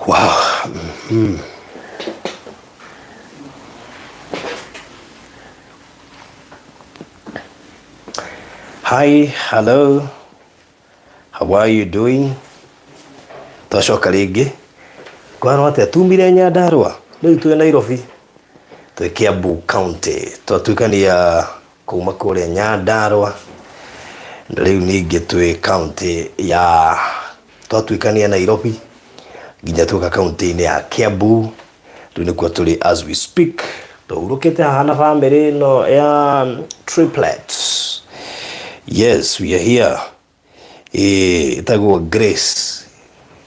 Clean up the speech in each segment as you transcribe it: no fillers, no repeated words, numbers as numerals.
Wow. Hi, hello. How are you doing? Twacoka rĩngĩ. Kwarwo atĩa tumire Nyandarua? Rĩu twĩ Nairobi. Twĩ Kiambu County. Twatuĩkania kuma kũrĩa Nyandarua. Rĩu ningĩ twĩ county ya twatuĩkania Nairobi nginya tuoka kaunti-inĩ ya Kiambu. Rĩu nĩkuo tũrĩ as we speak. Tũhurũkĩte haha na bamĩrĩ ĩno ya triplets. Yes, we are here. Ĩĩ ĩtagwo Grace.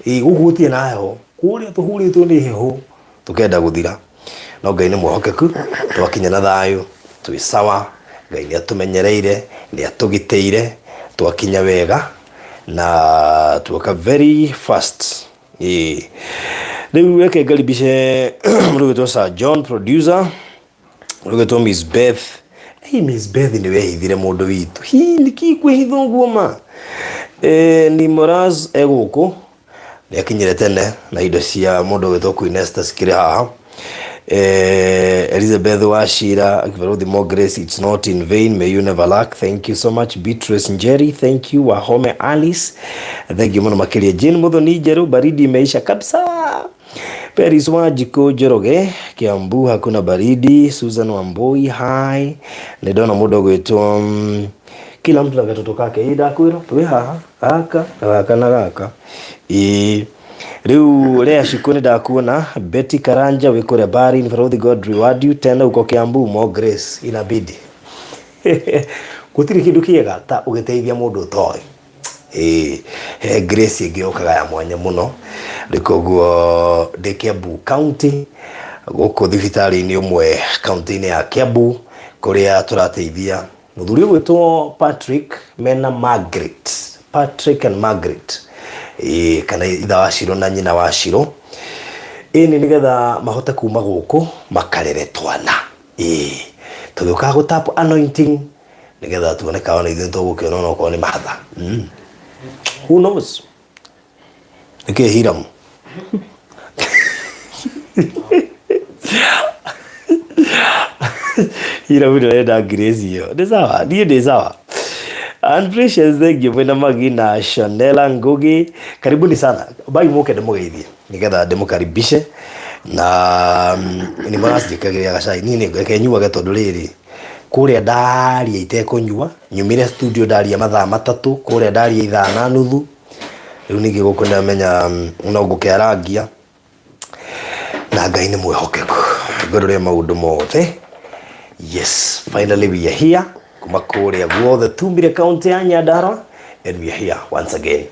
Ĩĩ gũkũ gũtirĩ na heho. Kũrĩa tũhurĩtwo nĩ heho tũkenda gũthira. No Ngai nĩ mwĩhokeku, twakinya na thayũ, twĩ sawa, Ngai nĩ atũmenyereire, nĩ atũgitĩire, twakinya wega na tuoka very fast. Ĩĩ. Rĩu reke ngaribice mũndũ ũgwĩtwo Sir John producer, mũndũ ũgwĩtwo Miss Beth. Hey, Miss Beth nĩ wehithire mũndũ witũ. Hi, nĩkĩ kwĩhitha ũguo ma? Eh, ni Moraz e gũkũ nĩ akinyire tene na indo cia mũndũ ũgwĩtwo Queen Esther cikĩrĩ haha. Eh, Elizabeth Wachira, Akibaruthi more grace, it's not in vain, may you never lack. Thank you so much. Beatrice Njeri, thank you. Wahome Alice, thank you mũno makĩria. Jane Muthoni Njerũ, baridi imeisha kabisa. Peris Wanjikũ Njoroge, Kiambu hakuna baridi. Susan Wambui, hi. Nĩ ndona mũndũ ũgwĩtwo kila mtu na gatoto kake. Ĩ ndakwĩra twĩ haha gaka na gaka na gaka. Ĩ rĩu Lea Shiko nĩ ndakuona. Betty Karanja wĩ kũrĩa Bahrain, Baruthi God reward you. Tena uko Kiambu, more grace inabidi. Gũtirĩ kĩndũ kĩega ta ũgĩteithia mũndũ ũtoĩ. Ĩĩ he grace ĩngĩ yũkaga ya mwanya mũno. Rĩu koguo ndĩ Kiambu County gũkũ thibitarĩ-inĩ ũmwe kaunti-inĩ ya Kiambu kũrĩa tũrateithia mũthuri ũgwĩtwo Patrick mena Margaret. Patrick and Margaret. Ĩĩ kana ithe wa Shiro na nyina wa Shiro. Ĩni nĩgetha mahote kuma gũkũ makarere twana. Ĩĩ tũgĩũkaga gũ tap anointing nĩgetha tuone kana ona ithuĩ nĩtũgũkĩona onokorwo nĩ mahatha. Who knows? Nĩkĩ Hiram? Hiram ndarenda grace ĩyo. Nĩ sawa, niĩ ndĩ sawa. And Precious, thank you mwĩna Magi na Shanela Ngugi. Karibuni sana. Bai mũke ndĩmũgeithie nĩgetha ndĩmũkaribishe na nĩ mũranjĩkagĩra gacai. Niĩ nĩ reke nyuage tondũ rĩrĩ kũrĩa ndaria itekũnyua, nyumire studio ndaria mathaa matatũ, kũrĩa ndaria ithaa na nuthu. Rĩu ningĩ gũkũ ndamenya no ngũkĩarangia na Ngai nĩ mwĩhokeku igũrũ rĩa maũndũ mothe. Yes, finally we are here kuma kũrĩa guothe tumire kaunti ya Nyandarua and we are here once again.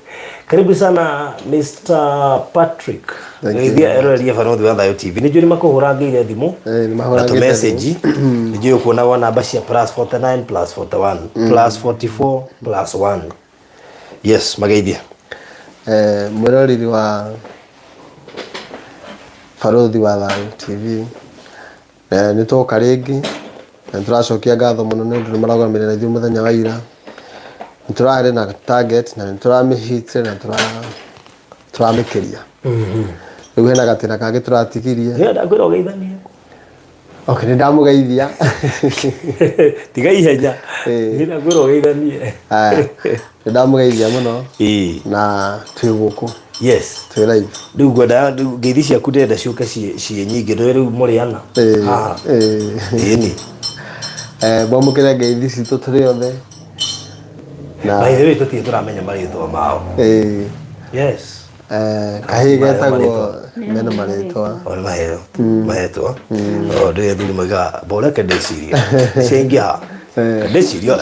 Karibu sana Mr. Patrick. Thank you. Geithia eroreri a Barothi wa Thayo TV. Nĩ njũĩ nĩ makũhũrangĩire thimũ Eh, nĩ na tũ mahũrangĩte message. Nĩ njũĩ ũkuonagwo namba cia plus 49 plus 41 plus 44 plus 1. Yes, mageithie. Eh, mwĩroreri wa Barothi wa Thayo TV eh, nĩ twoka rĩngĩ na nĩ tũracokia ngatho mũno nĩ ũndũ nĩ mararũgamĩrĩra na ithuĩ mũthenya wa ira. Nĩ tũrarĩ na target na nĩ tũramĩhit na Tũramĩkĩria. Rĩu hena gatĩna kangĩ tũratigirie. Nĩ ndakwĩra ũgeithanie. Okay, nĩ ndamũgeithia. Tiga ihenya. Ĩĩ. Nĩ ndakwĩra ũgeithanie. Aya, nĩ ndamũgeithia mũno Ĩĩ. na twĩ gũkũ Yes. twĩ live. Rĩu ngwenda rĩu ngeithi ciaku ndĩrenda ciũke ciĩ ciĩ nyingĩ ndũĩ rĩu mũrĩ ana. Ĩĩ, Haha. ĩĩ. Ĩni. Eh, mwamũkĩre ngeithi citũ tũrĩ othe. Na By the way tũtirĩ tũramenya marĩtwa mao. ĩĩ, Yes. eh, kahĩĩ getagwo mena marĩtwa. O nĩ maheo mahetwo. O ndũĩ athuri moigaga mboreke ndĩcirie. Ciaingĩha. Eh. Ndĩcirie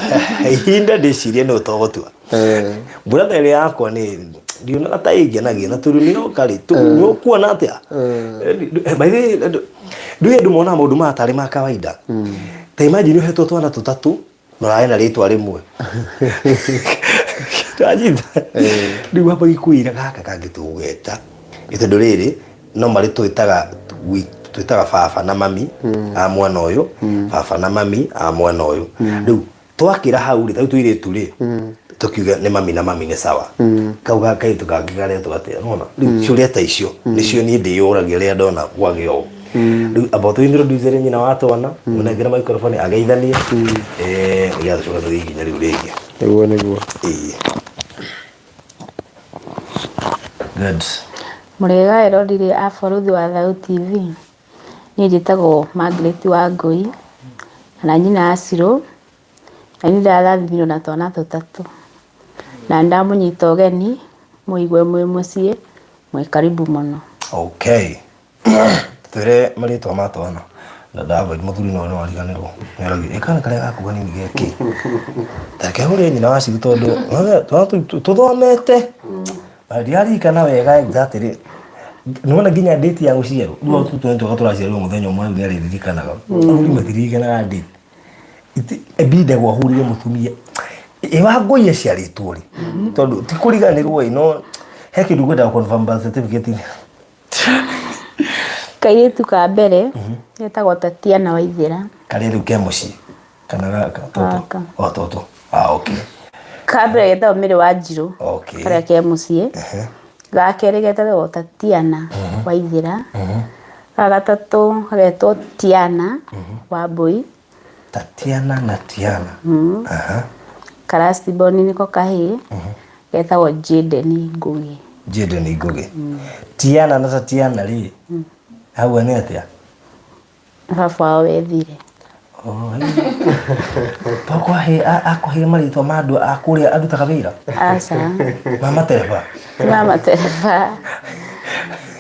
ihinda ndĩcirie nĩ ũtogũtua. Eh, Brother ĩrĩa yakwa nĩ ndionaga ta ĩngenagia na tondũ nĩ yoka rĩ nĩ ũkuona atĩa by the way ndũĩ andũ monaga maũndũ maya tarĩ ma kawaida ta imagine ũhetwo twana tũtatũ na ũrarĩ na rĩtwa rĩmwe ndanyita rĩu wamba gĩkwĩra gaka kangĩ tũgũgeta nĩ tondũ rĩrĩ no marĩ twĩtaga twĩtaga baba na mami a mwana ũyũ baba na mami a mwana ũyũ rĩu twakĩra hau rĩ tarĩu tũirĩtu rĩ tũkiuga nĩ mami na mami nĩ sawa kau ga kairĩtu kangĩ karetwo atĩa nona rĩu ciũria ta icio nĩcio niĩ ndĩyũragia rĩrĩa ndona kwagĩa ũũ rĩu amba tũ introduce nyina wa twana mũnengere microphone ageithanie eh nĩgetha tũcoke tũthiĩ ikinya rĩu rĩngĩ. Nĩguo nĩguo. Ĩĩ. Good. Mũrĩega eroreri a Borithi wa Thayũ TV. Niĩ njĩtagwo Margaret Wangũi, kana nyina wa Shiro, na niĩ ndĩrarathimirwo na twana tũtatũ. Na nĩ ndamũnyita ũgeni, mũigue mwĩ mũciĩ, mwĩ karibu mũno. Okay. Twĩre marĩtwa ma twana. Na ndamba mũthuri no no ariganĩrwo. Nĩaragia ĩ kana karĩa gaku kanini geki. Tareke hũre nyina wa Shiru tondũ twana tũu tũthomete. Na ndiaririkana wega exactly. Nĩwona nginya date ya gũciarwo. Rĩu tũu twana twakwa tũraciarirwo mũthenya ũmwe rĩu nĩarĩririkanaga. Athuri matiririkanaga date. Ebindagwo ahũrire mũtumia. Ĩ Wangũi aciarĩtwo rĩ? Tondũ ti kũriganĩrwo ĩ no he kĩndũ ngwendaga confirm birth certificate. Kairĩtu ka mbere getagwo Tatiana Waithera. Karĩa rĩu ke mũciĩ kana gaka tũtũ? Gaka. O tũtũ. Ah, okay. Ka mbere getagwo Mary Wanjirũ Okay. karĩa ke mũciĩ. Ga kerĩ getagwo Tatiana Waithera. Ga gatatũ gagetwo Tiana Wambũi. Tatiana na Tiana. Aha. Ka last born nĩko kahĩĩ getagwo Jaden Ngũgĩ. Jaden Ngũgĩ. Tiana na Tatiana rĩ, hau nĩ atĩa? Baba wao wethire. Oh, Tokwahe akũhe marĩtwa ma andũ a kũrĩa arutaga wĩra? Aca. Ma matereba? Ti ma matereba.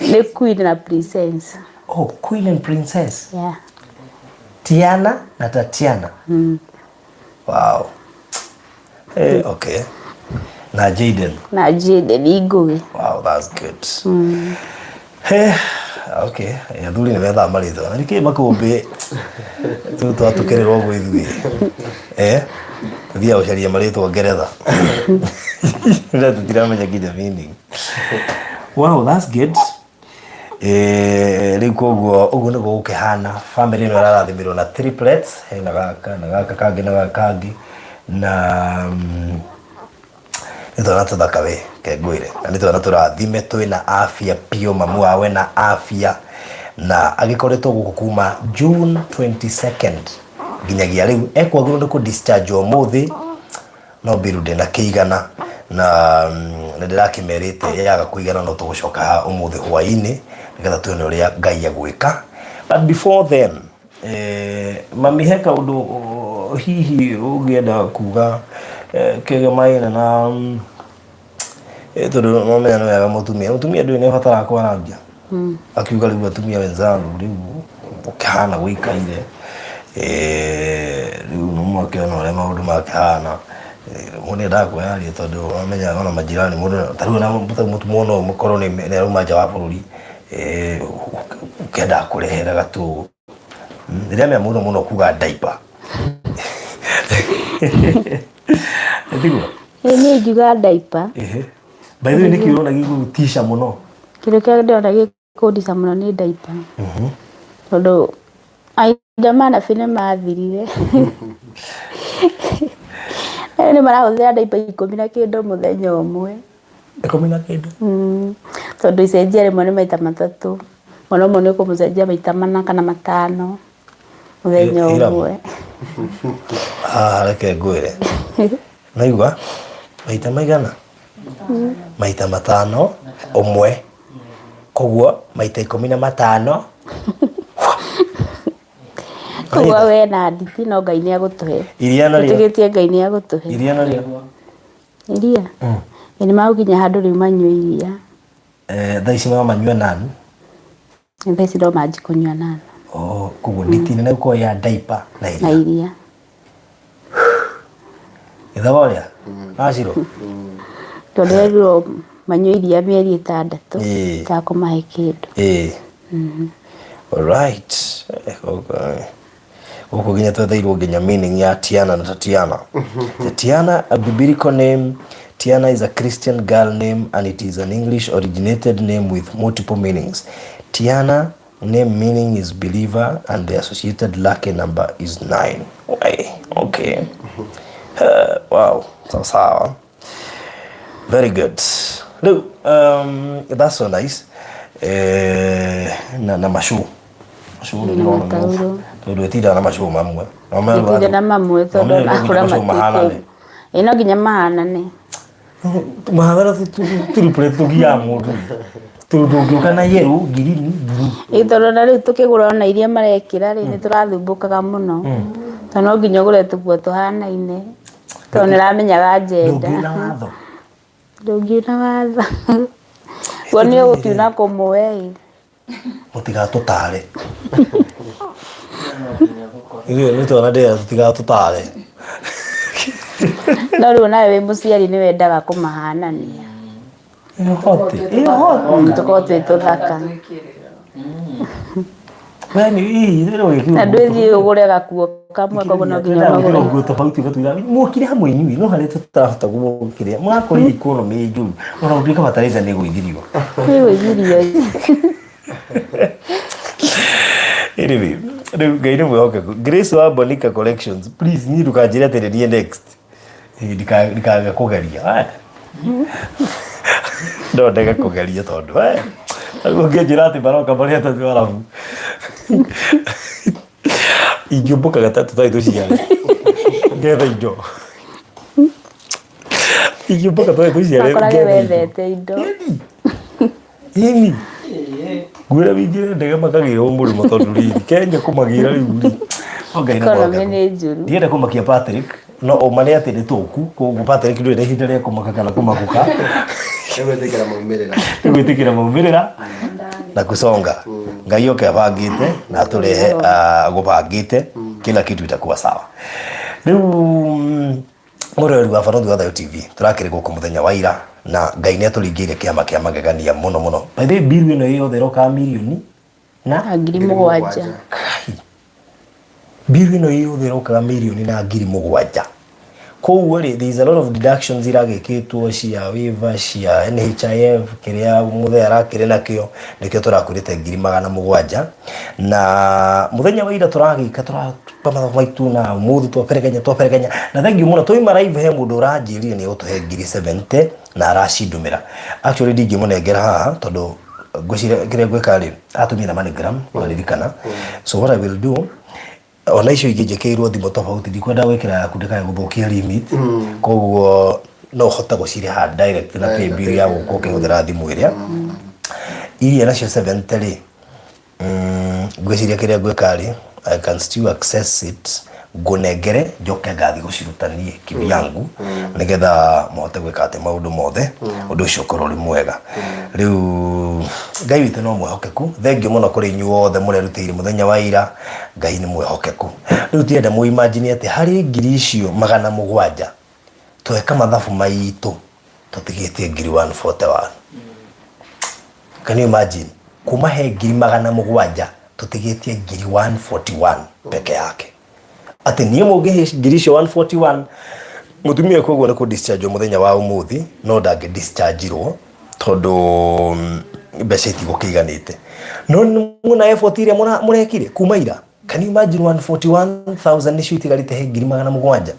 Nĩ queen na princess. Oh, queen and princess. Yeah. Tiana na Tatiana. Wow. Hey, okay. Na Jaden. Na Jaden Ngũgĩ. Wow, that's good. Hey, okay. Athuri nĩ methaga marĩtwa. Na nĩkĩ makũmbĩ tũu twatũkĩrĩrwo ũguo ithuĩ. Eh? Tũthiaga gũcaria marĩtwa Ngeretha. Na tũtiramenya nginya meaning. Wow, that's good. Eh, rĩu koguo ũguo nĩguo gũkĩhana family ĩno ĩrarathimirwo na triplets hena gaka na gaka kangĩ na gaka kangĩ na nĩ twana tũthaka we ke ngwĩre na nĩ twana tũrathime twĩna afya biũ mamu wao ena afya na agĩkoretwo gũkũ kuma June 22nd nginyagia rĩu ekwagĩrĩirwo nĩ kũ discharge ũmũthĩ no mbiru ndĩnakĩigana na nĩ ndĩrakĩmerĩte yaga kũigana no tũgũcoka haha ũmũthĩ hwaĩ-inĩ nĩgetha tuone ũrĩa Ngai egwĩka but before then eh, mami he kaũndũ hihi ũngĩenda kuga eh, kĩgemaine na tondũ nomenya nĩ wega mũtumia mũtumia ndũĩ nĩ abataraga kwarangia akiuga rĩu atumia wenzangu rĩu ũkĩhana gũikaire rĩu nĩ mwakĩona ũrĩa maũndũ makĩhana mũndũ nĩendaga kwĩyaria tondũ wamenya ona majirani mũndũ ta rĩu ona mũtumia ũyũ mũkorwo nĩ arauma nja wa bũrũri ũkĩendaga kũrehera gatũ Ndĩramenya mũno mũno kuga diaper. Tiguo? Ĩĩ niĩ ingiuga diaper. Ehe. By the way nĩkĩ ũrona gĩgũgũtisha mũno? Kĩndũ kĩrĩa ndĩrona gĩkũndica mũno nĩ diaper. Tondũ mahinda ma nabi nĩ mathirire. Rĩu nĩ marahũthĩra diaper ikũmi na kĩndũ mũthenya ũmwe. Ikũmi na kĩndũ. Tondũ icenjia rĩmwe nĩ maita matatũ. Mwana ũmwe nĩ ũkũmũcenjia maita mana kana matano mũthenya Iramu. ũmwe. Haha reke ngwĩre. Naigua? Maita maigana? Maita matano ũmwe. Koguo maita 15. Koguo we na nditi no Ngai nĩ agũtũhe. Iria narĩo. Twĩtĩkĩtie Ngai nĩ agũtũhe. Iria narĩo. Iria? Ĩ nĩ magũkinya handũ rĩu manyue iria. Eh, thaa ici no manyue nani? Thaa ici no manji kũnyua nani. Oh, koguo nditi nene gũkorwo ya diaper na iria. Na iria. Ithaga ũrĩa? Aciro? Tondũ werirwo manyue iria mĩeri 6 Ĩĩ. Ũtakũmahe kĩndũ. Ĩĩ. Alright. Gũkũ nginya twetheirwo nginya meaning ya Tiana na Tatiana. Tatiana, a biblical name. Tiana is a Christian girl name and it is an English originated name with multiple meanings. Tiana name meaning is believer and the associated lucky number is 9. Why? Okay. Wow. Sawa sawa. Very good. Rĩu, that's so nice. Na macũ. Macũ nĩ ndĩrona nĩ Matauro. Tondũ ĩtindaga na macũ mamwe. Ĩtinda na mamwe tondũ akũra macũ mahanane. Ĩ no nginya mahanane. Mahanana tũrupure tũgiaga mũndũ. Tondũ ndũngĩũka na yellow, green, blue. Ĩ tondũ na rĩu tũkĩgũra ona iria marekĩra rĩ, nĩ tũrathumbũkaga mũno. Tondũ no nginya ũgũre tũkuo tũhanaine. Tondũ nĩ ũramenyaga njenda. Ndũngiuna watho. Ndũngiuna watho. Guo nĩ ũgũkiuna kũmwe ĩ. Mũtigatũtare. Ithuĩ nĩ twana ndĩra tũtigatũtare. No rĩu nawe wĩ mũciari nĩ wendaga kũmahanania. Ĩhoti. Ĩhoti. Tũkorwo twĩ tũthaka. We nĩ ii rĩrĩa ũgĩkĩrwo Na ndwĩthiĩ ũgũre gakuo kamwe koguo no nginya ũmagũre. Nguo tofauti ũgatwĩra mwokire hamwe inyuĩ no harĩa tũtarahota gũkĩrĩa mũrakorire economy ĩ njũru ona gũtuĩka fertilizer nĩ ĩgũithirio. Nĩ ĩgũithirio. Anyway, rĩu Ngai nĩ mwĩhokeku. Grace wa Bonica Collections, please niĩ ndũkanjĩre atĩ nĩ niĩ next. Ndikage kũgeria. No ndege kũgeria tondũ ũngĩnjĩra atĩ maroka marĩ atatũ arabu ingĩũmbũka gatatũ tarĩ tũciare ngetha indo ingĩũmbũka tarĩ tũciare Makorage ngetha indo. wethete indo. Ĩni ngwĩra wĩingĩre ndege makagĩrwo mũrĩmo tondũ rĩrĩ Kenya kũmagĩra rĩu rĩ no Ngai nĩ Economy mwĩhokeku. nĩ njũru. Ndienda kũmakia Patrick no ũma nĩ atĩ nĩ tũku koguo Patrick ndũrĩ na ihinda rĩa kũmaka kana kũmakũka. Nĩ gwĩtĩkĩra maumĩrĩra. Nĩ gwĩtĩkĩra maumĩrĩra na kusonga. Ngai oke abangĩte na atũrehe agũbangĩte kila kitu itakuwa sawa. Rĩu mũroreri wa Barũthi wa Thayũ TV tũrakĩrĩ gũkũ mũthenya wa ira na Ngai nĩ atũringĩire kĩama kĩa magegania mũno mũno. By the way bill ĩno yothe ĩrokaga mirioni na 7,000. Kai. Bill ĩno yothe ĩrokaga mirioni na 7,000. Koguo rĩ, there is a lot of deductions iragĩkĩtwo cia waiver cia NHIF kĩrĩa mũthee arakĩrĩ nakĩo nĩkĩo tũrakwĩrĩte 700,000 na mũthenya wa ira tũragĩka tũratupa mathabu maitũ na ũmũthĩ twaberegenya twaberegenya na thengiũ mũno twauma live he mũndũ ũranjĩrire nĩ egũtũhe 70,000 na aracindũmĩra. Actually ndingĩmũnengera haha tondũ ngwĩciria kĩrĩa ngwĩka rĩ atũmire na MoneyGram waririkana. So what I will do ona icio ingĩ njĩkĩirwo thimũ tofauti ndikwenda gwĩkĩra yaku ndĩkae gũthũkia limit koguo no ũhote gũcirĩha direct na pay bill ya gũkũ ũkĩhũthĩra thimũ ĩrĩa iria nacio 70 rĩ ngwĩciria kĩrĩa ngwĩka rĩ I can still access it ngũnengere njoke ngathiĩ gũciruta niĩ kivyangu nĩgetha mũhote gwĩka atĩ maũndũ mothe ũndũ ũcio ũkorwo ũrĩ mwega. Rĩu Ngai witũ no mwĩhokeku thengiũ mũno kũrĩ inyuĩ othe mũrerutĩire mũthenya wa ira Ngai nĩ mwĩhokeku. Rĩu tirenda mũ imagine atĩ harĩ 700,000 tweka mathabu maitũ tũtigĩtie 141,000. Can you imagine? Kuma he 700,000 tũtigĩtie 141,000 peke yake. Atĩ niĩ mũngĩhe 141,000 mũtumia koguo nĩ kũ discharge mũthenya wa ũmũthĩ no ndangĩ discharge-irwo tondũ mbeca itigũkĩiganĩte. No nĩ effort ĩrĩa mũrekire kuma ira. Can you imagine 141,000 nĩcio itigarĩte he 700,000?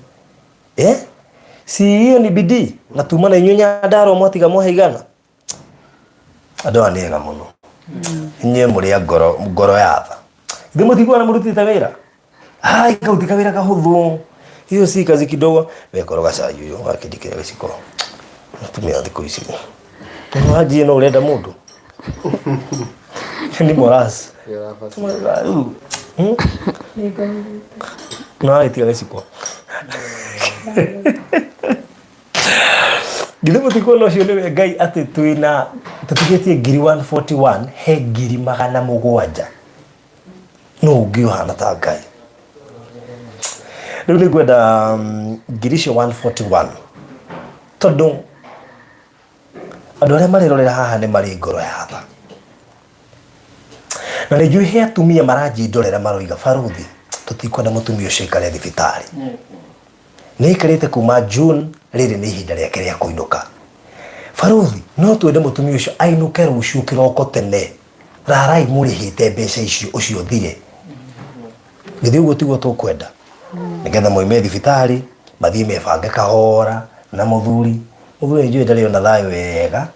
Si hiyo ni bidii na tuma na inyuĩ Nyandarua mwatiga mwahe igana. Andũ aya nĩ ega mũno. Inyuĩ mũrĩ a ngoro ngoro ya tha. Ithuĩ mũtikuona mũrutĩte wĩra. Ai kau ti kawĩra kahũthũ. Hiyo si kazi kidogo. We koroga cai ũyũ wakĩndikĩra gĩciko. Atumia thikũ ici. Wanjie no ũrenda mũndũ. Nĩ moras. Rĩu. No agĩtiga gĩciko. Githĩ mũtikuona ũcio nĩwe Ngai atĩ twĩna tũtigĩtie 141,000 he 700,000. Nũ ũngĩ ũhana ta Ngai? Rĩu nĩ ngwenda icio 141 tondũ andũ arĩa marerorera haha nĩ marĩ ngoro ya tha. Na nĩ njũĩ he atumia maranjindorera maroiga baruthi tũtikwenda mũtumia ũcio aikare thibitarĩ. Nĩ aikarĩte kuma June rĩrĩ nĩ ihinda rĩake rĩa kũinũka. Baruthi no twende mũtumia ũcio ainũke rũciũ kĩroko tene. Rarai mũrĩhĩte mbeca icio ũcio thire. Githĩ ũguo tiguo tũkwenda? Nĩgetha moime thibitarĩ mathiĩ mebange kahora na mũthuri. Mũthuri nĩ njũĩ ndarĩ ona thayũ wega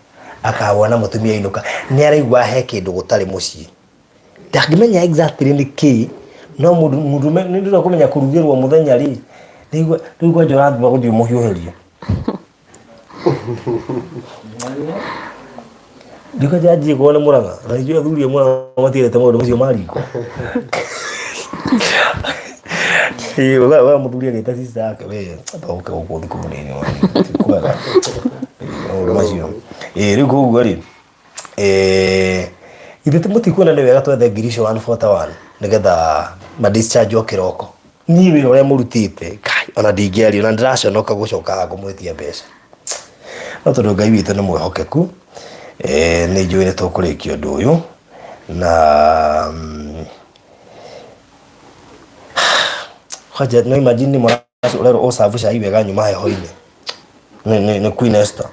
akawona mũtumia ainũka nĩ araigua he kĩndũ gũtarĩ mũciĩ. Ndangĩmenya exactly nĩ kĩĩ no mũndũ mũndũrũme nĩ ndĩrenda kũmenya kũrugĩrwo mũthenya rĩ rĩu rĩu kwanja ũrathima gũthiĩ ũmũhiũhĩrie. Ndiko njanjie kuona Murang'a na ithuĩ athuri a Murang'a matiendete maũndũ macio ma riko. Ĩĩ we we mũthuri agĩta sister yake we amba ũke gũkũ thikũ nini ti kwega. Maũndũ macio. Ĩĩ rĩu koguo rĩ ithuĩ mũtikuona nĩ wega twethe icio 141 nĩgetha ma discharge o kĩroko. Niĩ wĩra ũrĩa mũrutĩte Ngai ona ndingĩaria ona ndĩraconoka gũcoka haha kũmwĩtia mbeca. No tondũ Ngai witũ nĩ mwĩhokeku nĩ njũĩ nĩ tũkũrĩkia ũndũ ũyũ na kwanja no imagine nĩ ũrerwo ũcabu cai wega nyuma heho-inĩ nĩ Queen Esther.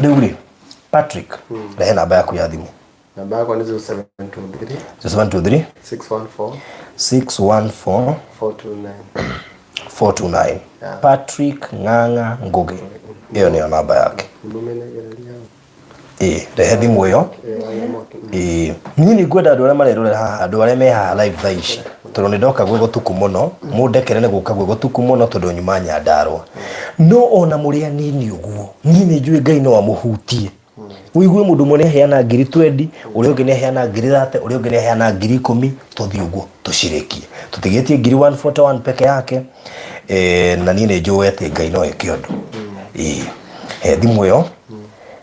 Rĩu rĩ Patrick rehe namba yaku ya thimũ. Namba yakwa nĩ 0723 0723 614 614 429. 429. Yeah. Patrick Ng'ang'a Ngugi. Ĩyo nĩyo namba yake. Mũmenegereria hau. Ĩĩ, rehe thimũ ĩyo. Ĩĩ, wagia mwaki. Ĩĩ, niĩ nĩ ngwenda andũ arĩa marerorera haha, andũ arĩa me haha live thaa ici, tondũ nĩ ndoka gwĩ gũtukũ mũno, mũndekere nĩ gũka gwĩ gũtukũ mũno tondũ nyuma Nyandarũa. No ona mũrĩ anini ũguo, niĩ nĩ njũĩ Ngai no amũhutie. Ũigue mũndũ ũmwe nĩ aheana 20,000, ũrĩa ũngĩ nĩ aheana 30,000, ũrĩa ũngĩ nĩ aheana 10,000, tũthiĩ ũguo tũcirĩkie. Tũtigĩtie 141,000 peke yake, na niĩ nĩ njũĩ atĩ Ngai no eke ũndũ. Ĩĩ, he thimũ ĩyo,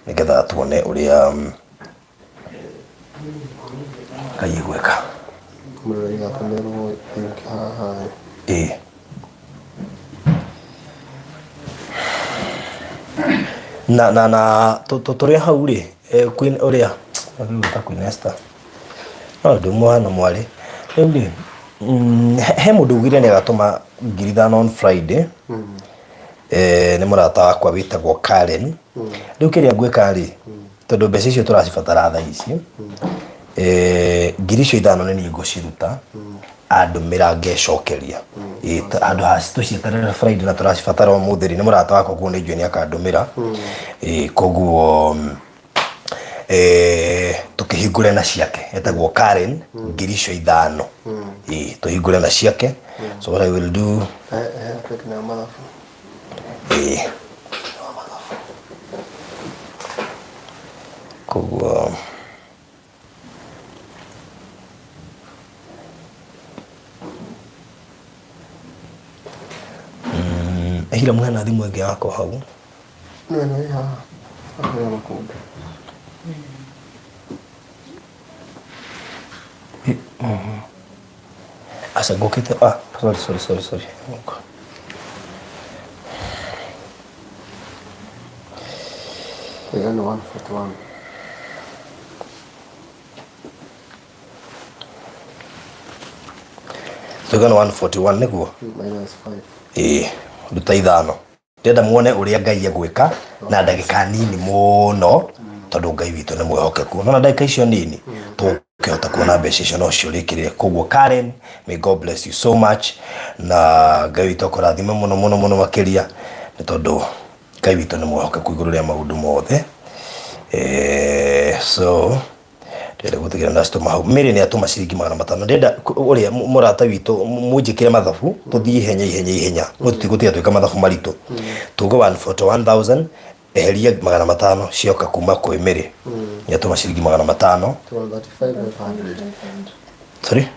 nĩgetha tuone ũrĩa Ngai egwĩka. Mũrori gatũmĩrwo link haha. Ĩĩ. Na na na tũrĩ hau rĩ, Queen ũrĩa ta Queen Esther. No ndĩ mwana mwarĩ. Rĩu rĩ, he mũndũ ugire nĩ agatũma 5,000 on Friday. Nĩ mũrata wakwa wĩtagwo Karen. Rĩu kĩrĩa ngwĩka rĩ, tondũ mbeca icio tũracibatara thaa ici, 5,000 nĩ niĩ ngũciruta, andũmĩra ngecokeria. Handũ ha tũcieterere Friday na tũracibatara ũmũthĩ rĩ, nĩ mũrata wakwa koguo nĩ njũĩ nĩ akandũmĩra. Koguo tũkĩhingũre na ciake, etagwo Karen, 5,000. Ĩĩ, tũhingũre na ciake. So what I will do, He he na mathabu. Ĩĩ. Koguo Hiramu hena thimũ ĩngĩ yakwa hau. Nĩ ĩno ĩ haha. Haha ya makombe. Aca ngũkĩte ah sorry sorry sorry sorry. Ĩyo nĩ 141. Tuge nĩ 141 nĩguo? Minus 5. Ĩĩ, ruta ithano. Ndĩrenda muone ũrĩa Ngai egwĩka na ndagĩka nini mũno tondũ Ngai witũ nĩ mwĩhokeku. Nona ndagĩka icio nini tũ Ũkĩhota kuona mbeca icio no ciũrĩkĩrĩre. Koguo Karen, may God bless you so much, na Ngai witũ akũrathime mũno mũno mũno makĩria, nĩ tondũ Ngai witũ nĩ mwĩhokeku igũrũ rĩa maũndũ mothe. So ndĩrenda gũtigĩra ndacitũma hau. Mary nĩ atũma ciringi 500. Ndĩrenda ũrĩa mũrata witũ mũnjĩkĩre mathabu tũthiĩ ihenya ihenya ihenya, no tũtigũtiga twĩka mathabu maritũ. Tuge 141,000 eheria 500 cioka kuma kwĩ Mary. Nĩ atũma ciringi 500. Sorry?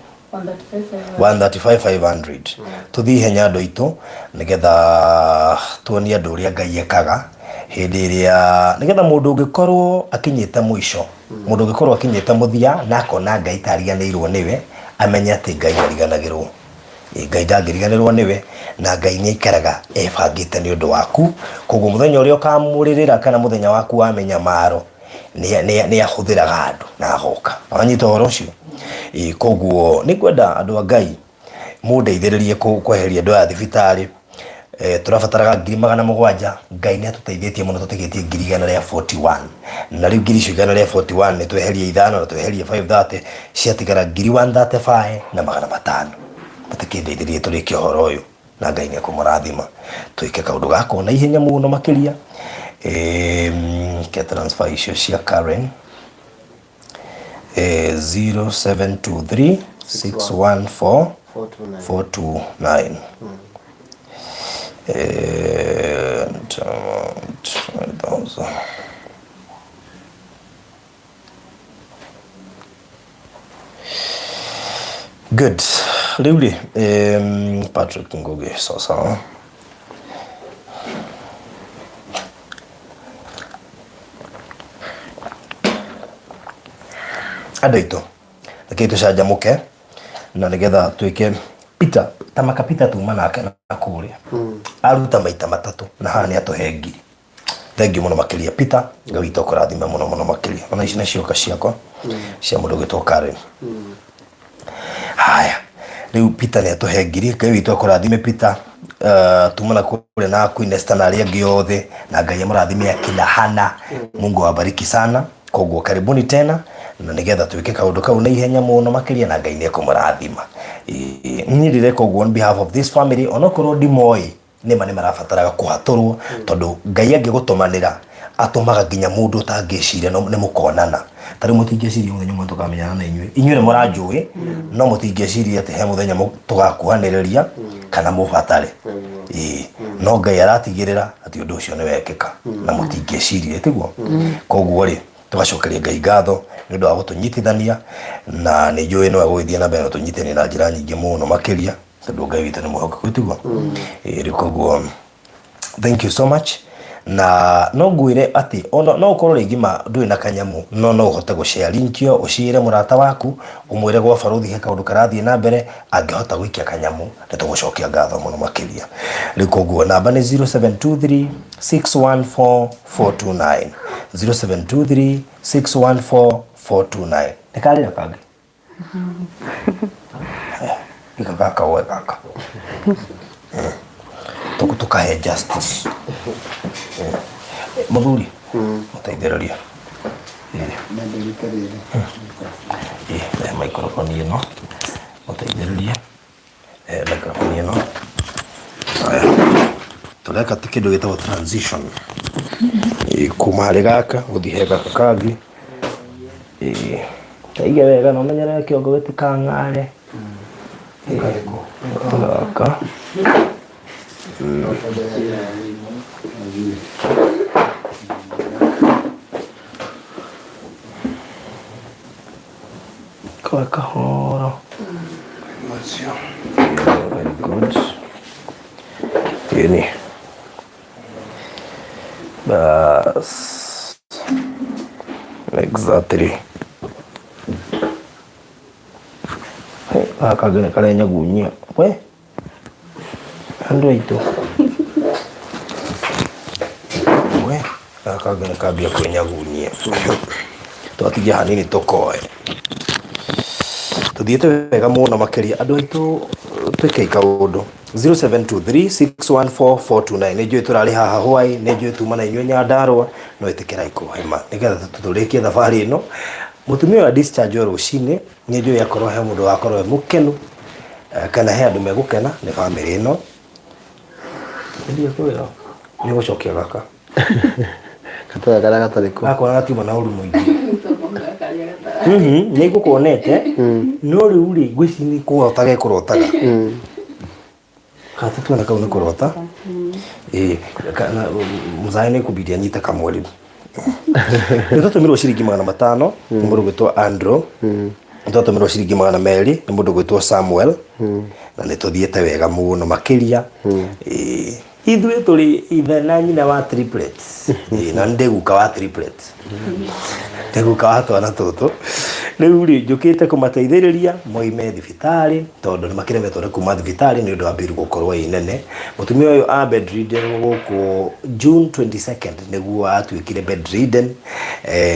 135,500. Tũthiĩ ihenya andũ aitũ, nĩgetha tuonie andũ ũrĩa Ngai ekaga hĩndĩ ĩrĩa, nĩgetha mũndũ ũngĩkorwo akinyĩte mũico, mũndũ ũngĩkorwo akinyĩte mũthia na akona Ngai ta ariganĩirwo nĩwe, amenye atĩ Ngai ndariganagĩrwo. Ngai ndangĩriganĩrwo nĩwe, na Ngai nĩ aikaraga ebangĩte nĩ ũndũ waku. Koguo mũthenya ũrĩa ũkamũrĩrĩra kana mũthenya waku wa mĩnyamaro, nĩ ahũthĩraga andũ na agoka. Wanyita ũhoro ũcio? Ĩĩ, koguo nĩ ngwenda andũ a Ngai mũndeithĩrĩrie kweheria andũ aya thibitarĩ. Tũrabataraga 700,000. Ngai nĩ atũteithĩtie mũno, tũtigĩtie 141,000. Na rĩu ngiri icio 141 nĩ tweherie ithano na tweherie 530, ciatigara 135,500. Mũtikĩndeithĩrĩrie tũrĩkie ũhoro ũyũ, na Ngai nĩ ekũmũrathima. Twĩke kaũndũ gaka na ihenya mũno makĩria. Ke transfer icio cia Karen. 0723 614 429. 2,000. Good. Rĩu rĩ, Patrick Ngugi, sawa sawa. Andũ aitũ, rekei tũcanjamũke na nĩgetha twĩke Peter, ta maka Peter tuma nake na kũrĩa aruta maita matatũ na haha nĩ atũhe ngiri. Thengiũ mũno makĩria Peter, Ngai witũ akũrathime mũno mũno makĩria. Ona ici nĩcioka ciakwa cia mũndũ ũgĩtwo Karen. Haya, rĩu Peter nĩ atũhe ngiri. Ngai witũ akũrathime Peter. Tuma na kũrĩa na Queen Esther na arĩa angĩ othe, na Ngai amũrathime akina Hana. Mungu awabariki sana. Koguo karibuni tena, na nĩgetha twĩke kaũndũ kau na ihenya mũno makĩria, na Ngai nĩ ekũmũrathima. Niĩ ndĩreka ũguo on behalf of this family, onokorwo ndimoĩ, nĩma nĩ marabataraga kũhatũrwo, tondũ Ngai angĩgũtũmanĩra atũmaga nginya mũndũ ũtangĩciria no nĩ mũkonana. Ta rĩu mũtingĩciria mũthenya ũmwe tũkamenyana na inyuĩ. Inyuĩ nĩ mũranjũĩ, no mũtingĩciria atĩ he mũthenya tũgakuhanĩrĩria kana mũbatare. Ĩĩ, no Ngai aratigĩrĩra atĩ ũndũ ũcio nĩ wekĩka na mũtingĩciria, tiguo? Koguo rĩ, tũgacokeria Ngai ngatho nĩ ũndũ wa gũtũnyitithania, na nĩ njũĩ no egũgĩthiĩ na mbere na gũtũnyitithania na njĩra nyingĩ mũno makĩria, tondũ Ngai witũ nĩ mwĩhokeku, tiguo? Ĩĩ, rĩu koguo thank you so much. Na no ngwĩre atĩ ona no ũkorwo rĩngĩ ma ndũrĩ na kanyamũ, no no ũhote gũshare link ĩyo, ũciĩre mũrata waku, ũmwĩre gwa barũthi he kaũndũ karathiĩ na mbere, angĩhota gũikia kanyamũ nĩ tũgũcokia ngatho mũno makĩria. Rĩu koguo namba nĩ 0723 614 429, 0723 614 429. Nĩ karĩra kangĩ? Gaka gaka woe gaka. Tũkũ tũkahe justice. Mũthuri, mũteithĩrĩrie. Ĩĩ, he microphone ĩno, mũteithĩrĩrie. Microphone ĩno. Haya. Tũreka kĩndũ gĩtagwo transition. Ĩĩ, kuma harĩ gaka gũthiĩ he gaka kangĩ. Ĩĩ. Kaige wega na ũmenyerere kĩongo gĩtikang'are. Gaka. Koe kahoro. Yeah, very good. Yeni. Bas. Exactly. Hey, gaka kangĩ nĩ karenyagunyia. We. Andũ aitũ. We, gaka kangĩ nĩ kambia kwĩnyagunyia. Twatigia hanini tũkoe. Tũthiĩte wega mũno makĩria. Andũ aitũ twĩkei kaũndũ. 0723614429. Nĩ njũĩ tũrarĩ haha hwaĩ, nĩ njũĩ tuma na inyuĩ Nyandarũa, no ĩtĩkĩrai kũhema nĩgetha tũrĩkie thabarĩ ĩno. Mũtumia ũyũ discharge rũcinĩ, nĩ njũĩ akorwo he mũndũ wakorwo e mũkenu, kana he andũ megũkena nĩ bamĩrĩ ĩno. Nĩ kwĩra nĩ gũcokia gaka. Gatoya karĩa gatarĩ kuo. Gakwa gatiuma na ũru mũingĩ. Nĩ ngũkuonete no rĩu rĩ ngwĩciria nĩ kũrota gekũrotaga. Gata tuona kau nĩ kũrota. Ĩĩ, mũzae nĩ kũbidi anyite kamwe rĩu. Nĩ twatũmĩrwo ciringi 500 nĩ mũndũ gwĩtwo Andrew. Nĩ twatũmĩrwo ciringi 200 nĩ mũndũ gwĩtwo Samuel. Na nĩ tũthiĩte wega mũno makĩria. Ĩĩ, ithuĩ tũrĩ ithe na nyina wa triplets. Ĩĩ, na nĩ ndĩ guka wa triplets. Ndĩ guka wa twana tũtũ. Rĩu rĩ, njũkĩte kũmateithĩrĩria moime thibitarĩ tondũ nĩ makĩremetwo nĩ kuma thibitarĩ nĩ ũndũ wa bill gũkorwo ĩ nene. Mũtumia ũyũ a bedridden gũkũ June 22nd nĩguo atuĩkire bedridden,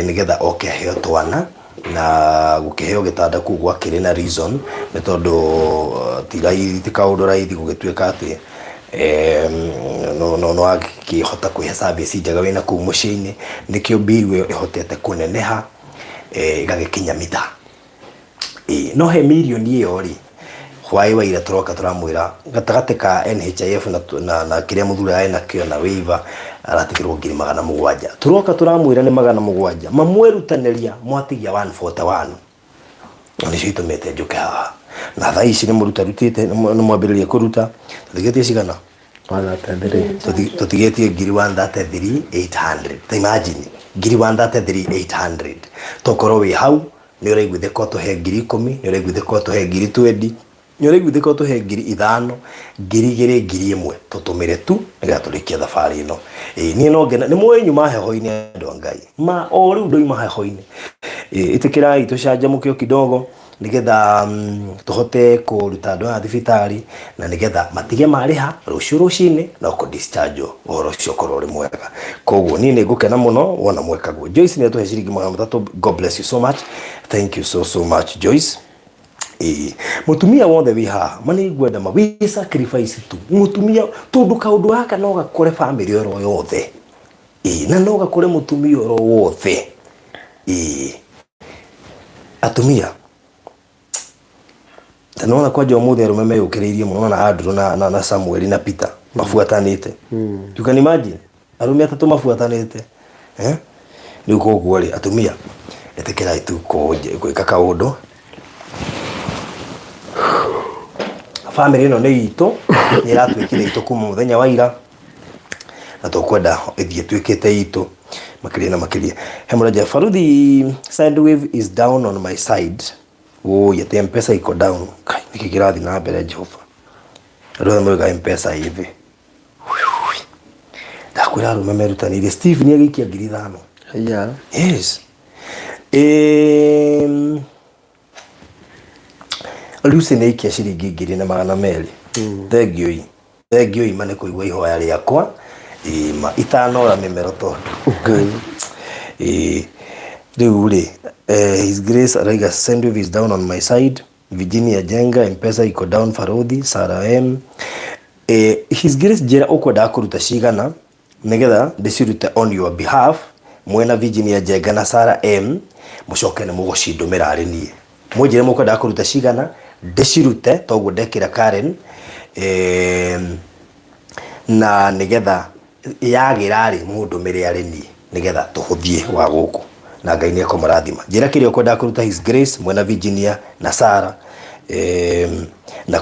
nĩgetha oke aheo twana na gũkĩheo gĩtanda kũu gwakĩrĩ na reason nĩ tondũ ti raithi, ti kaũndũ raithi gũgĩtuĩka atĩ no wakĩhota kwĩhe service njega wĩna kũu mũciĩ-inĩ, nĩkĩo bill ĩyo ĩhotete kũneneha ĩgagĩkinya mita. Ĩĩ, no he mirioni ĩyo rĩ, hwaĩ wa ira tũroka tũramwĩra gatagatĩ ka NHIF na kĩrĩa mũthuri arĩ nakĩo na waiver aratigĩrwo 700,000. Tũroka tũramwĩra nĩ 700, mamwerutanĩria mwatigia 141. Na nĩcio itũmĩte njũke haha. Na thaa ici nĩ mũrutarutĩte, nĩ mwambĩrĩria kũruta, tũtigĩtie cigana? 133. Tũtigĩtie 133,800. Ta imagine, 133,800. Tokorwo wĩ hau, nĩ ũraiguithĩka ũtũhe 10,000, nĩ ũraiguithĩka ũtũhe 20,000, nĩ ũraiguithĩka ũtũhe 5,000, 2,000, 1,000, tũtũmĩre tu nĩgetha tũrĩkie thabarĩ ĩno. Ĩĩ, niĩ no ngene, nĩ mũĩ nyuma heho-inĩ andũ a Ngai. Ma o rĩu ndoima heho-inĩ. Ĩĩ, ĩtĩkĩrai tũcanjamũke o kidogo nĩgetha tũhote kũruta andũ aya thibitarĩ na nĩgetha matige marĩha rũciũ rũcinĩ no kũ discharge ũhoro ũcio ũkorwo ũrĩ mwega. Koguo niĩ nĩ ngũkena mũno wona mweka guo. Joyce nĩ atũhe ciringi 300. God bless you so much. Thank you so so much Joyce. Ĩĩ, mũtumia wothe wĩ haha ma nĩ ngwenda ma wĩ sacrifice tu mũtumia, tondũ kaũndũ gaka no gakore bamĩrĩ oro yothe. Ĩĩ, na no gakore mũtumia oro wothe. Ĩĩ, atumia ta nĩwona kwanja ũmũthĩ arũme meyũkĩrĩirie mũno na Andrew na Samuel na Peter mabuatanĩte. You can imagine arũme atatũ mabuatanĩte, eh? Rĩu koguo rĩ, atumia ĩtĩkĩrai tu gwĩka kaũndũ. Bamĩrĩ ĩno nĩ itũ, nĩ ĩratuĩkire itũ kuma mũthenya wa ira, na tũkwenda ĩthiĩ ĩtuĩkĩte itũ makĩria na makĩria. He mũranja Baruthi, Sendwave is down on my side. Woi, atĩ M-Pesa iko down. Kai, nĩkĩ kĩrathiĩ na mbere Jehova? Andũ othe moigaga M-Pesa ĩ thĩ. Ndakwĩra arũme merutanĩirie. Steve nĩ agĩikia 5,000. Haiya. Yes. Lucy nĩ aikia ciringi 1,200. Thank you. Thank you ima nĩ kũigua ihoya rĩakwa. Ima itanora mĩmero tondũ. Ĩĩ. Rĩu rĩ, His Grace araiga Sendwave is down on my side. Virginia Jenga, M-Pesa iko down Farodhi, Sarah M. His Grace njĩra ũkwendaga kũruta cigana nĩgetha ndĩcirute on your behalf mwena Virginia Jenga na Sarah M mũcoke nĩ mũgũcindũmĩra arĩ niĩ. Mũnjĩre mũkwendaga kũruta cigana ndĩcirute toguo ndekĩra Karen, na nĩgetha yagĩra rĩ mũndũmĩre arĩ niĩ nĩgetha tũhũthie wa gũkũ na Ngai nĩ ekũmũrathima. Njĩra kĩrĩa ũkwendaga kũruta His Grace mwena Virginia na Sarah, na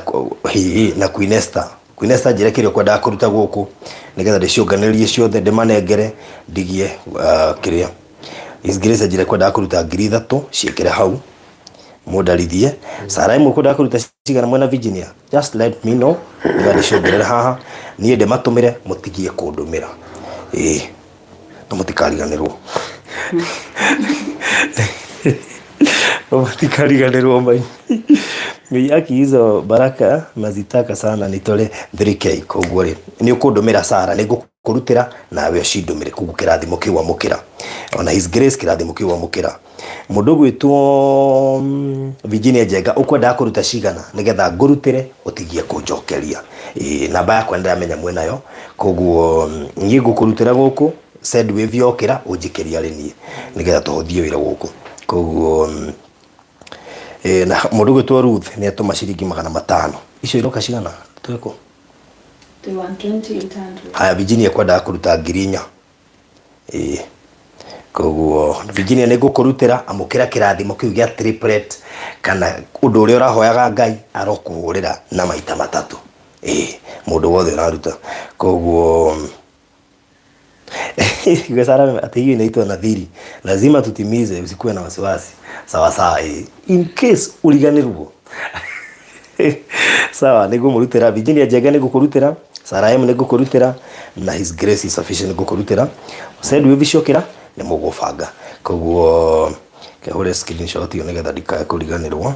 Queen Esther. Queen Esther njĩra kĩrĩa ũkwendaga kũruta gũkũ nĩgetha ndĩciũnganĩrie ciothe ndĩmanengere ndigie kĩrĩa. His Grace njĩra kwendaga kũruta 3,000 ciĩkĩre hau mũndarithie. Sarah ĩmwe kwendaga kũruta cigana mwena Virginia, just let me know nĩgetha ndĩciongerere haha niĩ ndĩmatũmĩre mũtigie kũndũmĩra. Ĩĩ, na mũtikariganĩrwo. Mũtikariganĩrwo mai. Aki hizo baraka nazitaka sana nitore 3K. Koguo rĩ, nĩ ũkũndũmĩra Sarah, nĩ ngũkũrutĩra nawe ũcindũmĩre. Koguo kĩrathimo kĩu amũkĩra. Ona His Grace kĩrathimo kĩu amũkĩra. Mũndũ ũgwĩtwo Virginia Njenga ũkwendaga kũruta cigana nĩgetha ngũrutĩre ũtigie kũnjokeria. Ĩĩ, namba yakwa nĩ ndĩramenya mwĩnayo, koguo niĩ ngũkũrutĩra gũkũ, Sendwave yokĩra ũnjikĩrie arĩ niĩ nĩgetha tũhũthie wĩra gũkũ. Koguo na mũndũ ũgwĩtwo Ruth nĩ atũma ciringi 500. Icio iroka cigana? Twĩkũ? Twĩ 120,800. Haya, Virginia kwendaga kũruta 4,000. Ĩĩ. Koguo Virginia nĩ ngũkũrutĩra, amũkĩra kĩrathimo kĩu gĩa triplet kana ũndũ ũrĩa ũrahoyaga Ngai arokũhũrĩra na maita matatũ. Ĩĩ, mũndũ wothe ũraruta. Koguo Sara ati hiyo inaitwa nadhiri, lazima tutimize, usikuwe na wasiwasi. Sawa sawa, ĩĩ. In case uriganĩrwo. Sawa, nĩngũmũrutĩra Virginia Njenga, nĩngũkũrutĩra Sarah M, nĩngũkũrutĩra na His Grace is sufficient, nĩngũkũrutĩra Send wave ciokĩra nĩ mũgũbanga. Koguo kehũre screenshot ĩyo nĩgetha ndikae kũriganĩrwo.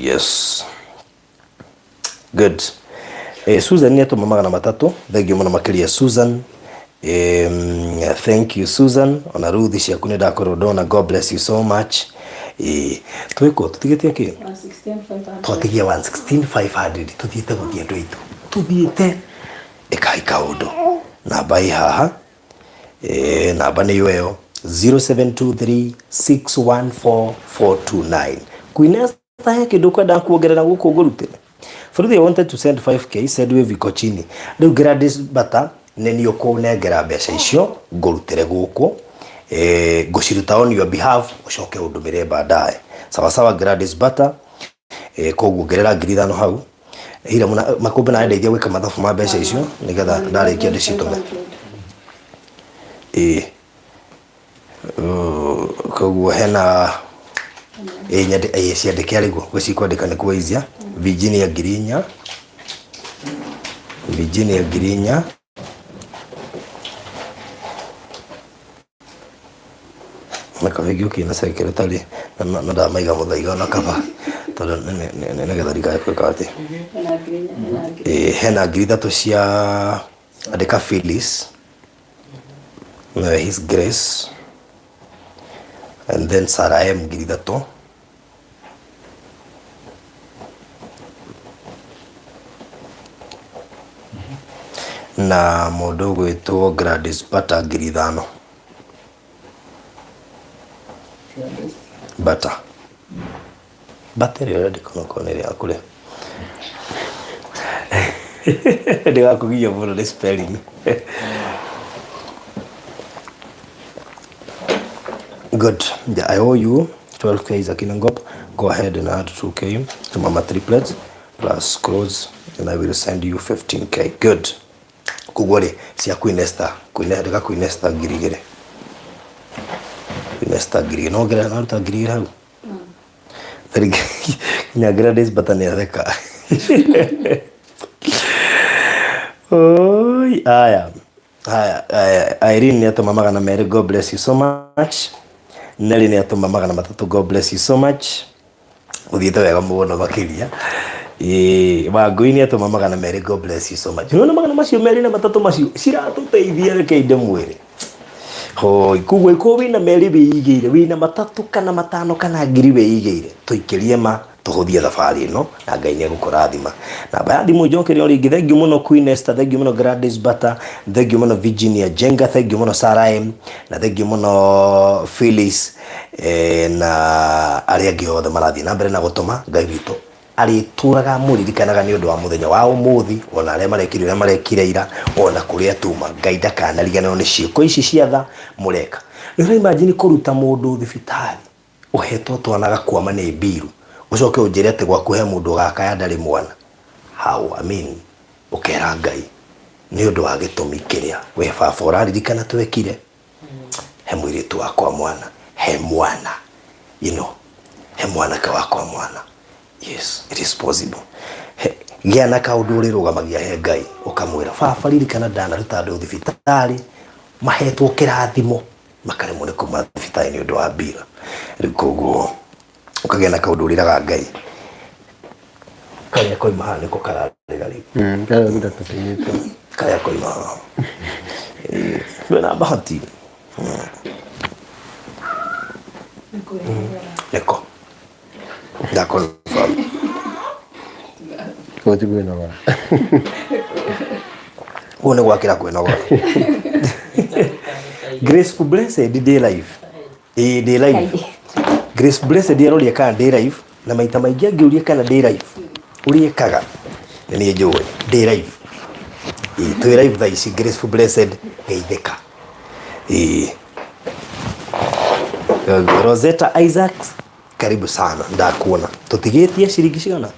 Yes, good. Susan nĩ atũma 300, thank you mũno makĩria Susan. Thank you Susan, ona Ruth ciaku nĩ ndakorwo ndona, God bless you so much. Twĩkũ tũtigĩtie kĩ? 116,500. Twatigia 116,500, tuthiĩte gũthiĩ andũ aitũ, tuthiĩte ĩkai kaũndũ. Namba ĩ haha, namba nĩ ĩyo 0723614429. Queen Esther, he kĩndũ ũkwendaga kuongerera gũkũ ngũrutĩre? Fruthi, I wanted to send 5K, send wave iko chini. Rĩu Gladys Bata nĩ niĩ ũkũnengera mbeca icio ngũrutĩre gũkũ, ngũciruta on your behalf, ũcoke ũndũmĩre baadaye. Sawa sawa Gladys Bata. Koguo ngerera 5,000 hau. Hira mũna makũmbĩ na ndeithia gwĩka mathabu ma mbeca icio nĩgetha ndarĩkia ndĩcitũme. Koguo hena nyandĩ ciandĩke arĩguo gũcikwandĩka nĩkuo easier. Virginia 4,000, Virginia 4,000, na kaba ingĩũkire na secretary na ndamaiga mũthaiga ona kaba tondũ nĩgetha ndikae gwĩka atĩ. Hena 4,000, hena 4,000. Hena 3,000 cia andĩka Phyllis na His Grace and then Sarah M 3,000. Na mũndũ ũgwĩtwo Gladys Bata 5,000. Bata. Bata ĩrĩa ũrandĩka onokorwo nĩ ĩrĩa kũrĩa. Ndĩgakũgia mũno nĩ spelling. Good. Yeah, I owe you 12K za Kinangop. Go ahead and add 2K to Mama triplets plus clothes and I will send you 15K. Good. Koguo rĩ, cia Queen Esther, Queen andĩka Queen Esther 2,000. Queen Esther 2,000. No ngerera naruta 2,000 hau. Nginya Gladys Bata nĩ atheka. Oi, aya. Haya, aya, Irene nĩ atũma 200, God bless you so much. Nelly nĩ atũma 300, God bless you so much. Ũthiĩte wega mũno makĩria. Wangũi nĩ atũma 200, God bless you so much. Nĩwona magana macio merĩ na matatũ macio ciratũteithia, reke ndĩmwĩre. Hoi, koguo ĩkorwo wĩna merĩ wĩigĩire, wĩna matatũ kana matano kana ngiri wĩigĩire, tũikĩrie ma tũhũthie thabarĩ ĩno na Ngai nĩ egũkũrathima. Namba ya thimũ njokere o rĩngĩ, thank you mũno Queen Esther, thank you mũno Gladys Bata, thank you mũno Virginia Jenga, thank you mũno Sarah M, na thank you mũno Phyllis, na arĩa angĩ othe marathiĩ na mbere na gũtũma. Ngai witũ arĩtũraga mũririkanaga nĩ ũndũ wa mũthenya wa ũmũthĩ, ona arĩa marekire ũrĩa marekire ira, ona kũrĩa tuma. Ngai ndakanariganĩrwo nĩ ciĩko ici cia tha mũreka. Nĩ ũra imagine kũruta mũndũ thibitarĩ ũhetwo twana gakwama nĩ mbiru, ũcoke ũnjĩre atĩ gwaku he mũndũ ũgakaya ndarĩ mwana. How? I mean, ũkera Ngai nĩ ũndũ wa gĩtũmi kĩrĩa we baba ũraririkana twekire, he mũirĩtu wakwa mwana, he mwana, you know, he mwanake wakwa mwana. Yes, it is possible. Gĩa na kaũndũ ũrĩrũgamagia he Ngai ũkamwĩra, baba ririkana ndanaruta andũ thibitarĩ mahetwo kĩrathimo makaremwo nĩ kuma thibitarĩ nĩ ũndũ wa mbira. Rĩu koguo ũkagĩa na kaũndũ ũrĩraga Ngai. Karĩa koima haha nĩko kararĩra rĩu. Karĩa gũta tũkinyĩte. Karĩa koima haha. Ndwĩna bahati. Nĩko. Nda confirm. Kũu ti kwĩnogora. Kũu nĩ gwakĩra kwĩnogora. Grace Blessed ndĩ live. Ĩĩ ndĩ live. Grace Blessed aroria kana ndĩ live na maita maingĩ angĩũria kana ndĩ live ũrĩa ĩkaga nĩ niĩ njũĩ ndĩ live. Ĩĩ twĩ live thaa ici Grace Blessed geithĩka. Ĩĩ Rosetta Isaacs karibu sana ndakuona tũtigĩtie ciringi cigana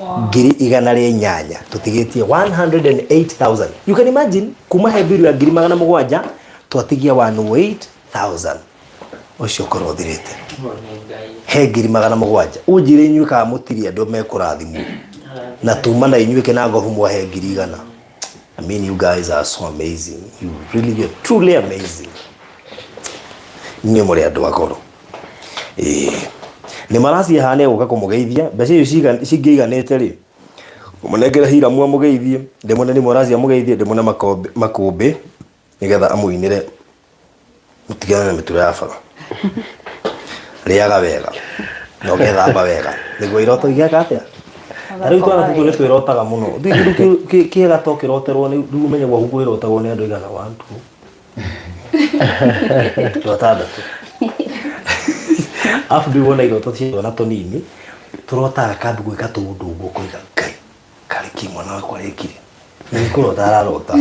8,100 tũtigĩtie 108,000 you can imagine kuma he biru ya 700,000 twatigia 108,000 ũcio ũkorwo ũthirĩte he 700,000 ũnjĩre inyuĩ kana mũtirĩ andũ mekũrathimwo na tuma na inyuĩ kĩna ngobu mwahe 100,000. I mean, you guys are so amazing. You really, you're truly amazing. Inyuĩ mũrĩ andũ a goro. Ĩĩ. Nĩ maracia haha nĩ egũka kũmũgeithia mbeca icio cingĩiganĩte rĩ mũnengere Hiramu amũgeithie ndĩmũne nĩ mũracia amũgeithie ndĩmũne makũmbĩ nĩgetha amũinĩre mũtigane na mĩturo ya bara rĩaga wega na ũgethamba wega nĩguo iroto igeka atĩa na rĩu twana tũtũ nĩ twĩrotaga mũno Ndũĩ kĩndũ kĩega to kĩroterwo nĩ rĩu ũmenye gwaku kwĩrotagwo nĩ andũ igana one two andũ atandatũ arabu ndũĩ wona iroto cia twana tũnini tũrotaga kambi gwĩka tũũndũ ũguo ũkoiga ngai karĩ kĩ mwana wakwa arekire na nĩ kũrota ararota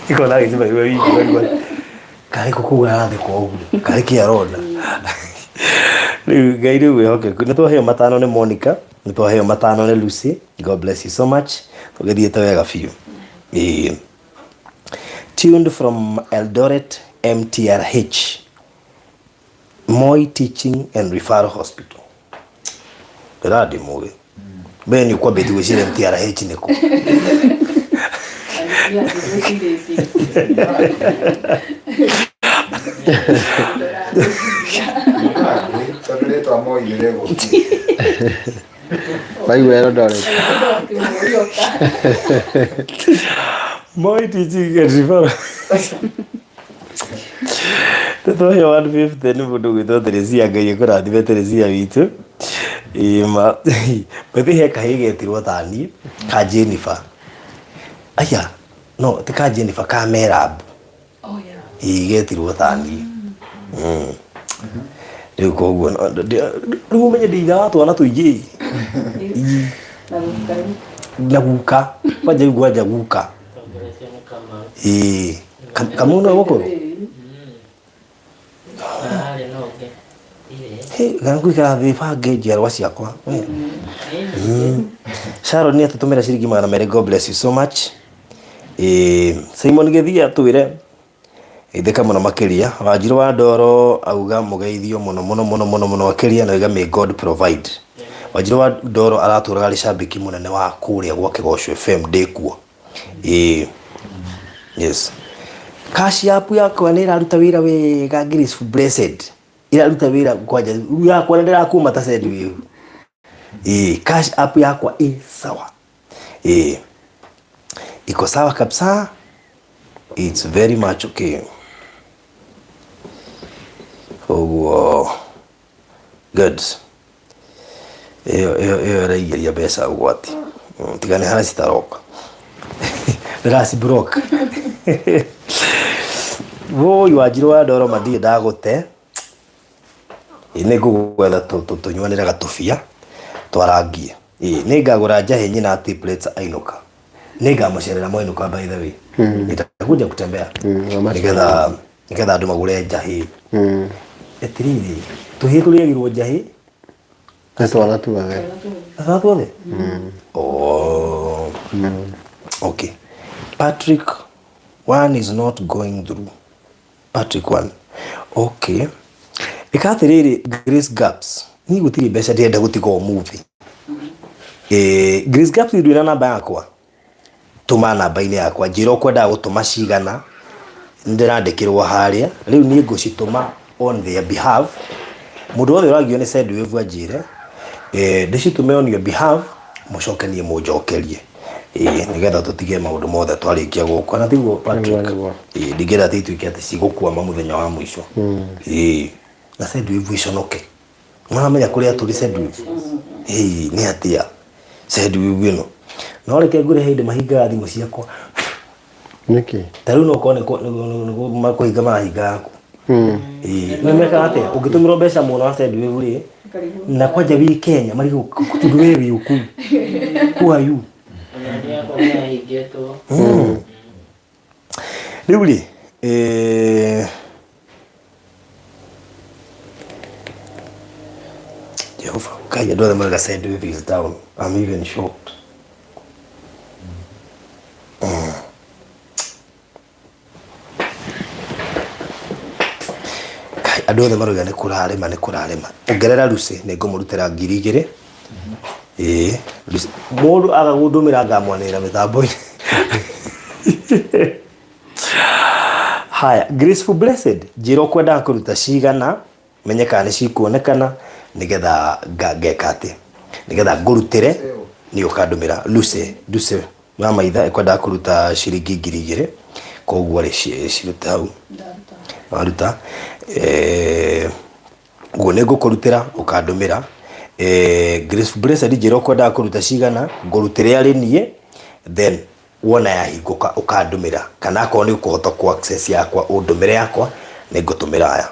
ikona gĩcima iwe wiki ũkaigua karĩ kũ kũu arathekwo ũguo karĩ kĩ arona rĩu ngai rĩu wĩhokeku nĩ twaheo 5 nĩ Monica nĩ twaheo 5 nĩ Lucy God bless you so much tũgĩthiĩte wega biũ. Ĩĩ. Tuned from Eldoret MTRH Moi Teaching and Referral Hospital ndĩra ndĩ mũgĩ mbere nĩ ũkwambĩtie gwĩciria MTRH nĩ kũ Tondũ rĩtwa Moi nĩ rĩgũthiĩ. Waigua Eldoret. Moi Teaching and Referral tũtwaheo 150 nĩ mũndũ gwĩtwo Teresia Ngai akũrathime Teresia witũ ĩma bethe he kahĩĩ getirwo tani ka Jennifer aya no ti ka Jennifer ka Merab ĩĩ getirwo tani rĩu koguo rĩu ũmenye ndĩ ithe wa twana tũingĩ na guka kwanja rĩu kwanja guka ĩĩ Kamau nĩwe mũkũrũ Hey, ngũikara thĩ bange njiarwa ciakwa we. Sharon nĩ atũtũmĩra ciringi 200 God bless you so much. Simon Gĩthia atwĩre ithĩka mũno makĩria Wanjirũ wa Ndoro auga mũgeithio mũno mũno mũno mũno mũno makĩria na auga may God provide. Wanjirũ wa Ndoro aratũraga arĩ cambĩki mũnene wa kũrĩa gwa Kĩgoco FM ndĩkuo. Ĩĩ. Yes. Cash app yakwa nĩ ĩraruta wĩra wega Grace Blessed. Ĩraruta wĩra kwanja rĩu yakwa nĩ ndĩrakuma ta Sendwave. Ĩĩ, cash app yakwa ĩ sawa. Ĩĩ. Iko sawa kabisa. It's very much okay. Ũguo good. Ĩyo ĩyo ĩyo ĩraingĩria mbeca ũgwati. Tiga nĩ harĩa citaroka. Ndĩraci block. Woi Wanjirũ wa Ndoro ma ndirĩ ndagũte. Ĩ nĩ ngũgwetha tũnyuanĩre gatũbia twarangie. Ĩ nĩ ngagũra njahĩ nyina triplets ainũka. Nĩ ngamũcerera mwainũka by the way. Nitakuja kutembea. Nĩgetha nĩgetha andũ magũre njahĩ. Atirĩrĩ, tũhĩĩ tũrĩagĩrwo njahĩ Nĩ twana tuothe. Twana tuothe? Oh. Okay. Patrick one is not going through. Patrick one. Okay. Ĩka atĩrĩrĩ Grace Gaps. Niĩ gũtirĩ mbeca ndĩrenda gũtiga ũmũthĩ. Grace Gaps ndwĩ na namba yakwa? Tũma namba-inĩ yakwa njĩra ũkwendaga gũtũma cigana nĩndĩrandĩkĩrwo harĩa rĩu niĩ ngũcitũma on their behalf mũndũ wothe ũragio nĩ Sendwave anjĩre ndĩcitũme on your behalf mũcoke niĩ mũnjokerie nĩgetha tũtige maũndũ mothe twarĩkia gũkũ na tiguo Patrick ndingĩenda atĩ ituĩke atĩ cigũkwama mũthenya wa mũico na Sendwave iconoke Maramenya kũrĩa tũrĩ Sendwave ĩĩ nĩ atĩa Sendwave ĩno no reke ngwĩre he hĩndĩ mahingaga thimũ ciakwa Nĩkĩ? Ta rĩu no ũkorwo nĩ kũhinga marahinga yaku. Ĩĩ, nĩ mekaga atĩa? Ũngĩtũmĩrwo mbeca mũno na Sendwave rĩ, na kwanja wĩ Kenya, marigwo tondũ we wĩ ũkũ. Who are you? Ona niĩ yakwa nĩ yahingĩtwo. Rĩu rĩ, eh, Jehova, Ngai andũ othe marauga Sendwave is down. I'm even shocked. Kai, andũ othe marauga nĩ kũrarĩma nĩ kũrarĩma. Ongerera Lucy nĩ ngũmũrutĩra 2000. Ĩĩ, Lucy. Mũndũ aga gũndũmĩra ngamwanĩrĩra mĩtambo-inĩ. Haya, Graceful Blessed, njĩra ũkwendaga kũruta cigana, menye kana nĩ cikuonekana nĩgetha ngeka atĩ, nĩgetha ngũrutĩre nĩ ũkandũmĩra. Lucy, Lucy Wamaitha ekwendaga kũruta ciringi 2000, koguo rĩ cirute hau. Waruta, ũguo nĩ ngũkũrutĩra ũkandũmĩra. Grace Blessed njĩra ũkwendaga kũruta cigana, ngũrutĩre arĩ niĩ, then wona yahingũka ũkandũmĩra, kana akorwo nĩ ũkũhota kũ access yakwa ũndũmĩre yakwa, nĩ ngũtũmĩra aya.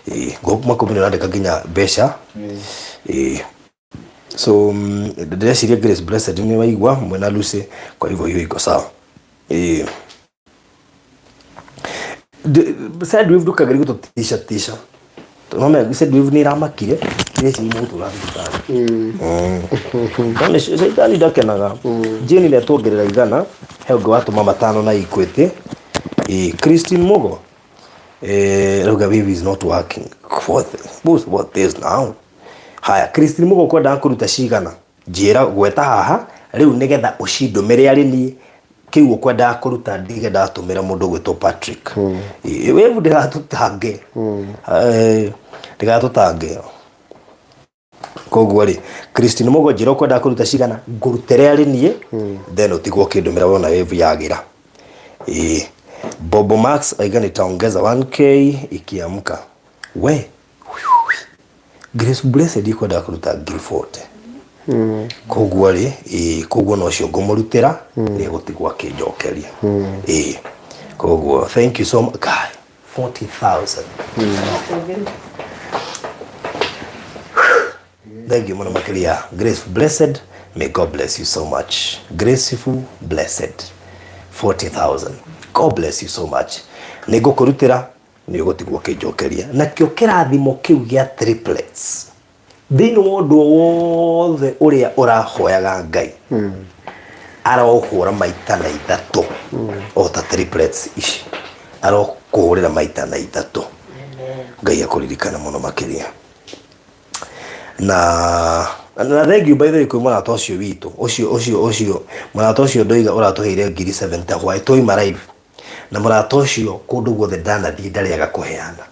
Ĩĩ, Makũmbĩ nĩ ũrandĩka nginya mbeca. Ĩĩ. So ndĩreciria Grace Blessed nĩ waigua mwena Lucy, kwa hivyo hiyo iko sawa. Ĩĩ. Sendwave ndũkagerie gũtũtisha tisha. Nona Sendwave nĩ ĩramakire, ndĩreciria mũgũtũra thibitarĩ. No nĩ caitani ndakenaga. Jane nĩ atuongerera 100, he ũngĩ watũma 5 na Equity. Ĩĩ, Christine Mugo. Rauga wave is not working. What, what is now? Haya, Christine Mugo kwendaga kũruta cigana? Njĩra gweta haha rĩu nĩgetha ũcindũmĩre arĩ niĩ kĩu ũkwendaga kũruta ndige ndatũmĩra mũndũ ũgwĩtwo Patrick. Ĩĩ, Wave ndĩgatũtange. Ndĩgatũtange. Koguo rĩ, Christine Mugo njĩra ũkwendaga kũruta cigana, ngũrutĩre arĩ niĩ, then ũtigwo ũkĩndũmĩra wona wave yagĩra. Ĩĩ. Bobo Max aiga nitaongeza 1K ikiamka. We, Grace Blessed ikwendaga kũruta 40,000. Koguo rĩ, ĩĩ, koguo no ũcio ngũmũrutĩra, nĩ egũtigwo akĩnjokeria. Ĩĩ. Koguo thank you so much. Guy, 40,000. Thank you mũno makĩria. Grace Blessed, may God bless you so much. Graceful Blessed, 40,000. God bless you so much. Nĩ ngũkũrutĩra, nĩ ũgũtigwo ũkĩnjokeria. Nakĩo kĩrathimo kĩu gĩa triplets, thĩinĩ wa ũndũ wothe ũrĩa ũrahoyaga Ngai, arohũra maita na ithatũ, o ta triplets ici, arokũhũrĩra maita na ithatũ. Ngai akũririkane mũno makĩria. Na thank you by the way kwĩ mũrata ũcio witũ, ũcio ũcio ũcio mũrata ũcio ndoiga ũratũheire 70,000 hwaĩ twauma live. Na mũrata ũcio kũndũ guothe ndanathiĩ ndarĩaga kũheana.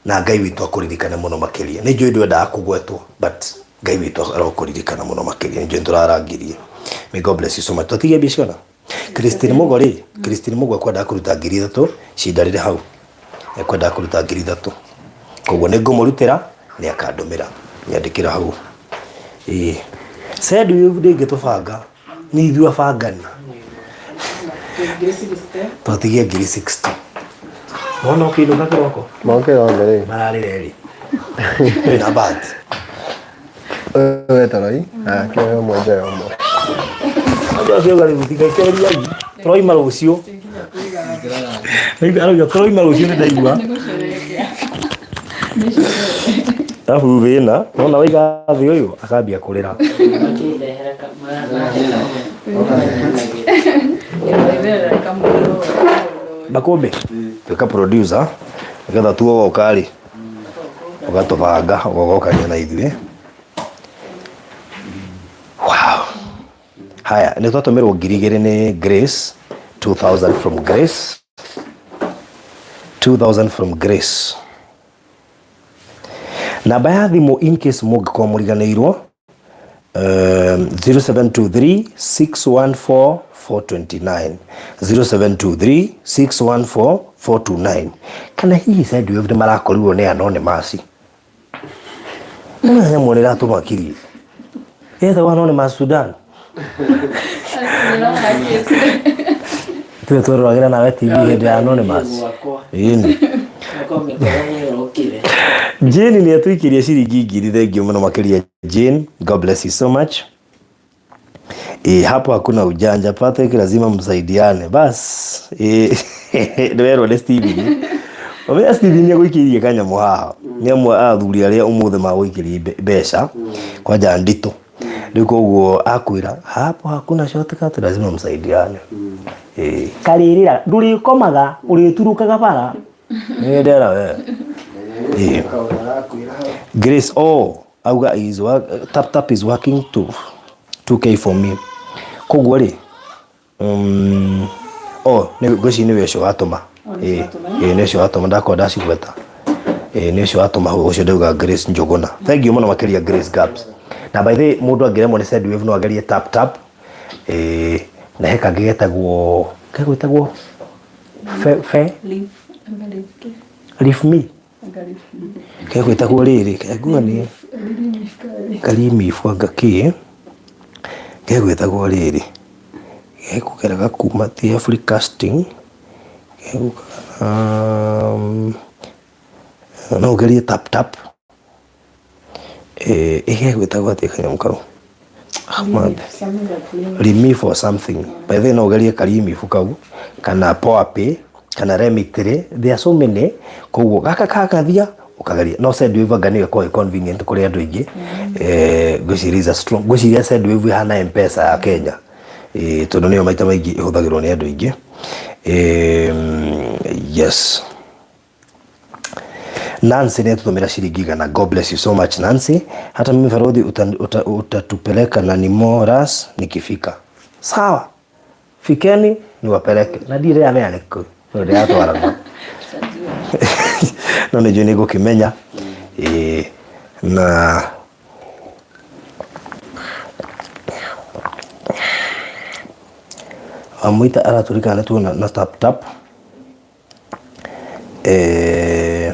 Na Ngai witũ akũririkane mũno makĩria. Nĩ njũĩ ndwendaga kũgwetwo, but Ngai witũ arokũririkana mũno makĩria. Nĩ njũĩ nĩtũrarangirie. May God bless you so much. Twatigia mbia cigana? Christine Mugo rĩ, Christine Mugo ekwendaga kũruta 3000, cindarĩre hau. Ekwendaga kũruta 3000. Koguo nĩ ngũmũrutĩra, nĩ akandũmĩra. Nyandĩkĩra hau. Ĩĩ. Sendwave ndĩngĩtũbanga. Nĩ ithuĩ abangani. Twatigia 60,000. Wona ũkĩinũka kĩroko? Mokĩra othe rĩ. Mararĩra erĩ. Wĩna bahati. Ũyũ wetagwo nake ũyũ ũmwe njoya ũmwe. Andũ acio rĩu tigekeria tũroima rũciũ. Arauga tũroima rũciũ nĩ ndaigua. Arabu thĩna, wona waiga thĩ ũyũ akambia kũrĩra. Makũmbĩ, tuĩka producer, nĩgetha tuogoka rĩ, ũgatũbanga ũgogokania na ithuĩ. Wow. Haya, nĩ twatũmĩrwo 2000 nĩ Grace, 2000 from Grace, 2000 from Grace. Namba ya thimũ in case mũngĩkorwo mũriganĩirwo, 0723 614 429, 0723 614 429. Kana hihi Sendwave nĩ marakorirwo nĩ anonymous? Nĩ nyamũ nĩ ĩratũmakirie. Ĩtagwo anonymous Sudan. Tuwe tweroragĩra nawe TV hĩndĩ ya Anonymous. Gwakwa. Ĩni. Gwakwa mĩkora nĩ ĩrokire. Jane nĩ atũikĩria ciringi ngiri thengiũ mũno makĩria Jane, God bless you so much. E, hapo hakuna ujanja Patrick, lazima msaidiane bas. E, nĩwerwo nĩ Steven. Ũmenya Steven nĩ agũikĩirie kanyamũ haha nĩ amwe a athuri arĩa ũmũthĩ magũikĩria mbeca kwanja nditũ rĩu koguo akwĩra hapo hakuna shortcut, lazima msaidiane. E, karĩrĩra ndũrĩkomaga ũrĩturũkaga bara nĩ ndera we. Eh. Kaũndũ arakwĩra hau. Grace oh auga is work, tap tap is working to 2k for me koguo rĩ oh nĩ ngwĩciria nĩwe ũcio watũma. Oh, nĩ ĩ watũma. Ĩ nĩ ũcio watũma ndakorwo ndacigweta ĩ nĩ ũcio watũma hau ũcio ndauga Grace Njũgũna thank you mũno makĩria Grace Gaps na by the way mũndũ angĩremwo nĩ Sendwave no agerie tap tap ĩ na he kangĩ getagwo gegwĩtagwo fe fe Leave. Anga leave tu. leave me Anga leave me. gegwĩtagwo rĩrĩ nguo nĩ karimibu anga kĩ gegwĩtagwo rĩrĩ gekũgeraga kuma ti free casting gegũkaga no ũgerie tap tap ĩ gegwĩtagwo atĩa kanyamũ kau? Ah, man. Something like leave. Remif or something by the way no ũgerie karimibu kau kana poapay kana remitry there are so many koguo gaka kagathia ũkageria no Sendwave anga nĩyo ĩkoragwo ĩ convenient kũrĩ andũ aingĩ eh ngwĩciria is a strong ngwĩciria Sendwave ĩhana M-Pesa ya Kenya eh tondũ nĩyo maita maingĩ ĩhũthagĩrwo nĩ andũ aingĩ eh yes Nancy nĩ atũtũmĩra ciringi igana. God bless you so much Nancy. Hata mimi Farodhi utatupeleka na ni Moras nikifika. Sawa. Fikeni niwapeleke. Na ndirĩ ndĩramenya nĩ kũ. No ndĩratwarana. No nĩ njũĩ nĩ ngũkĩmenya. Ĩĩ na Wamũita aratũrikana nĩ tuona na tap tap. Eh,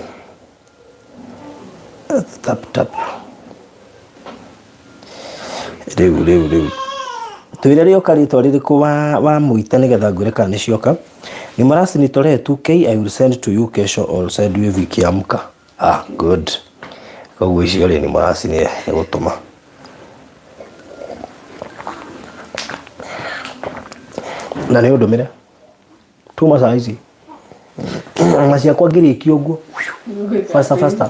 tap tap rĩu rĩu rĩu twĩre rĩoka rĩtwa rĩrĩkũ wa wa mũita nĩgetha ngwĩre kana nĩ cioka ni marasi nitolee 2k I will send to you kesho or send you ikiamka ah good koguo icio rĩ ni marasi nĩ gũtũma na nĩ ũndũmĩre tuma saa ici na ciakwa ngĩrĩkia ũguo faster faster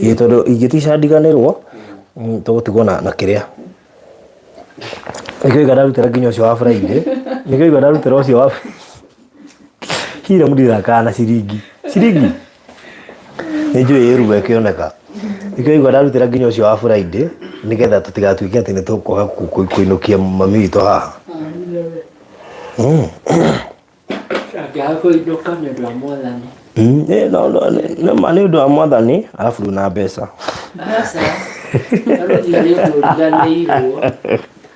ĩ tondũ ingĩtica ndiganĩrwo tũgũtigwo na na kĩrĩa nĩkĩo iga ndarutĩra nginya ũcio wa Friday nĩkĩo iga ndarutĩra ũcio wa hira mũndirakaa na ciringi ciringi nĩ njũĩ ĩruga ĩkĩoneka nĩkĩo igua ndarutĩra nginya ũcio wa Friday nĩgetha tũtigatuĩke atĩ nĩ tũkwaga kũinũkia mami witũ haha. Angĩaga kũinũka nĩ ũndũ wa mwathani. No, no, nĩ ma nĩ ũndũ wa mwathani arabu rĩu na mbeca. Aca, barũthi harĩ ũndũ ũriganĩirwo.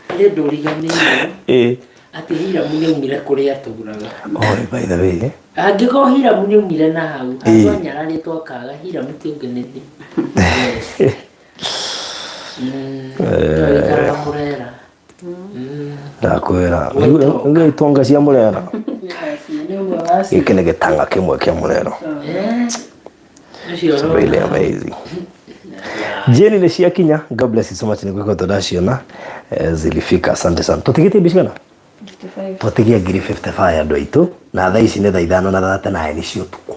Harĩ ũndũ ũriganĩirwo Ĩ. atĩ Hiramu nĩaumire kũrĩa atũraga. Oh, by the way. Angĩkorwo Hiramu nĩaumire na hau, Ĩ. handũ anyararĩtwo akaga Hiramu ti ũngĩ nĩ niĩ. Yes. Tũgĩikaraga Mũrera. Ndakwĩra. Rĩu itonga cia Mũrera. Gĩkĩ nĩ gĩtanga kĩmwe kĩa Mũrera. Ũcio It's really amazing. Jeni nĩ ciakinya. God bless you so much nĩ gwĩka ndaciona. Zilifika. Asante sana. Tũtigĩtie mbica cigana? 55. Twatigia ngiri 55 andũ aitũ na thaa ici nĩ thaa ithano na thate nine cia ũtukũ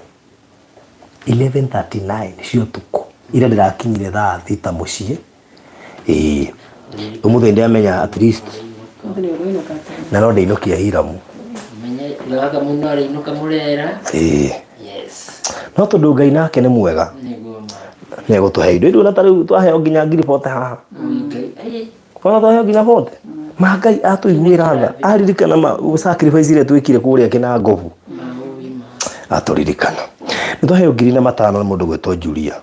11:39 cia ũtukũ ira ndĩrakinyire thaa thita mũciĩ ĩĩ ũmũthĩ ndĩamenya at least Ũmũthĩ nĩ ũrũinũka tene. na no ndĩinũkia Hiramu Menye gaka mũno arĩinũka Mũrera. ĩĩ Yes. no tondũ Ngai nake nĩ mwega Nĩguo ma. nĩ egũtũhe indo indo na ta rĩu twaheo nginya ngiri bote haha Ui, Ngai. ona twaheo nginya bote ma Ngai atũiguĩra tha aririkana ma sacrifice iria twĩkire kũrĩa kĩnangobu Maũi ma. atũririkana nĩ twaheo ngiri na matano nĩ mũndũ gwĩtwo Julia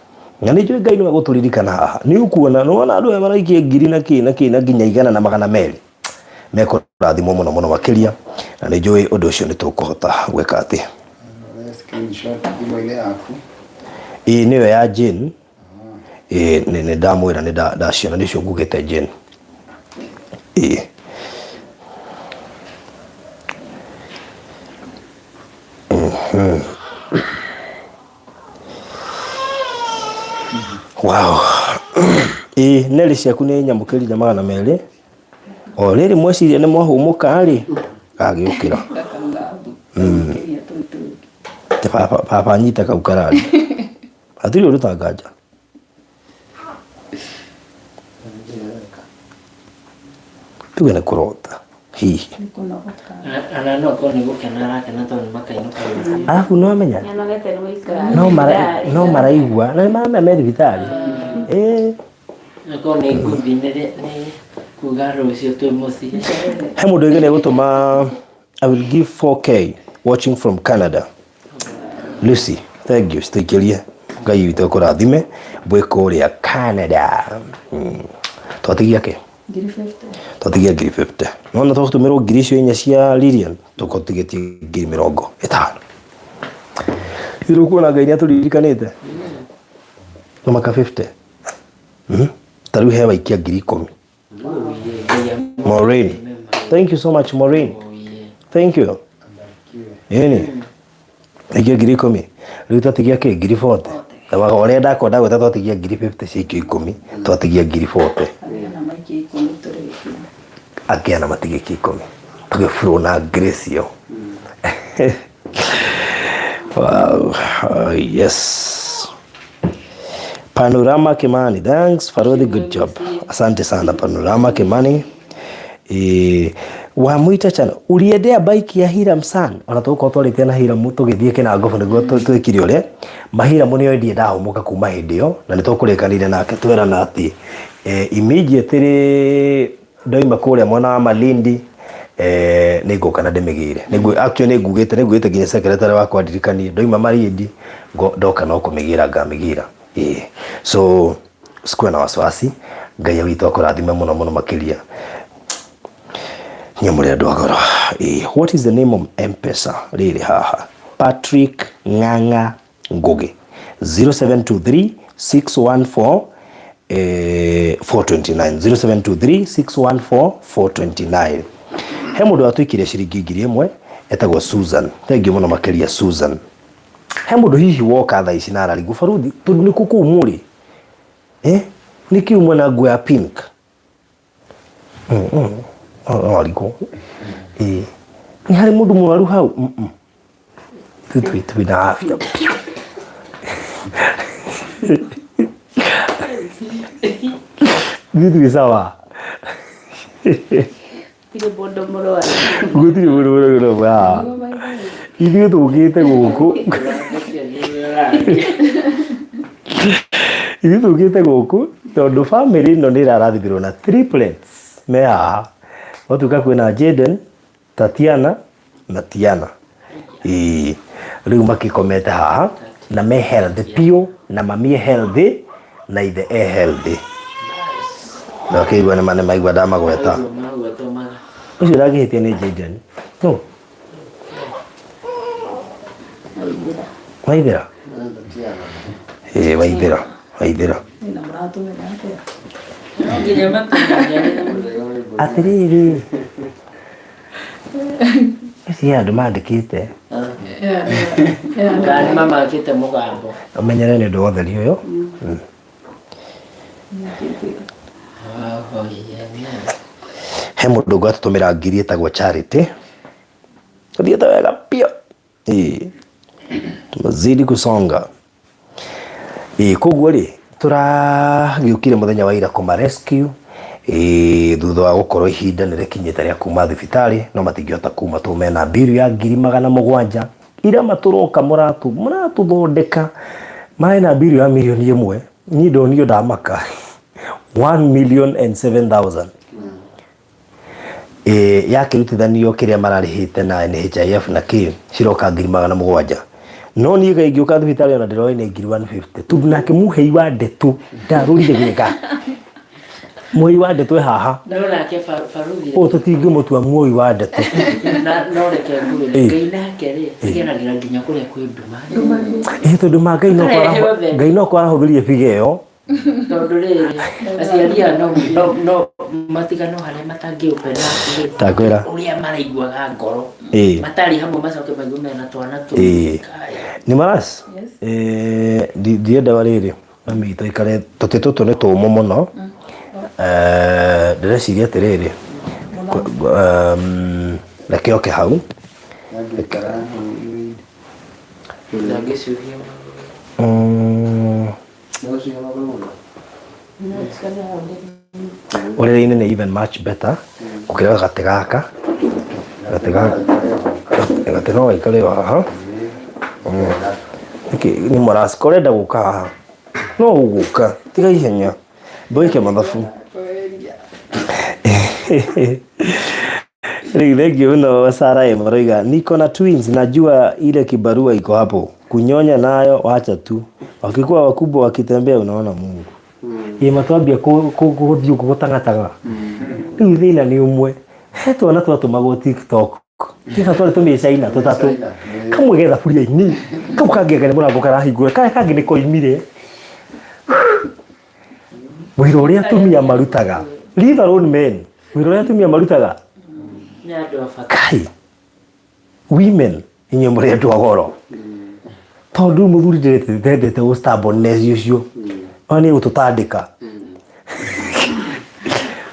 na nĩ njũĩ Ngai nĩwe gũtũririkana haha nĩ ũkuona nĩ wona andũ aya maraikia ngiri na kĩ na kĩ na nginya igana na magana merĩ mekũrathimwo mũno mũno makĩria na nĩ njũĩ ũndũ ũcio nĩ tũkũhota gwĩka atĩ Screenshot thimũ-inĩ yaku. Ĩĩ nĩyo ya Jane ĩĩ nĩ ndamwĩra nĩ ndaciona nĩcio ngugĩte Jane ĩĩ Wow. Ĩĩ neli ciaku nĩ nyamũkĩrire 200. O rĩrĩ mweciria nĩ mwahũmũka rĩ, gagĩũkĩra. Gakĩria tũu tũngĩ. Te baba baba nyita kau karari. Hatirĩ ũndũ ta nganja. Tuge nĩ kũrota hihi. Nĩ kũnogoka. Ana no korwo nĩ gũkena arakena tondũ nĩ makainũka rũciũ. Arabu nĩ wamenya Nĩanogete nĩ gũikara no mara no maraigua na nĩ maramenya me thibitarĩ. Ĩĩ. Akorwo nĩ ngũthi nĩ nĩ kuga rũciũ twĩ mũciĩ. He mũndũ ũngĩ nĩ egũtũma I will give 4K watching from Canada. Lucy, thank you. Citũikĩrie. Ngai witũ akũrathime mwĩ kũrĩa Canada. Twatigia kĩ? 50,000. Twatigia 50,000. Nona twatũmĩrwo 4,000 cia Lilian, tũkorwo tũtigĩtie 50,000. Ithuĩ kuona Ngai nĩ atũririkanĩte. No maka 50. Ta rĩu he waikia 10,000. Maureen. Thank you so much Maureen. Thank you. Ĩni. Aikia 10,000. Rĩu twatigia kĩ 40,000. Ũrĩa ndakwenda gwĩta twatigia 50,000 ciaikio 10, twatigia 40,000. Arĩa na maikia 10 tũrĩkia. Angĩ ana matigĩkie 10. Tũgĩburo na grace ĩyo. Wow. Yes. Panorama Kimani, thanks Farodhi, good job. Asante sana Panorama Kimani. Wamwita chana uliendea bike ya Hiram San ona tũgũkorwo twarĩtie na Hiram tũgĩthiĩ Kĩnangobu nĩguo twĩkire ũrĩa Mahiramu nĩo ndiĩ ndahũmũka kuma hĩndĩ ĩyo na nĩ tũkũrĩkanire nake twerana atĩ immediately ndoima kũrĩa mwena wa Malindi nĩ ngũka na ndĩmĩgĩre. Actually nĩ ngugĩte nĩ ngugĩte nginya secretary wakwa ndirikanie ndoima Malindi ndoka no kũmĩgĩra ngamĩgĩra. So usikuwe na wasiwasi, Ngai witũ akũrathime mũno mũno makĩria. Nyamũ rĩa andũ a goro. What is the name of M-Pesa rĩrĩ haha? Patrick Ng'ang'a Ngugi 0723 614 429 0723 614 429. He mũndũ watũikirie ciringi 1,000 etagwo Susan. Thank you mũno makĩria Susan. He mũndũ hihi woka thaa ici na ararigwo baruthi tondũ nĩkũ kũu mũrĩ? Nĩkĩ umwe na nguo ya pink? No arigwo. Nĩ harĩ mũndũ mũrwaru hau? Tũtũ twĩna afya. Ithuĩ twĩ sawa. Gũtirĩ mũndũ mũrwaru. Gũtirĩ mũndũ mũrwaru haha. Ithuĩ tũkĩte gũkũ. Ithuĩ tũkĩte gũkũ tondũ family ĩno nĩ ĩrarathimirwo na triplets me haha. Gwatuĩka kwĩna Jaden, Tatiana na Tiana. Ĩĩ rĩu makĩkomete haha na me healthy piũ na mami e healthy na ithe e healthy. Na wakĩigua nĩ maigua ndamagweta. Ũcio ũrangĩhĩtia nĩ Jaden. No. Waithĩra? Ĩĩ waithĩra, waithĩra. Na mũratũmenya atĩa? Atĩrĩrĩ. Ici andũ mandĩkĩte. Kana nĩ mamakĩte mũgambo. Ũmenyere nĩ ũndũ wa ũtheri ũyũ. He mũndũ ũngĩ watũtũmĩra 1,000 ĩtagwo Charity. Ũthiĩte wega biũ. Ĩĩ. Tumezidi kusonga. Ĩĩ koguo rĩ tũragĩũkire mũthenya wa ira kũma rescue. Ĩĩ thutha wa gũkorwo ihinda nĩ rĩkinyĩte rĩa kuma thibitarĩ no matingĩhota kuma tondũ mena mbiru ya 700,000. Ira matũroka mũratũthondeka marĩ na mbiru ya 1,000,000. Niĩ ndonio ndamaka 1,007,000. Yakĩrutithanio kĩrĩa mararĩhĩte na NHIF na kĩ ciroka 700,000. No niĩ kaingĩ ũka thibitarĩ ona ndĩroĩ nĩ 150,000 tondũ nake mũhei wa ndeto ndarũrire wega. Mũhei wa ndeto e haha. No nake baruthi. Ũũ tũtingĩmũtua mũhei wa ndeto. Na no reke ngwĩre Ngai nake rĩ ageragĩra nginya kũrĩa kwĩ nduma. Ĩĩ tondũ ma Ngai no Ngai no kwarahũthĩrie biga ĩyo. Tondũ rĩrĩ, aciari aya no, no, no matigano harĩa matangĩũpena Ndakwĩra. ũrĩa maraiguaga ngoro Ĩĩ. matarĩ hamwe macoke maigue mena twana tũ Ĩĩ. Kai. Nĩ maras Eh, ndienda rĩrĩ mami witũ aikare tũtĩ tũtũ nĩ tũmũ mũno. Eh, ndĩreciria atĩrĩrĩ, reke oke hau. Angĩikara hau irĩinĩ. Ndangĩcuhia Nĩgũcuhia magũrũ mũno. Ũrĩrĩ-inĩ nĩ even much better gũkĩra gatĩ gaka. Gatĩ gaka gatĩ no gaikare o haha. Nĩkĩ nĩ mũraci ũrenda gũka haha? No ũgũka tiga ihenya ndwĩke mathabu. Rĩu thengiũ mũno Sarah M aroiga niko na twins, najua ile kibarua iko hapo kunyonya nayo wacha tu, wakikuwa wakubwa wakitembea unaona Mungu. Ĩ matwambia gũthiĩ ũguo gũtang'atang'a. Rĩu thĩna nĩ ũmwe, he twana twatũmagwo TikTok tiga twarĩ tũmĩcaina tũtatũ, kamwe ge thaburia-inĩ, kau kangĩ anga nĩ mũrango karahingũra, karĩa kangĩ nĩ koimire. Wĩra ũrĩa atumia marutaga, leave alone men, wĩra ũrĩa atumia marutaga. Nĩ andũ a bata. Kai, women inyuĩ mũrĩ andũ a goro, tondũ rĩu mũthuri ndendete ũ stubbornness ũcio, ona nĩ egũtũtandĩka,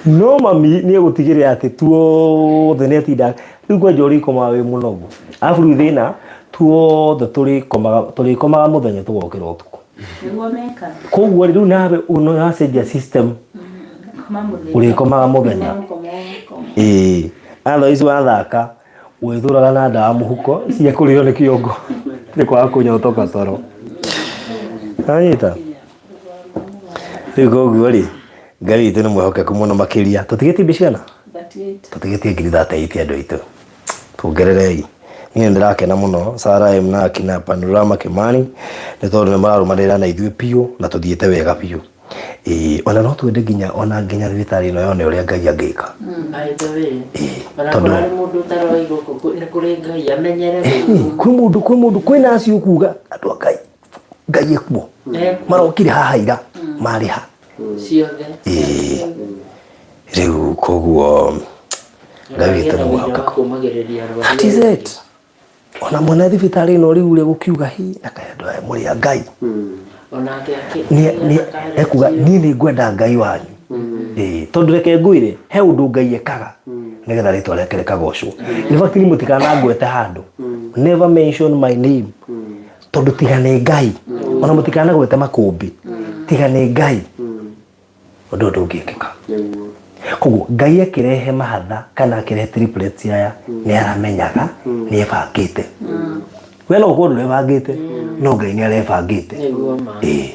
no mami nĩ egũtigĩrĩra atĩ tuothe nĩ atinda rĩu kwanja ũrĩkomaga wĩ mũnogu, arabu rĩu thĩna tuothe tũrĩkomaga tũrĩkomaga mũthenya tũgokĩra ũtukũ. Nĩguo mekaga. Koguo rĩ, rĩu nawe ũracenjia system. Koma mũthenya. Ũrĩkomaga mũthenya. Ĩĩ, otherwise wathaka wĩthũraga na ndawa mũhuko cia kũrĩo nĩ kĩongo nĩ kwaga kũnyotoka toro. Anyita rĩu koguo rĩ, Ngai witũ nĩ mwĩhokeku mũno makĩria. Tũtigĩtie mbia cigana? 38. Tũtigĩtie ngiri 38 andũ aitũ, tuongererei. Niĩ nĩ ndĩrakena mũno Sarah M na akina Panorama Kimani nĩ tondũ nĩ mararũmanĩrĩra na ithuĩ biũ na tũthiĩte wega biũ. Ĩĩ, ona no twende nginya ona nginya thibitarĩ ĩno yone ũrĩa Ngai angĩka. By the way, ona tondũ- kũrarĩ mũndũ ũtaroĩ gũkũ nĩ kũrĩ Ngai amenyere Ĩĩ, kwĩ mũndũ kwĩ mũndũ kwĩna acio kuga andũ a Ngai Ngai ekuo. Ekuo. Marokire haha ira marĩ ha ciothe. Ĩĩ, rĩu koguo Ngai witũ nĩ Wĩra wa mwĩhokeku. kũmagĩrĩria arwaru. That is it. Ona mwene thibitarĩ ĩno rĩu rĩ gũkiuga hi na kaĩ andũ aya mũrĩ a Ngai. Onake Ekuga niĩ nĩ ngwenda Ngai wanyu. Ĩĩ, tondũ reke ngwĩre he ũndũ Ngai ekaga nĩgetha rĩtwa rĩake rĩkagocwo. In fact niĩ mũtikanangwete handũ. Never mention my name. Tondũ tiga nĩ Ngai. Ona mũtikanagwete makũmbĩ. Tiga nĩ Ngai. Ũndũ ũyũ ndũngĩkĩka. Nĩguo. Koguo Ngai akĩrehe mahatha kana akĩrehe triplets aya nĩ aramenyaga nĩ ebangĩte. We no ũkorwo ndũrebangĩte no Ngai nĩ arebangĩte. Nĩguo ma. Ĩĩ.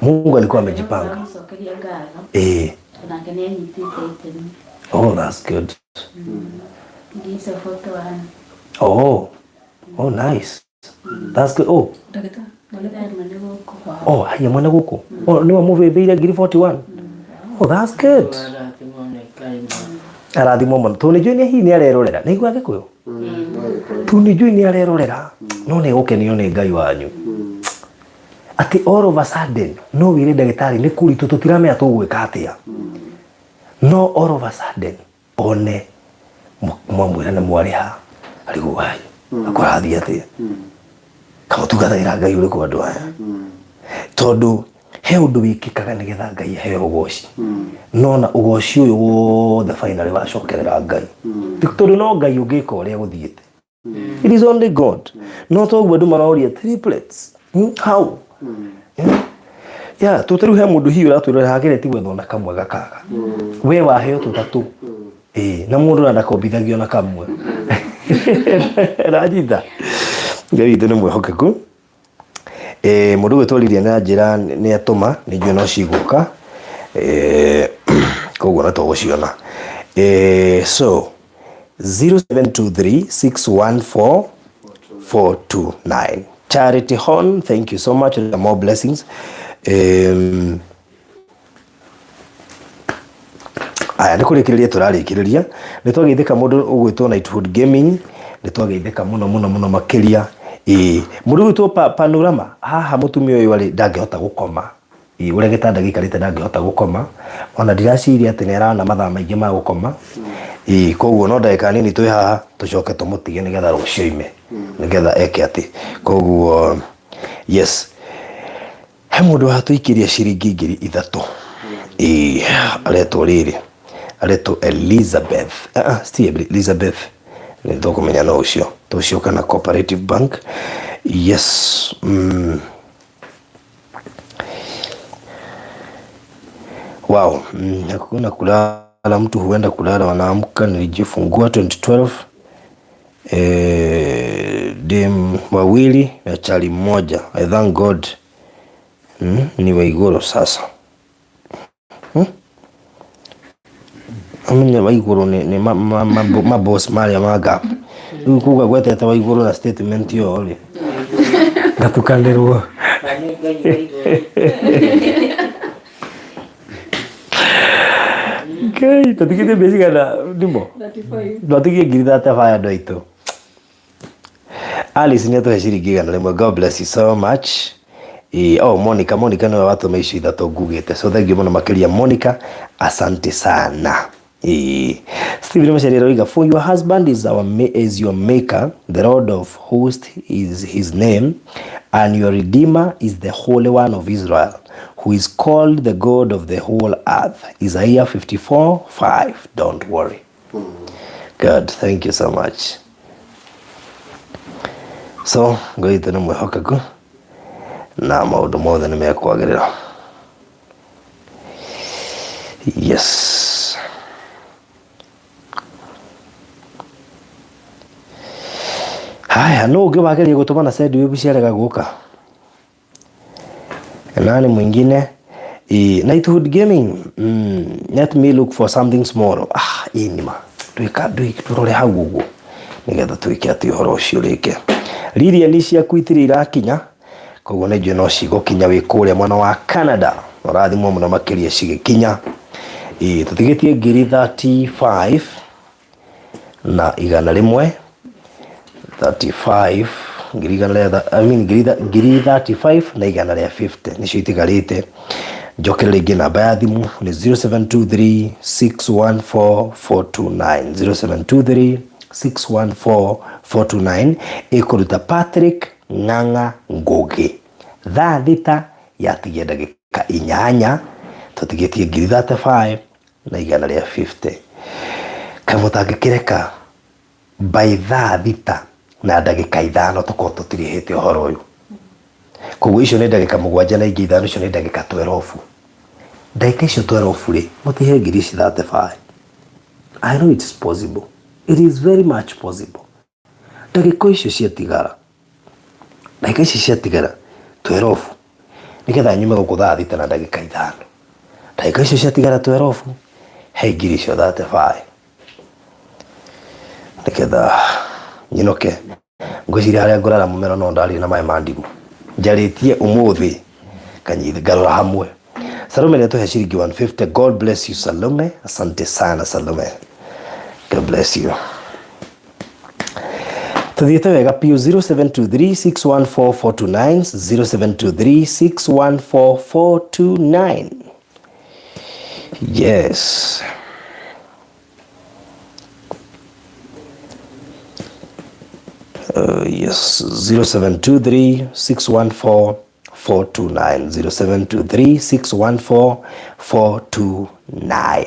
Mungu alikuwa amejipanga. Mũcokeria ngatho. Ĩĩ. Onake nĩ anyitĩte itemi. Oh, that's good. Ngiri 41. Oh. Oh, nice. That's good. Oh. Ndagĩtarĩ. Ndagĩtarĩ mwene gũkũ. Oh, haya mwene gũkũ. Oh, nĩwe mũbĩbĩire ngiri 41. Oh, that's good. Arathimwo nĩ Ngai ma. Arathimwo mũno. Tondũ nĩnjũĩ nĩ hihi nĩ arerorera. Nĩ aigua Gĩkũyũ? Tondũ nĩnjũĩ nĩ arerorera. No nĩ egũkenio nĩ Ngai wanyu. Atĩ all of a sudden no wĩre ndagĩtarĩ nĩ kũritũ tũtiramenya tũgwĩka atĩa. No all of a sudden one mwamwĩra nĩ mwarĩha arigwo wai akũrathiĩ atĩa kamũtungatagĩra Ngai ũrĩkũ andũ aya, tondũ he ũndũ wĩkĩkaga nĩgetha Ngai aheo ũgoci, no na ũgoci ũyũ wothe finally wacokerera Ngai, tondũ no Ngai ũngĩka ũrĩa gũthiĩte. It is only God. No toguo andũ maroria triplets, how? Yeah, tũtũ rĩu he mũndũ hihi ũratwĩrora hagĩrĩte ti gwetha ona kamwe gakaga. We waheo tũtatũ. Ĩĩ, na mũndũ na ndakombithagio na kamwe. Ranyita. Ngai witũ nĩ mwĩhokeku. Ĩĩ, mũndũ ũgwĩtwo Lilian anjĩra nĩ atũma, nĩ njũĩ no cigũka. Ĩĩ, koguo no tũgũciona. Ĩĩ, so 0723 614 429. Charity Horn, thank you so much. More blessings. Aya nĩ kũrĩkĩrĩria tũrarĩkĩrĩria, nĩ twageithĩka mũndũ ũgwĩtwo Nightwood Gaming, nĩ twageithĩka mũno mũno mũno makĩria. Ĩĩ, mũndũ ũgwĩtwo Panorama haha, mũtumia ũyũ arĩ ndangĩhota gũkoma. Ĩ, ũrĩa gĩtanda gĩikarĩte ndangĩhota gũkoma ona ndiraciria atĩ nĩ arana mathaa maingĩ ma gũkoma. Ĩ, koguo no ndagĩka nini twĩ haha tũcoke tũmũtige nĩgetha rũciũ aime nĩgetha eke atĩ. Koguo yes, he mũndũ watũikĩria ciringi 3,000. Ĩ, aretwo rĩrĩ, aretwo Elizabeth. Ah, ah, si Elizabeth, nĩ tũkũmenya no ũcio tũcioka na Cooperative Bank. Yes. Wow. Hakuna kulala, mtu huenda kulala wanaamka. Nilijifungua 2012, dem wawili na chali mmoja. I thank God. Ni Waiguru sasa. Amenye Waiguru ni ma boss marĩa ma gap. Rĩu kuga gwetete Waiguru na statement ĩyo rĩ, ngatukanĩrwo. Ngai, tũtigĩtie mbia cigana ndimo? Twatigie ngiri 35 andũ aitũ. Alice nĩ atũhe ciringi 100. God bless you so much. Oh, Monica, Monica nĩwe watũma icio ithatũ ngugĩte. So thank you mũno makĩria Monica. Asante sana. Stephen Macharia aroiga, for your husband is your maker, the Lord of hosts is his name, and your redeemer is the Holy One of Israel, who is called the God of the whole earth. Isaiah 54:5. Don't worry. Good, thank you so much. So, Ngai witũ nĩ mwĩhokeku na maũndũ mothe nĩ mekwagĩrĩra. Yes. Haya, no ũngĩ wageria gũtũma na Sendwave ciarega gũka. Nani mwingine? Knighthood Gaming. Let me look for something small. Ah, ĩ nĩma. Twĩka tũrore hau ũguo nĩgetha twĩke atĩ ũhoro ũcio ũrĩke. Lilian ciaku itirĩ irakinya, koguo nĩ njũĩ no cigũkinya wĩ kũrĩa mwena wa Canada. Ũrathimwo mũno makĩria cigĩkinya. Tũtigĩtie ngiri 35 na 100, 35 ngiri igana rĩa I mean ngiri 35 na 150 nĩcio itigarĩte. Njokere rĩngĩ namba ya thimũ nĩ 0723 614 429, 0723 614 429. Ĩkũruta Patrick Ng'ang'a Ngũgĩ thaa 6 yatigia ndagĩka 8. Tũtigĩtie ngiri 35 na 150. Kamũtangĩkĩreka by thaa 6 na ndagĩka 5 tũkorwo tũtirĩhĩte ũhoro ũyũ. Koguo icio nĩ ndagĩka 7 na ingĩ 5, icio nĩ ndagĩka 12. Ndagĩka icio 12 rĩ, mũtihe ngiri ici 35. I know it is possible. It is very much possible. Ndagĩka icio ciatigara, ndagĩka ici ciatigara 12, nĩgetha nyume gũkũ thaa 6 na ndagĩka 5. Ndagĩka icio ciatigara 12, he ngiri icio 35 nĩgetha nyinũke. Ngwĩciria harĩa ngũrara mũmero no ndarie na maĩ ma ndimũ njarĩtie ũmũthĩ kanyithi ngarora hamwe. Salome nĩ ciringi 150. God bless you Salome, asante sana Salome, God bless you. Tuthiĩte wega piũ. 0723614429, 0723614429. Yes. Yes, 0723 614 429, 0723 614 429.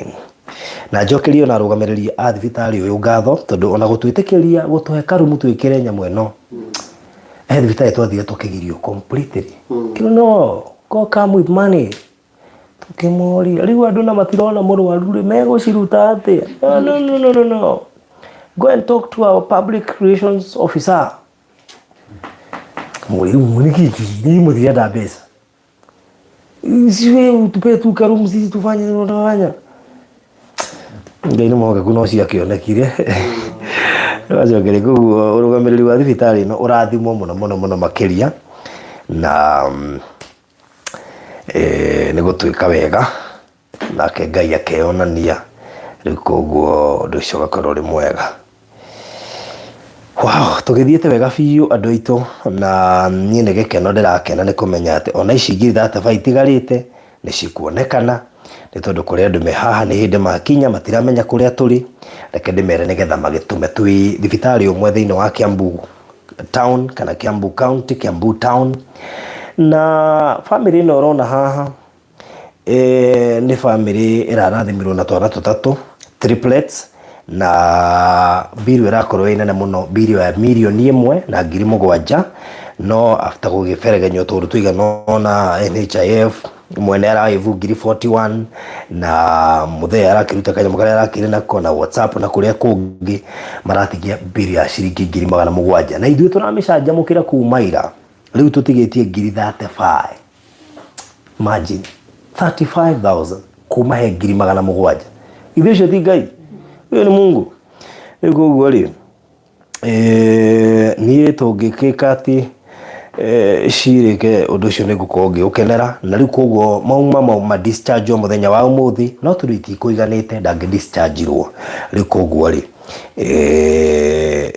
Na njokerio na arũgamĩrĩri a thibitarĩ ũyũ ngatho tondũ ona gũtwĩtĩkĩria gũtũhe karumu twĩkĩre nyamũ ĩno. He thibitarĩ twathire tũkĩgirio completely. Kĩu no go come with money. Tũkĩmoria rĩu andũ na matirona mũrwaru rĩ, megũciruta atĩa? No, no, no, no, no, no. Go and talk to our public relations officer. Rĩu nĩkĩ niĩ mũtirenda mbeca? Siwe tupe tu karumu sisi tufanye tunafanya. Ngai nĩ mwĩhokeku no ciakĩonekire. Wacokeria koguo ũrũgamĩrĩri wa thibitarĩ ĩno ũrathimwo mũno mũno mũno makĩria na nĩ gũtuĩka wega nake Ngai akeyonania rĩu, koguo ũndũ ũcio ũgakorwo ũrĩ mwega. Wow, tũgĩthiĩte wega biũ andũ aitũ, na niĩ nĩ gĩkeno ndĩrakena nĩ kũmenya atĩ ona ici ngiri 35 itigarĩte. Nĩ cikuonekana nĩ tondũ kũrĩ andũ me haha nĩ hĩndĩ makinya matiramenya kũrĩa tũrĩ. Reke ndĩmere nĩgetha magĩtũme. Twĩ thibitarĩ ũmwe thĩinĩ wa Kiambu town kana Kiambu county, Kiambu town. Na bamĩrĩ ĩno ũrona haha nĩ bamĩrĩ ĩrarathimirwo na twana tũtatũ, triplets, na mbiru ĩrakorwo ĩ nene mũno, mbiru ya 1,700,000. No after gũgĩberegenywo tũndũ tũigana ũna, NHIF mwene aragĩbu ngiri 41 na mũthee arakĩruta kanyamũ karĩa arakĩrĩ nako na WhatsApp na kũrĩa kũngĩ, maratigia mbiru ya ciringi 700,000, na ithuĩ tũramĩcanjamũkĩra kuma ira. Rĩu tũtigĩtie ngiri 35. Imagine 35,000 kuma he 700,000. Ithuĩ ũcio ti Ngai, ũyũ nĩ Mungu. Rĩu koguo rĩ, niĩ tũngĩkĩka atĩ cirĩke ũndũ ũcio nĩ ngũkorwo ngĩũkenera. Na rĩu koguo mauma mauma discharge o mũthenya wa ũmũthĩ, no tondũ itikũiganĩte ndangĩ discharge-irwo. Rĩu koguo rĩ,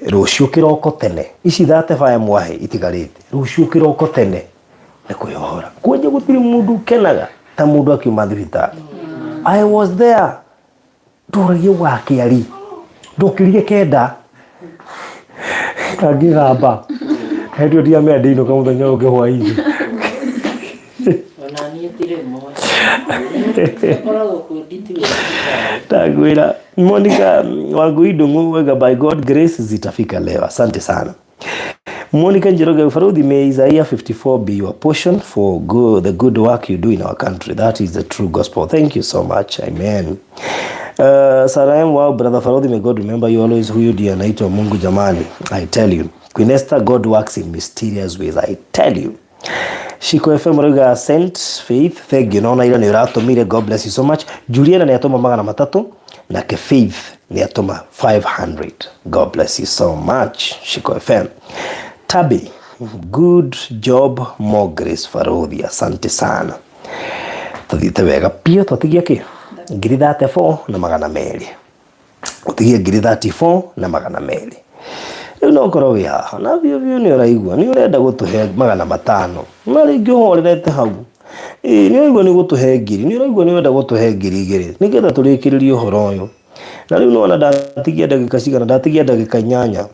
rũciũ kĩroko tene ici 35 mwahe itigarĩte, rũciũ kĩroko tene nĩ kwĩyohora. Kwanja gũtirĩ mũndũ ũkenaga ta mũndũ akiuma thibitarĩ. I was there, ndũragia wakĩari, ndokĩrire 9 na ngĩgamba hĩndĩ ĩyo ndiamenya ndĩinũka mũthenya ũyũ ũngĩ hwainĩ. Ona niĩ ti rĩmwe. Koragwo kuo nditiwe thibitarĩ. Ndagwĩra Monica Wangui Ndung'u wega, by God grace zitafika leo. Asante sana. Monica Njoroge Faruthi, may Isaiah 54 be your portion for good, the good work you do in our country. That is the true gospel. Thank you so much. Amen. Sarah M, wow, brother Faruthi, may God remember you always. Huyu ndiye anaitwa Mungu jamani. I tell you. Queen Esther, God works in mysterious ways. I tell you. Shiko FM Ruga sent Faith, thank you. Naona ila ni ũratũmire, God bless you so much. Juliana nĩ atũma 300 nake Faith nĩ atũma 500. God bless you so much, Shiko FM. Tabi, good job, more grace Farodhi, asante sana. Tuthiĩte wega biũ, twatigia kĩ? Ngiri 34 na 200. Ũtigie ngiri 34 na 200. Rĩu no ũkorwo wĩ haha na biũ biũ nĩ ũraigua nĩ ũrenda gũtũhe 500, na rĩngĩ ũhorerete hau. Ĩĩ nĩ ũraigua nĩ gũtũhe ngiri, nĩ ũraigua nĩ ũrenda gũtũhe ngiri 2 nĩgetha tũrĩkĩrĩrie ũhoro ũyũ. Na rĩu nĩwona ndatigia ndagĩka cigana, ndatigia ndagĩka 8,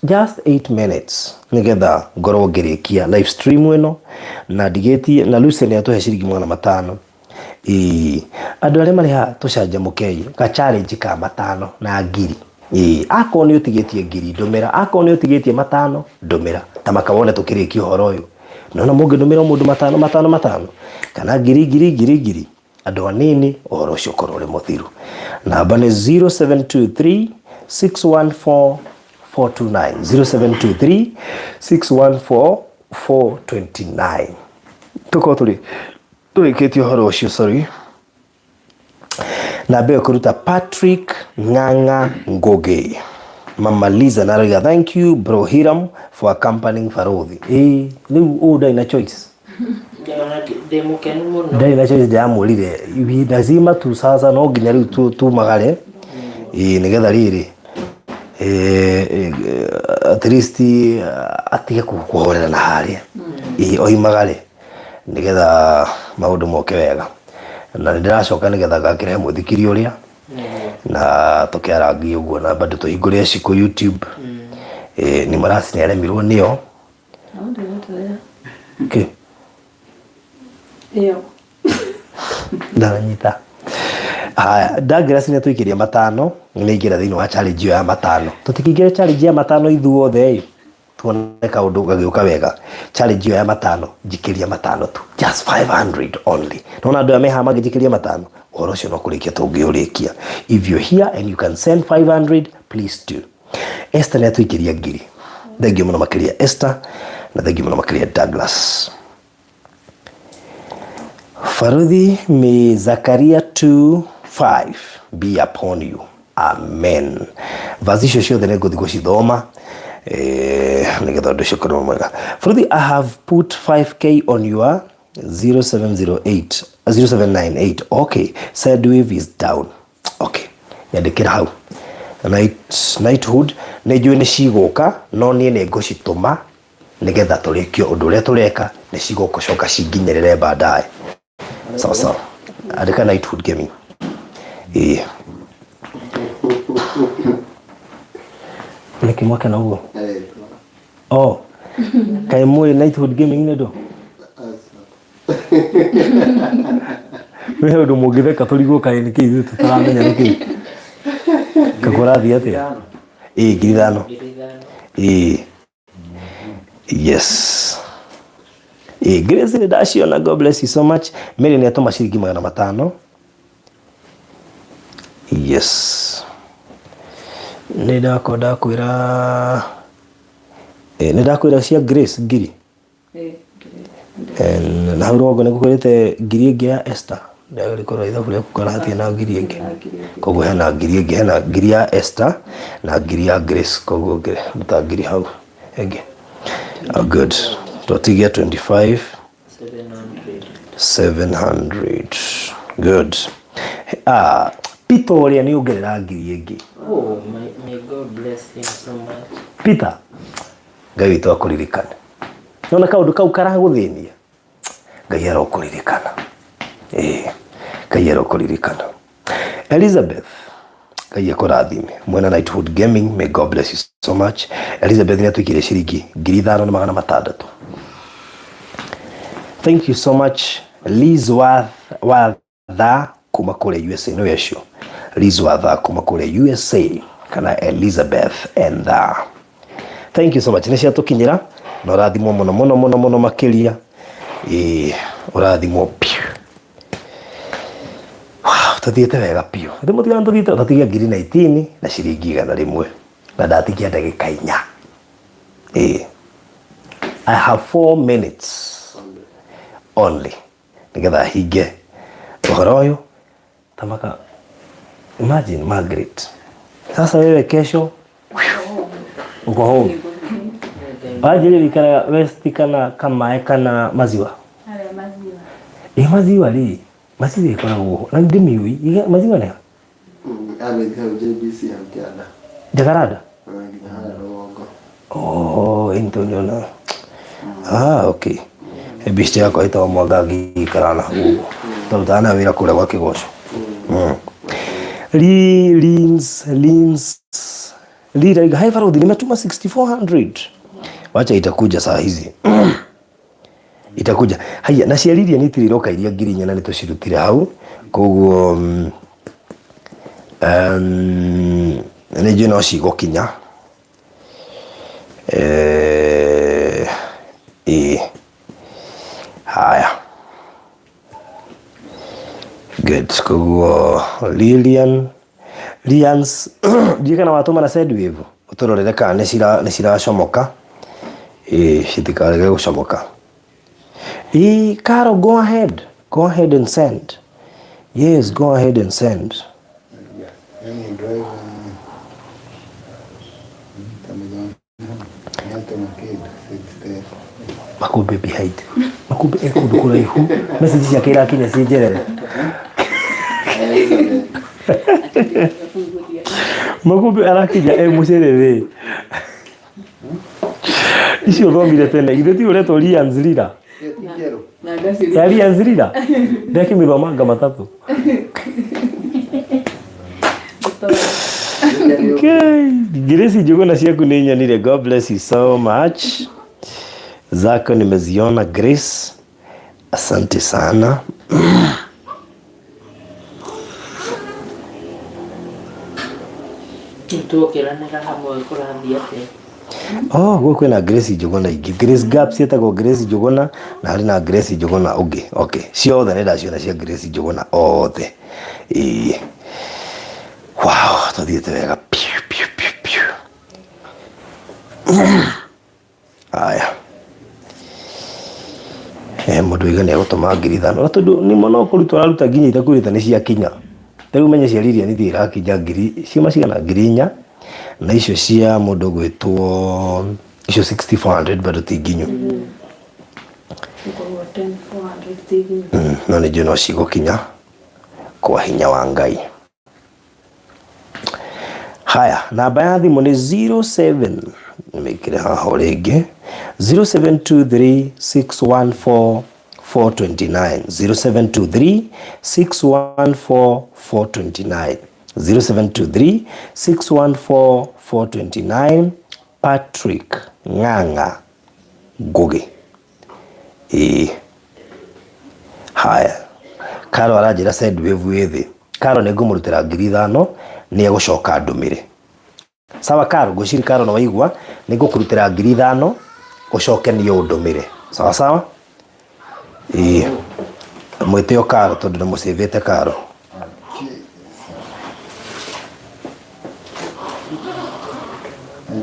just 8 minutes nĩgetha ngorwo ngĩrĩkia live stream ĩno, na ndigĩtie na Lucy nĩ atũhe ciringi 500. Ĩĩ andũ arĩa marĩ haha tũcanjamũkei ka challenge ka 500 na ngiri. Ĩĩ akorwo nĩ ũtigĩtie ngiri ndũmĩra, akorwo nĩ ũtigĩtie 500 ndũmĩra, ta makawone tũkĩrĩkia ũhoro ũyũ. Nona mũngĩndũmĩra mũndũ 5 5 5 kana ngiri ngiri ngiri ngiri, andũ anini ũhoro ũcio ũkorwo ũrĩ mũthiru. Namba nĩ 0723 614 429, 0723 614 429. Tũkorwo tũrĩ tũrĩkĩtie ũhoro ũcio, sorry. Namba ĩyo kũruta Patrick Ng'ang'a Ngugi. Mama Liza naroiga thank you bro Hiram for accompanying Farodhi. Ĩĩ rĩu ũũ ndarĩ na choice. Ona ndĩ mũkenu mũno. Ndarĩ na choice, ndĩramwĩrire lazima tu sasa no nginya rĩu tumagare. Ĩĩ nĩgetha rĩrĩ at least atige kũhorera na harĩa. Ĩĩ oimagare nĩgetha maũndũ moke wega. Na nĩ ndĩracoka nĩgetha ngakĩrehe mũthikiri ũrĩa na tũkĩarangie ũguo, na bado tũhingũre Shiko YouTube. Ni marasi nĩ aremirwo nĩyo. Kĩ? Ĩyo. Ndaranyita. Haya, Douglas nĩ atũikĩria 500, nĩ aingĩra thĩinĩ wa challenge ĩyo ya 500. Tũtikĩingĩra challenge ya 500 ithuothe ĩ, tuone kaũndũ gagĩũka wega. Challenge ĩyo ya 500, njikĩria 500 tu, just 500 only. Nona andũ aya me haha mangĩnjikĩria 500, ũhoro ũcio no kũrĩkia tũngĩũrĩkia. If you're here and you can send 500, please do. Esther nĩ atũikĩria ngiri. Thank you mũno makĩria Esther, na thank you mũno makĩria Douglas. Faruthi, may Zakaria 2:5 be upon you. Amen. Verse icio ciothe nĩ ngũthiĩ gũcithoma nĩgetha ũndũ ũcio ũkorwo mwega. Faruthi, I have put 5K on your 0708 0798. Okay, said wave is down. Okay, nyandĩkĩra hau. Knighthood nĩ njũĩ nĩ cigũka, no niĩ nĩ ngũcitũma nĩgetha tũrĩkie ũndũ ũrĩa tũreka, nĩ cigũcoka cinginyĩrĩre baadaye. Sawa sawa. Andĩka Knighthood Gaming. Ĩĩ. Nĩkĩ mwakena ũguo? Oh. Kaĩ mũĩ Knighthood Gaming nĩ ndũ? Wĩ ũndũ mũngĩtheka tũrigwo kaĩ nĩkĩ ithuĩ tũtaramenya nĩkĩ. Kakũrathiĩ atĩa? Ĩĩ 5,000. Ĩĩ. Yes. Ĩĩ Grace nĩ ndaciona God bless you so much. Mary nĩ atũma ciringi 500. Yes. Nĩ ndakorwo ndakwĩra ĩĩ nĩ ndakwĩra cia Grace ngiri. Na hau rũgongo nĩ ngũkwĩrĩte ngiri ĩngĩ ya Esther ndagĩrĩirwo kũrora ithabu rĩaku kana hatirĩ na ngiri ĩngĩ koguo hena ngiri ĩngĩ hena ngiri ya Esther na ngiri ya Grace koguo ruta ngiri hau ĩngĩ. Oh, good twatigia 25 700 good. Ah, Peter ũrĩa nĩ ongerera ngiri ĩngĩ. Oh, may God bless him so much. Peter Ngai witũ akũririkane. Nona kaũndũ kau karagũthĩnia, Ngai arokũririkana. Ĩĩ, Ngai arokũririkana. Elizabeth, Ngai akũrathime. Mwena Knighthood Gaming, may God bless you so much. Elizabeth nĩ atũikĩire ciringi 5,600. Thank you so much Liz Wath Tha kuma kũrĩa USA nĩwe ũcio Liz wa Tha kuma kũrĩa USA kana Elizabeth and Tha. Thank you so much nĩ ciatũkinyĩra na ũrathimwo mũno mũno mũno mũno makĩria ĩĩ ũrathimwo biũ. Wow, tũthiĩte wega biũ ithe mũtigana tũthiĩte tũtigia ngiri na itini na ciringi 100 na ndatigia ndagĩka inya. Ĩĩ I have 4 minutes only nigetha hinge ũhoro ũyũ tamaka. Imagine Margaret, sasa wewe kesho uko home wanjĩrĩ wĩikaraga west kana kamae kana maziwa? Harĩa maziwa. Ĩ maziwa rĩ, maziwa ĩkoragwo na ndĩmĩũĩ maziwa nĩ ha? Agĩthiĩ hau JBC hau kĩanda. Jacaranda? Nginya harĩa rũgongo. Oh, ĩni tondũ ndĩrona. Ah, okay. Bishop yakwa ĩtagwo Mwangangi ikaraga na hau ũguo. Twarutaga nayo wĩra kũrĩa gwa Kĩgoco. Lee, Lins, Lins, Lee Raiga, hai Farodhi, nimetuma 6400. Wacha itakuja saa hizi. Itakuja. Haya, na cia Lilian itirĩ iroka iria 4,000 na nĩtũcirutire hau. Koguo nĩ njũĩ no cigũkinya. Ĩĩ. Haya. Good. Koguo Lilian, Lians, ndiũĩ kana watũma na Sendwave, ũtũrorere kana nĩ ciracomoka. Ĩĩ, citikarege gũcomoka. Ĩĩ, Caro, go ahead. Go ahead and send. Yes, go ahead and send. Makumbe behind. Makumbe e kũndũ kũraihu. Message ciake irakinya ciĩ njerere. Makumbe arakinya e mũcerere. Icio thomire tene. Githĩ ti ũretwo Lians Lira? Ya Lians Lira? Ndakĩmĩthomanga matatũ. Okay. Grace Njuguna ciaku nĩ nyonire. God bless you so much. Zako nimeziona Grace. Asante sana. Tuokĩranĩra hamwe kũrathiĩ atĩa? Oh, gũkũ kwĩna Grace Njuguna ingĩ. Grace Gap ciĩtagwo Grace Njuguna na harĩ na Grace Njuguna ũngĩ. Okay. Ciothe nĩ ndaciona cia Grace Njuguna othe. Ĩĩ. Wow, tũthiĩte wega piu piu piu piu. Aya. Mũndũ oiga nĩ egũtũma 5,000 na tondũ nĩ ma no kũruta ũraruta nginya itakwĩrĩte nĩ ciakinya. Ta rĩu menye cia Lilian itirĩ irakinya ngiri ciuma cigana 4,000 na icio cia mũndũ ũgwĩtwo icio 6400 bado ti nginyu. No nĩ njũĩ no cigũkinya kwa hinya wa Ngai. Haya, namba ya thimũ nĩ 07 nĩmĩkĩre haha o rĩngĩ 07236144 429 0723 614 429 0723 614 429 Patrick Ng'ang'a Ngugi. Ĩĩ haya, Karo aranjĩra send wave wĩ thĩ. Karo nĩ ngũmũrutĩra 5,000 nĩ egũcoka ndũmĩre. Sawa Karo, ngwĩciria Karo nĩ waigua, nĩ ngũkũrutĩra 5,000 ũcoke niĩ ũndũmĩre. Sawa sawa? Ĩĩ mwĩte o Karo tondũ nĩ mũcĩvĩte Karo.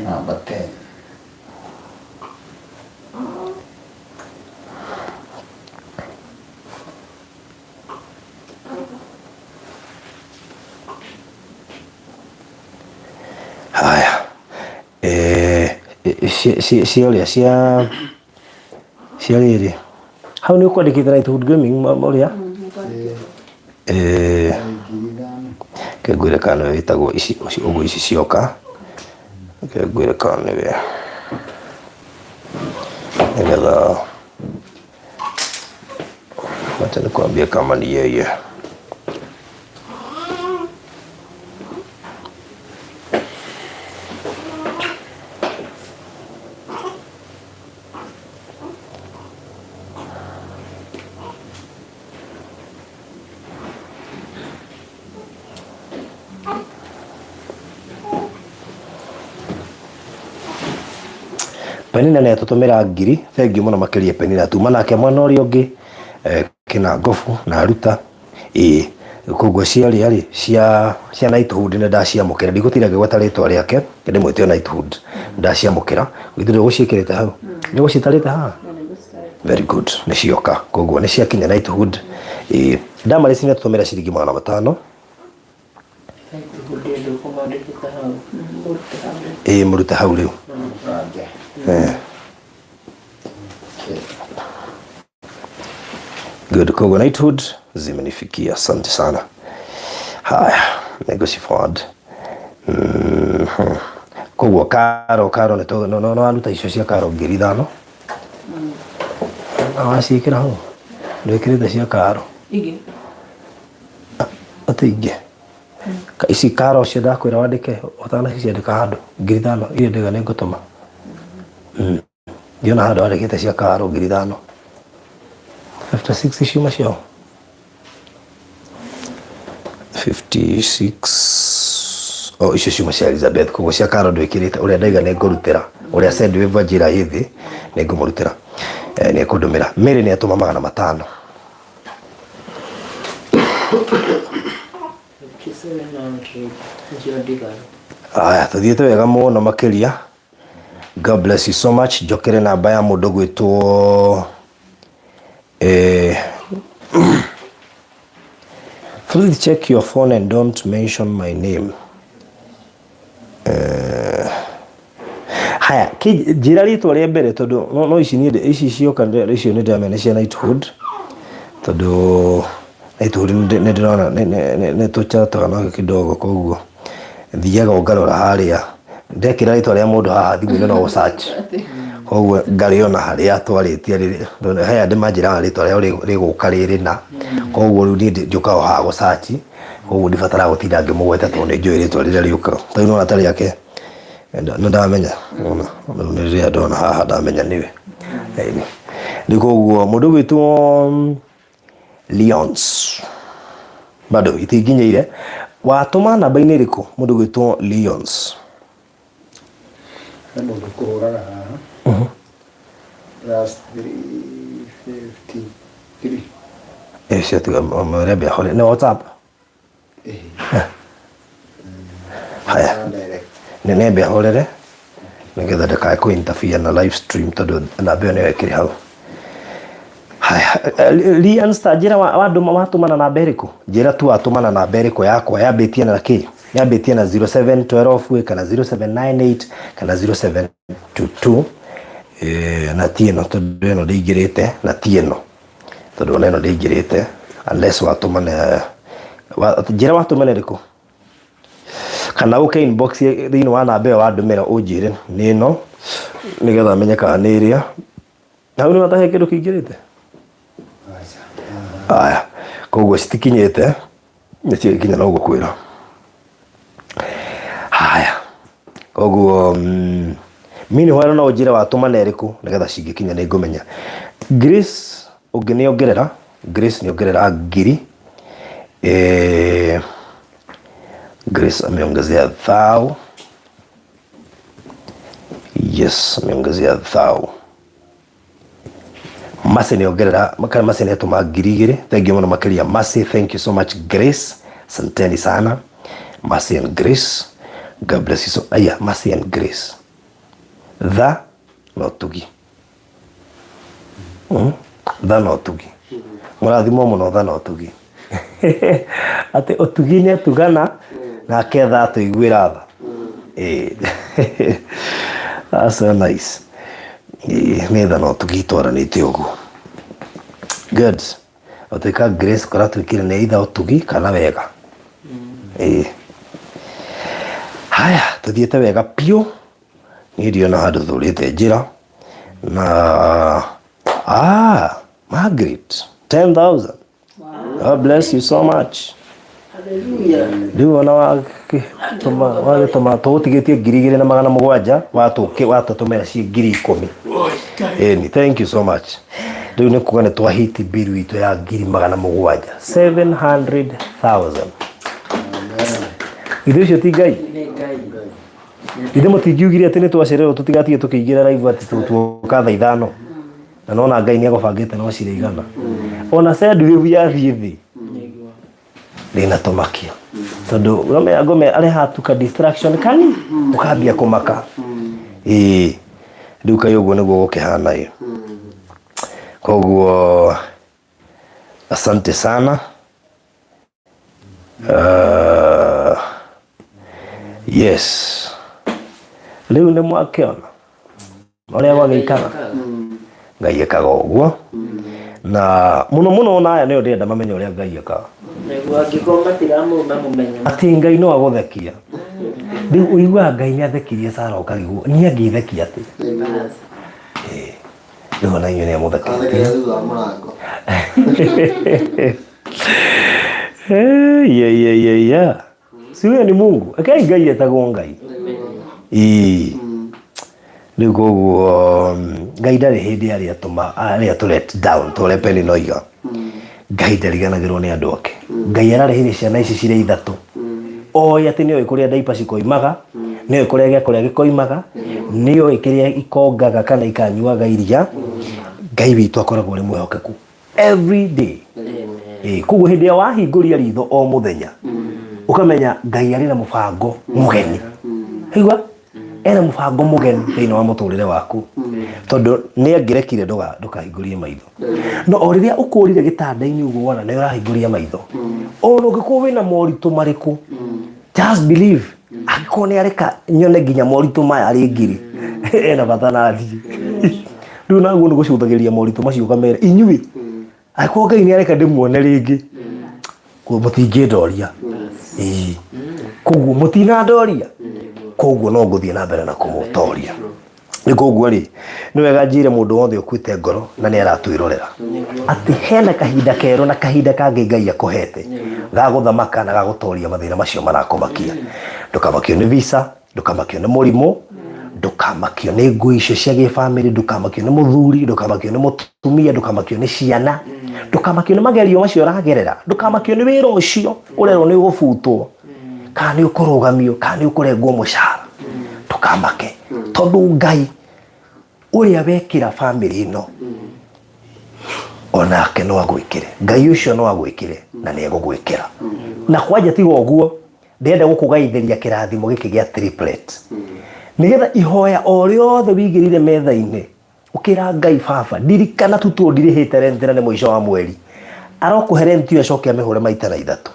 Namba 10. Haya. Eh, cia ũrĩa cia cia rĩrĩ hau nĩ ũkwandĩkĩte Lighthood Gaming ũrĩa eh 5,000. Reke ngwĩre kana nĩwe wĩtagwo ici ũguo ici cioka. Reke ngwĩre kana nĩwe nĩgetha wacha nikwambie kama ni yeye. Penina nĩ atũtũmĩra ngiri thengiũ mũno makĩria Penina tuma nake mwena ũrĩa ũngĩ kĩna ngobu na aruta ĩĩ koguo ciarĩa rĩ cia cia Knighthood nĩ ndaciamũkĩra ndigũtinda ngĩgweta rĩtwa rĩake ndĩmwĩte o Knighthood ndaciamũkĩra githĩ ũgũciĩkĩrĩte hau nĩ ũgũcitarĩte haha very good nĩ cioka koguo nĩ ciakinya Knighthood ĩĩ Damaris nĩ atũtũmĩra ciringi 500. Ĩĩ mũrute hau rĩu. Good. Koguo Knighthood zimenifikia, asante sana. Haya, nĩngũci forward. Koguo Karo, Karo nĩ no no waruta icio cia Karo 5,000. Na waciĩkĩra hau. Ndwĩkĩrĩte cia Karo. Ingĩ. Atĩ ingĩ. Ici Karo cio ndakwĩra wandĩke ũtanaciandĩka handũ 5,000 iria ndĩga nĩ ngũtũma. Ndiona handũ wandĩkĩte cia Karo 5,000. 56 ciuma ciao. 56 oh icio ciuma cia Elizabeth koguo cia Karo ndwĩkĩrĩte ũrĩa ndaiga nĩ ngũrutĩra ũrĩa send wave anjĩra ĩ thĩ nĩ ngũmũrutĩra nĩ ekũndũmĩra. Mary nĩ atũma 500. Aya tũthiĩte wega mũno makĩria. God bless you so much. Njokere namba ya mũndũ gwĩtwo please check your phone and don't mention my name. Haya, njĩra rĩtwa rĩa mbere tondũ no ici niĩ ici cioka icio nĩ ndĩramenya nĩ cia Knighthood tondũ Knighthood nĩ ndĩrona nĩ tũchataga nake kidogo koguo thiaga ngarora harĩa ndekĩra rĩtwa rĩa mũndũ haha thimũ-inĩ no gũ-search koguo ngarĩona harĩa twarĩtie rĩrĩ he andũ manjĩraga rĩtwa rĩao rĩgũka rĩrĩ na koguo rĩu niĩ njũkaga haha gũ-search koguo ndibataraga gũtinda ngĩmũgweta tondũ nĩ njũĩ rĩtwa rĩrĩa rĩũkaga ta rĩu nĩwona ta rĩake nĩ ndamenya nĩwona rĩu nĩ rĩrĩa ndona haha ndamenya nĩwe rĩu koguo mũndũ ũgwĩtwo Leons bado itinginyeire watũma namba-inĩ ĩrĩkũ mũndũ ũgwĩtwo Leons? He mũndũ ũkũhũraga haha. Plus 353. Ĩcio tiga mwĩre mbia hore nĩ WhatsApp. Haya nĩ nembe ahũrĩre nĩgetha ndakae kũ interfere na live stream tondũ namba ĩyo nĩyo ĩkĩrĩ hau. Haya Leons ta njĩra wandũma watũmana namba ĩrĩkũ? Njĩra tu watũmana namba ĩrĩkũ yakwa yambĩtie na kĩ? Yambĩtie na 0712 kana 0798 kana 0722 na ti ĩno tondũ ĩno ndĩingĩrĩte na ti ĩno tondũ ona ĩno ndĩingĩrĩte unless watũmana njĩra watũmana ĩrĩkũ? Kana ũke inbox thĩinĩ wa namba ĩyo wandũmĩra ũnjĩre nĩ ĩno nĩgetha menye kana nĩ ĩrĩa. Hau nĩ watahe kĩndũ kĩingĩrĩte? Aya, koguo citikinyĩte, nĩ cigĩkinya no gũkwĩra. Haya, koguo meanwhile no ũnjĩre watũma na ĩrĩkũ nĩgetha cingĩkinya nĩ ngũmenya. Grace ũngĩ nĩ ongerera, Grace nĩ ongerera ngiri. Grace ameongezea thao. Yes, ameongezea thao. Mercy nĩ ongerera, kana Mercy nĩ atũma 2000. Thank you mũno makĩria Mercy, thank you so much Grace. Asanteni sana Mercy and Grace. God bless you so. Aya, Mercy and Grace. Tha na ũtugi. Tha na ũtugi. Mũrathimwo mũno tha na ũtugi. Atĩ ũtugi nĩ atugana nake tha atũiguĩra tha. That's so nice. Nĩ tha na ũtugi itwaranĩte ũguo. Good. Ũtuĩka Grace kũratuĩkire nĩ either ũtugi kana wega. Haya, tũthiĩte wega biũ. Niĩ ndiona handũ thũrĩte njĩra. Na Margaret, 10,000. God bless you so much. Rĩu ona wagĩtũma tũgũtigĩtie 2700 watũtũmĩra ciĩ 10,000. Ĩni, thank you so much. Rĩu nĩ kuga nĩ twahiti bill itũ ya 700,000. 700,000. Ithuĩ ũcio ti Ngai? Ithuĩ mũtingiugire atĩ nĩ twacererwo tũtigatige tũkĩingĩra live atĩ tuoka thaa 5. Na nona Ngai nĩ agũbangĩte no cirĩigana. Ona Sendwave yathiĩ thĩ ndĩnatũmakia tondũ ngome ngome areha tuka distraction kani ũkambia kũmaka. Ĩĩ rĩu kaĩ ũguo nĩguo gũkĩhana ĩ. Koguo asante sana. Yes, rĩu nĩ mwakĩona ũrĩa gwagĩikara. Ngai ekaga ũguo na mũno mũno ona aya nĩo ndĩrenda mamenye ũrĩa Ngai ekaga. Nĩguo angĩkorwo matiramũmenya. Atĩ Ngai no agũthekia. Rĩu ũiguaga Ngai nĩ athekirie Sara ũkarigwo niĩ angĩthekia atĩ. Rĩu ona inyuĩ nĩ amũtheketie. Athekeria thutha wa mũrango. Yeah, yeah, yeah, yeah. Si huyo ni Mungu. Akai Ngai etagwo Ngai. Ĩĩ. Rĩu koguo Ngai ndarĩ hĩndĩ arĩ atũma arĩ atũ let down ta ũrĩa Penina oiga. Ngai ndariganagĩrwo nĩ andũ ake. Ngai ararĩhire ciana ici cirĩ ithatũ. Oĩ atĩ nĩoĩ kũrĩa diaper cikoimaga, nĩoĩ kũrĩa gĩa kũrĩa gĩkoimaga, nĩoĩ kĩrĩa ikongaga kana ikanyuaga iria. Ngai witũ akoragwo arĩ mwĩhokeku every day. Koguo hĩndĩ ĩrĩa wahingũria ritho o mũthenya ũkamenya Ngai arĩ na mũbango mũgeni. Igua? Ena mũbango mũgeni thĩinĩ wa mũtũrĩre waku tondũ nĩ angĩrekire ndũkahingũrie maitho. No o rĩrĩa ũkũrire gĩtanda-inĩ ũguo wona nĩ ũrahingũria maitho, ona ũngĩkorwo wĩna moritũ marĩkũ, just believe angĩkorwo nĩ areka nyone nginya moritũ maya arĩ ngiri ena bata na thiĩ. Rĩu naguo nĩ gũcũthagĩrĩria moritũ macio ũkamera inyuĩ angĩkorwo Ngai nĩ areka ndĩmuone rĩngĩ mũtingĩndoria. Ĩĩ, koguo mũtinandoria, koguo no ngũthiĩ na mbere na kũmũtoria. Nĩ koguo rĩ, nĩ wega njĩre mũndũ wothe ũkuĩte ngoro na nĩ aratwĩrorera atĩ hena kahinda kerũ na kahinda kangĩ Ngai akũhete ga gũthamaka na ga gũtoria mathĩna macio marakũmakia. Ndũkamakio nĩ visa, ndũkamakio nĩ mũrimũ, ndũkamakio nĩ ngũĩ icio cia gĩbamĩrĩ, ndũkamakio nĩ mũthuri, ndũkamakio nĩ mũtumia, ndũkamakio nĩ ciana, ndũkamakio nĩ magerio macio ũragerera, ndũkamakio nĩ wĩra ũcio ũrerwo nĩ ũgũbutwo kana nĩ ũkũrũgamio kana nĩ ũkũrengwo mũcara. Ndũkamake tondũ Ngai ũrĩa wekĩra bamĩrĩ ĩno onake no agwĩkĩre. Ngai ũcio no agwĩkĩre na nĩ egũgwĩkĩra. Na kwanja tiga ũguo, ndĩrenda gũkũgaithĩria kĩrathimo gĩkĩ gĩa triplet nĩgetha ihoya o rĩothe wigĩrĩire metha-inĩ ũkĩra Ngai baba ndirikana tu tondũ ndirĩhĩte rent na nĩ mũico wa mweri, arokũhe rent ĩyo acoke amĩhũre maita na ithatũ.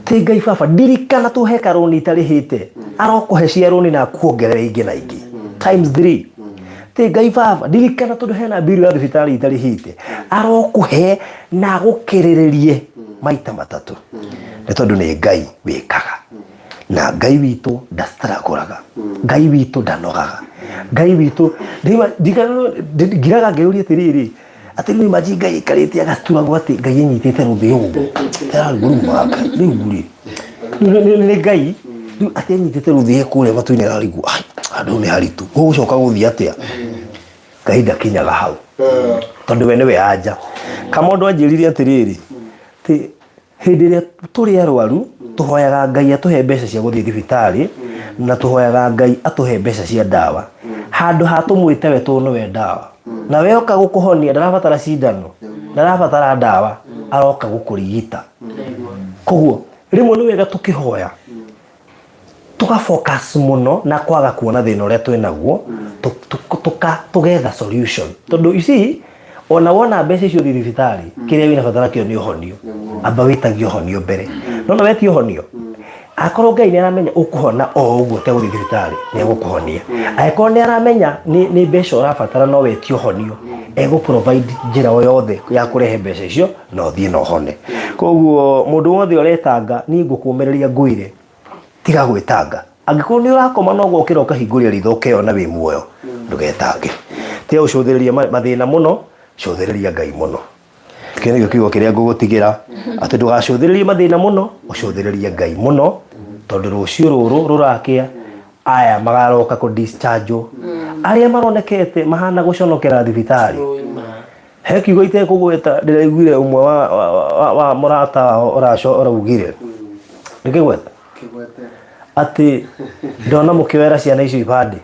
Ti Ngai baba ndirikana tu he karũni itarĩhĩte, arokũhe cia rũni na akuongerere ingĩ na ingĩ times 3. Ti Ngai baba ndirikana tondũ hena mbiru ya thibitarĩ itarĩhĩte, arokũhe na agũkĩrĩrĩrie maita matatũ. Nĩ tondũ nĩ Ngai wĩkaga na Ngai witũ ndastragũraga, Ngai witũ ndanogaga, Ngai witũ ngiraga ngĩyũria atĩrĩrĩ, Atĩ rĩu imagine Ngai aikarĩte agaturagwo atĩ Ngai anyitĩte rũthĩ ũguo. Ararigwo rĩu ma Ngai rĩu rĩ. Nĩ Ngai rĩu atĩ anyitĩte rũthĩ e kũrĩa matu-inĩ ararigwo ai handũ hau nĩ haritũ. Gũgũcoka gũthiĩ atĩa? Ngai ndakinyaga hau. Tondũ we nĩwe anja. Kamondo anjĩrire atĩrĩrĩ, atĩ Hĩndĩ ĩrĩa tũrĩ arwaru, tũhoyaga Ngai atũhe mbeca cia gũthiĩ thibitarĩ, na tũhoyaga Ngai atũhe mbeca cia ndawa. Handũ ha tũmwĩte we tondũ nĩwe ndawa. Na we oka gũkũhonia ndarabatara cindano, ndarabatara ndawa, aroka gũkũrigita. Koguo rĩmwe nĩ wega tũkĩhoya tuga focus muno na kwaga kuona thina uria twinaguo tugetha solution tondu you see ona wona mbeca icio ũthiĩ thibitarĩ kĩrĩa wĩna bata nakĩo nĩ ũhonio amba wĩtagie ũhonio mbere nona wetia ũhonio akorwo ngai nĩ aramenya ũkũhona o ũguo ũtegũthiĩ thibitarĩ nĩ egũkũhonia angĩkorwo nĩ aramenya nĩ mbeca ũrabatara no wetie ũhonio egũ provide njĩra o yothe ya kũrehe mbeca icio na ũthiĩ na ũhone koguo mũndũ wothe ũretanga niĩ ngũkũmĩrĩria ngwĩre tiga gwĩtanga angĩkorwo nĩ ũrakoma no gũkĩra ũkahingũria ritho ũkeyona wĩ muoyo ndũgetange tiga gũcũthĩrĩria mathĩna mũno cũthĩrĩria ngai mũno kĩo nĩkĩo kiugo kĩrĩa ngũgũtigĩra atĩ ndũgacũthĩrĩrie mathĩna mũno ũcũthĩrĩrie ngai mũno tondũ rũciũ rũrũ rũrakĩa aya magaroka kũ discharge arĩa maronekete mahana gũconokera thibitarĩ he kiugo itekũgweta ndĩraiguire ũmwe wa, wa, wa, wa mũrata wao ũraco ũraugire ndĩkĩgweta Kĩgwete. atĩ ndona mũkĩoera ciana icio ibandĩ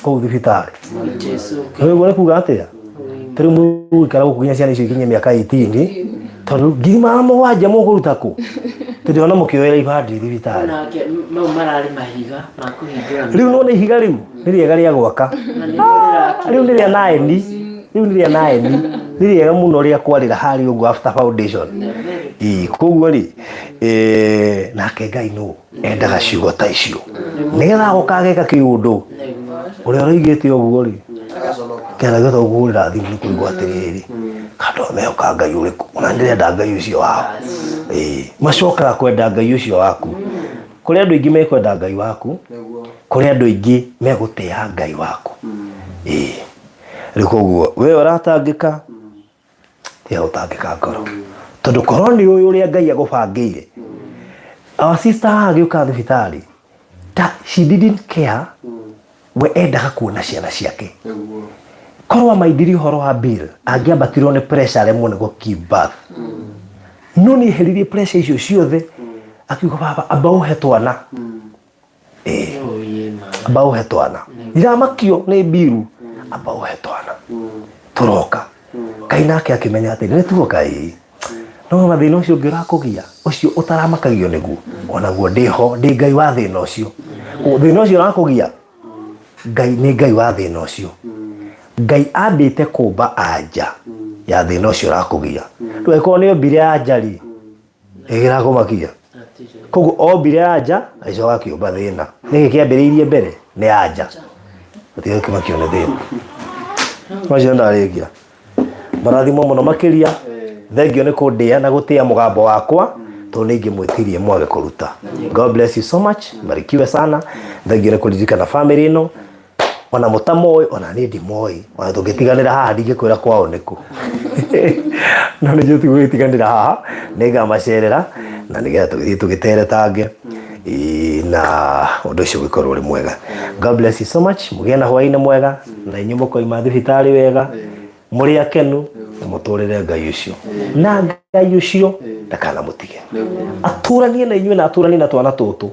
kũu thibitarĩ Jesu ũguo nĩ kuga atĩa tarĩu mũgũikara gũkũ nginya ciana icio ikinye mĩaka 18 tondũ ngiri magana mũgwanja mũkũruta kũ tondũ ona mũkĩoera ibandĩ thibitarĩ nake mau mararĩ mahiga ma kũhingũra rĩu nona ihiga rĩu nĩ rĩega rĩa gwaka na nĩrĩo rĩrakire rĩu nĩ rĩa naeni rĩu nĩ rĩa naeni nĩ rĩega mũno rĩa kwarĩra harĩa ũguo after foundation Ĩĩ, koguo rĩ eh, nake ngai nũ endaga ciugo ta icio nĩgetha agoka ageka kĩũndũ ũrĩa ũroigĩte ũguo rĩ kĩana gĩothe ũkũhũrĩra thimũ nĩ kũigua atĩrĩrĩ kandũ mehoka ngai ũrĩkũ ona ndĩrenda ngai ũcio wao Ĩĩ, macokaga kwenda ngai ũcio waku kũrĩ andũ aingĩ mekwenda ngai waku kũrĩ andũ aingĩ megũtĩa ngai waku Ĩĩ. Rĩu koguo we ũratangĩka tiga gũtangĩka ngoro tondũ korwo nĩ ũĩ ũrĩa ngai agũbangĩire our sister haha agĩũka thibitarĩ ta she didn't care we endaga kuona ciana ciake korwo amaindirie ũhoro wa bill angĩambatirwo nĩ pressure aremwo nĩ gũ give birth no nĩ eheririe pressure icio ciothe akiuga baba amba ũhe twana Ĩĩ, amba ũhe twana ndiramakio nĩ mbiru amba ũhe twana tũroka ngai nake akĩmenya atĩ nĩ tuoka ĩĩ no ona thĩna ũcio ũngĩ ũrakũgia ũcio ũtaramakagio nĩguo onaguo ndĩho ndĩ ngai wa thĩna ũcio Koguo thĩna ũcio ũrakũgia ngai nĩ ngai wa thĩna ũcio ngai ambĩte kũmba anja ya thĩna ũcio ũrakũgia rĩu angĩkorwo nĩ ombire anja rĩ ĩgĩrakũmakia koguo ombire anja agĩcoka akĩũmba thĩna nĩkĩ kĩambĩrĩirie mbere nĩ anja gũtiga kĩmakio nĩ thĩna macio ndarĩkia marathimo mũno makĩria thengio nĩ kũndĩa na gũtĩa mũgambo wakwa tondũ nĩ ingĩmwĩtirie mwage kũruta god bless you so much barikiwe sana thengio nĩ kũririkana family ĩno ona mũtamoĩ ona niĩ ndimoĩ ona tũngĩtiganĩra haha ndingĩkwĩra kwao nĩkũ no nĩ njũĩ tũgũgĩtiganĩra haha nĩngamacerera na nĩgetha tũgĩthiĩ tũgĩteretange Ĩĩ, na ũndũ ũcio ũgĩkorwo ũrĩ mwega god bless you so much mũgĩe na hwaĩ-inĩ mwega na inyuĩ mũkoima thibitarĩ wega mũrĩ akenu na mũtũrĩre ngai ũcio na ngai ũcio ndakanamũtige atũranie na inyuĩ na atũranie na twana tũtũ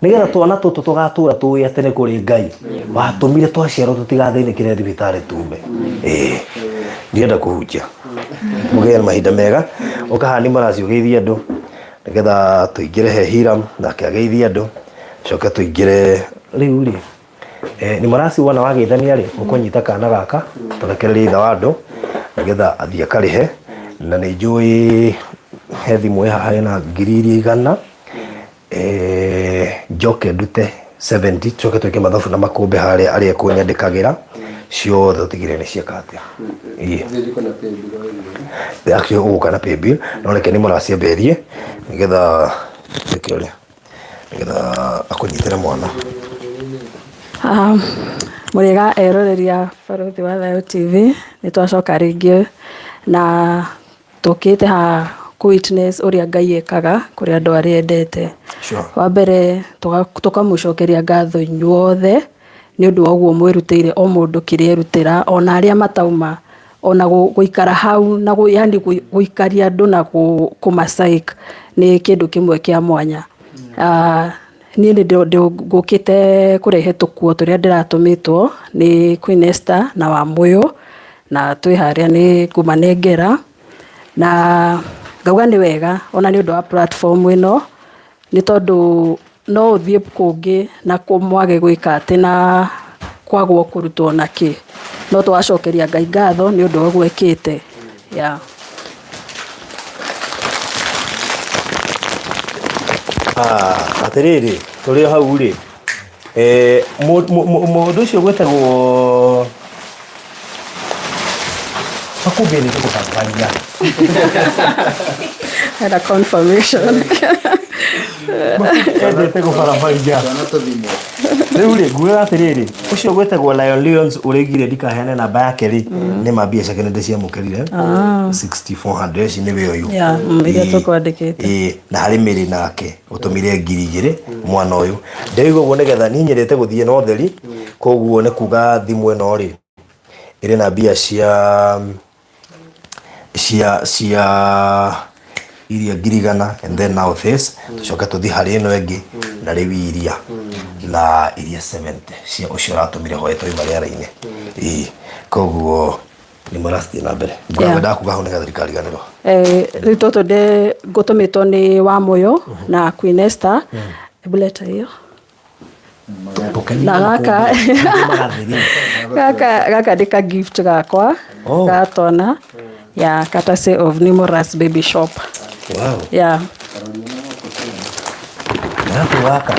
nĩgetha twana tũtũ tũgatũra tũĩ atĩ nĩ kũrĩ ngai watũmire twaciarwo tũtigathĩnĩkĩre thibitarĩ tume ĩĩ ndienda kũhunjia mũgĩe na mahinda mega ũkahani maraci ũgeithie andũ nĩgetha tũingĩre he Hiram nake ageithie andũ coke tũingĩre rĩu rĩ Eh, nĩ marasi wona wageithania rĩ ũkũnyita kana gaka tũrekererie ithe wa andũ nĩgetha athiĩ akarĩhe na nĩ njũĩ he thimũ ĩ haha ĩna ngiri iria igana eh, njoke ndute 70 tucoke twĩke mathabu na makũmbĩ harĩa arĩa ekũnyandĩkagĩra ciothe tũtigĩrĩre nĩ cieka atĩa Ĩĩ. Actually ũgũka na paybill no reke nĩ mũraciambĩrĩrie nĩgetha twĩke ũrĩa nĩgetha akũnyitĩre mwana. Mũrĩega eroreri a Barũthi wa Thayũ TV, nĩ twacoka rĩngĩ na tũkĩte haha kũ witness ũrĩa Ngai ekaga kũrĩ andũ arĩa endete. Sure. Wa mbere tũkamũcokeria ngatho inyuothe nĩ ũndũ wa ũguo mwĩrutĩire o mũndũ kĩrĩa erutĩra ona arĩa matauma ona gũikara hau na yani gũikaria andũ na kũma psych nĩ kĩndũ kĩmwe kĩa mwanya. Niĩ nĩ ngũkĩte kũrehe tũkuo tũrĩa ndĩratũmĩtwo nĩ Queen Esther na Wamũyũ, na twĩ harĩa nĩ ngũmanengera, na ngauga nĩ wega ona nĩ ũndũ wa platform ĩno, nĩ tondũ no ũthiĩ kũngĩ na mwage gwĩka atĩ na kwagwo kũrutwo na kĩ, no tũgacokeria Ngai ngatho nĩ ũndũ wa ũguo ekĩte yeah. Ah, atĩrĩrĩ tũrĩ o hau rĩ eh, mũndũ ũcio gwĩtagwo makũmbĩ nĩ gũbabaria Had a confirmation. Endete gũbarabaria Twana tũthimwo. Rĩu rĩ ngugaga atĩrĩrĩ ũcio gwĩtagwo Lion Lions ũrĩgire ndikaheane namba yake rĩ nĩ ma mbia ciake nĩ ndĩciamũkĩrire 6400 ici nĩwe ũyũ. Yeah, iria tũkwandĩkĩte. Ĩĩ, na harĩ mĩrĩ nake ũtũmire 2000 mwana ũyũ ndĩraigua ũguo nĩgetha niĩ nyendete gũthiĩ na ũtheri koguo nĩ kuga thimũ ĩno rĩ ĩrĩ na mbia cia cia cia iria 100,000 and then now this tucoke tũthiĩ harĩ ĩno ĩngĩ na rĩu iria na iria 70 cia ũcio ũratũmire hwaĩ twauma rĩera-inĩ. Ĩĩ, koguo nĩ marathiĩ na mbere. Ngwendaga kuga hau nĩgetha ndikariganĩrwo. Rĩu tũtũ ndĩ ngũtũmĩtwo nĩ Wamũyũ na Queen Esther. Hebu leta hiyo. Na gaka gaka gaka nĩ ka gift gakwa Oh. ga twana ya courtesy of Numerous Baby Shop. Wow. Yeah. Gakũ gaka.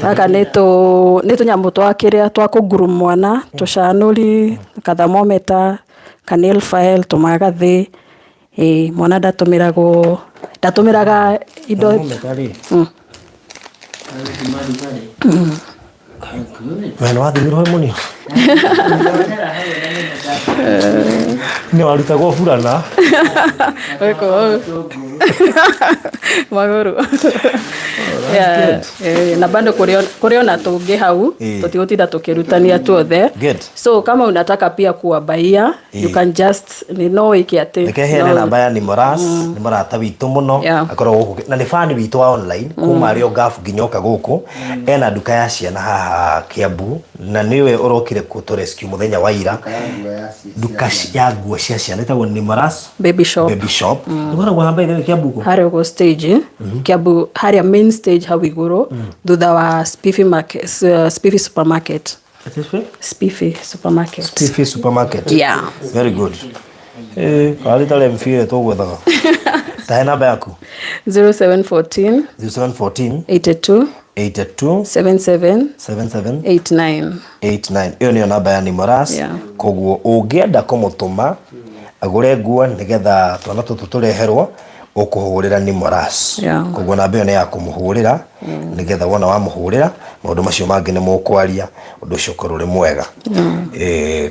Gaka nĩ tũ nĩ tũnyamũ twa kĩrĩa twa kũnguru mwana, tũcanũri, kathermometer, ka nail file, tũmagathĩ. Ĩĩ mwana ndatũmĩragwo ndatũmĩraga indo Thermometer rĩ. We nĩ wathimirwo wĩ mũnini? Nĩ warutagwo burana. Wĩkũ magũrũ. Yeah, na bado kũrĩ ona tũngĩ hau tũtigũtinda tũkĩrutania tuothe. Good. So kama unataka pia kuwabaia you can just nĩ no wĩke atĩ Reke heane namba ya Nimoras nĩ mũrata witũ mũno akoragwo gũkũ na nĩ fan witũ wa online kuma arĩ o ngabu nginya oka gũkũ ena nduka ya ciana haha Kiambu na nĩwe ũrokire kũtũ rescue mũthenya wa ira nduka ya nguo cia ciana ĩtagwo Nimoras Baby Shop. Baby Shop nĩkoragwo hamba ithe Kiambu kũ Harĩa ũguo stage Kiambu harĩa main stage hau igũrũ thutha wa Spiffy market, Spiffy supermarket. Spiffy supermarket. Spiffy supermarket. Yeah. Very good. Karĩ tarĩ mfire tũgwethaga. Tahe namba yaku. 0714 0714 82 82 77 77 89. 89. Ĩyo nĩyo namba ya Nimoras. Yeah. Koguo ũngĩenda kũmũtũma agũre nguo nĩgetha twana tũtũ tũreherwo ũkũhũrĩra Nimoras. Yeah. Koguo namba ĩyo nĩ ya kũmũhũrĩra nĩgetha wona wamũhũrĩra maũndũ macio mangĩ nĩ mũkwaria ũndũ ũcio ũkorwo ũrĩ mwega.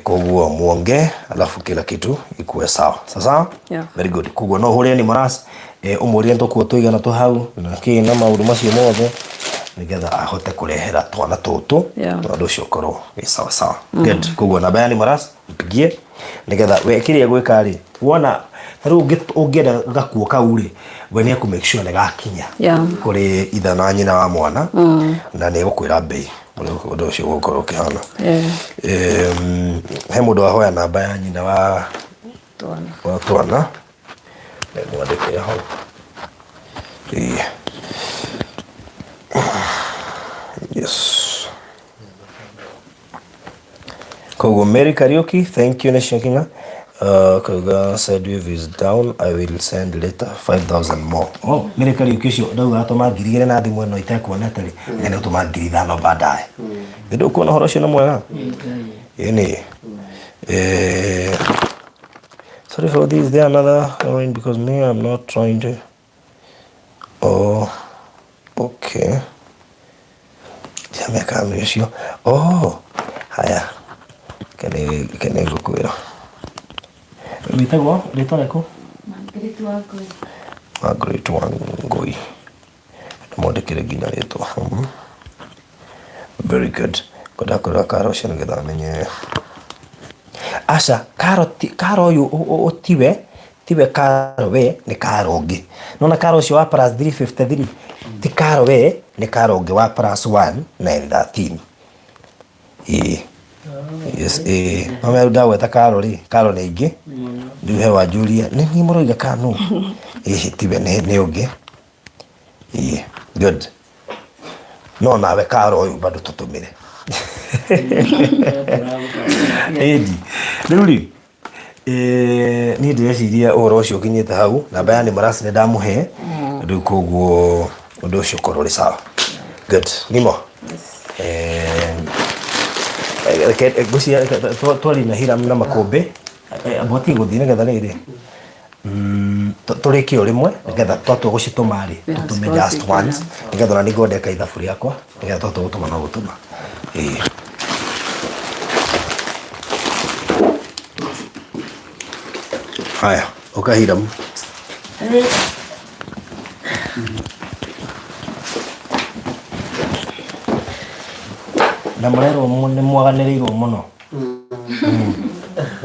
Koguo muonge alafu kila kitu ikuwe sawa. Sawa? Yeah. Very good. Koguo no ũhũrĩre Nimoras ũmũrie tũkuo tũigana tũ hau na kĩ na maũndũ macio mothe nĩgetha ahote kũrehera twana tũtũ Yeah. na ũndũ ũcio ũkorwo wĩ sawa sawa. Good. Koguo namba ya Nimoras mpigie nĩgetha we kĩrĩa gwĩka rĩ wona ta rĩu ũngĩenda gakuo kau rĩ we nĩ ekũ make sure nĩ gakinya Yeah. kũrĩ ithe na nyina wa mwana na nĩ egũkwĩra mbei ũrĩa ũndũ ũcio ũgũkorwo ũkĩhana. Yeah. He mũndũ wahoya namba ya nyina wa Twana. wa twana mwandĩkĩre hau. Ĩĩ. Yes. Koguo Mary Kariuki, thank you nĩ ciakinya. Kauga said if is down I will send later 5000 more. Oh, Mary Kariuki ũcio ndauga atũma 2000 na thimũ ĩno itekuonete rĩ, nĩ ũtũma 5000 baadaye. Nĩ ndũkuona ũhoro ũcio nĩ mwega? Ĩni. Sorry for this, there another line because me I'm not trying to. Oh, okay. Ndiameka ũcio. Oh, haya. Reke nĩ ngũkwĩra. Wĩtagwo rĩtwa rĩaku? Margaret Wangũi. Margaret Wangũi. Mwandĩkĩre nginya rĩtwa. Very good. Ngwenda kwĩra Karo ũcio nĩgetha amenye. Aca, Karo ti Karo ũyũ tiwe, tiwe Karo we, nĩ Karo ũngĩ. Nĩwona Karo ũcio wa plus 353? Ti Karo we, nĩ Karo ũngĩ wa plus 1 913. Ĩĩ. Yes, ĩĩ. No rĩu ndagweta Karo rĩ, Karo nĩ aingĩ. Rĩu he wanjũria, nĩ niĩ mũroiga kana nũ? Ĩhĩ tiwe nĩ ũngĩ. Ĩĩ, good. No nawe Karo ũyũ bado tũtũmĩre. Ĩndi. Rĩu rĩ, niĩ ndĩreciria ũhoro ũcio ũkinyĩte hau, namba ya Nicholas nĩ ndamũhe, rĩu koguo ũndũ ũcio ũkorwo ũrĩ sawa. Good. Nimo? Reke ngwĩciria twarie na Hiram na Makũmbĩ, batiĩ gũthiĩ nĩgetha rĩrĩ, tũrĩkie o rĩmwe nĩgetha twatua gũcitũma rĩ, tũtũme just once, nĩgetha ona niĩ ngorwo ndeka ithabu rĩakwa, nĩgetha twatua gũtũma no gũtũma. Ĩĩ. Haya, ũka Hiram. Na mũrerwo nĩ mwaganĩrĩirwo mũno.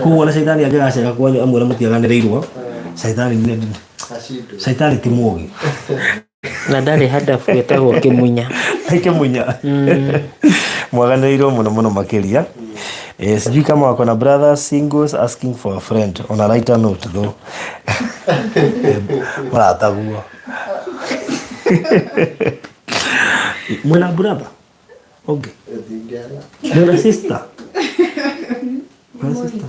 Koguo ona caitani angĩgacera kwanyu amwĩre mũtiaganĩrĩirwo, caitani caitani ti mũgĩ. Na ndarĩ handabu ĩtagwo kĩmunya. Kĩmunya. Mwaganĩrĩirwo mũno mũno makĩria. Eh, sijui kama wako na brothers singles asking for a friend on a lighter note though. Mũrataguo. Mwĩna brother? Okay. Mwĩna sister? Mwĩna sister?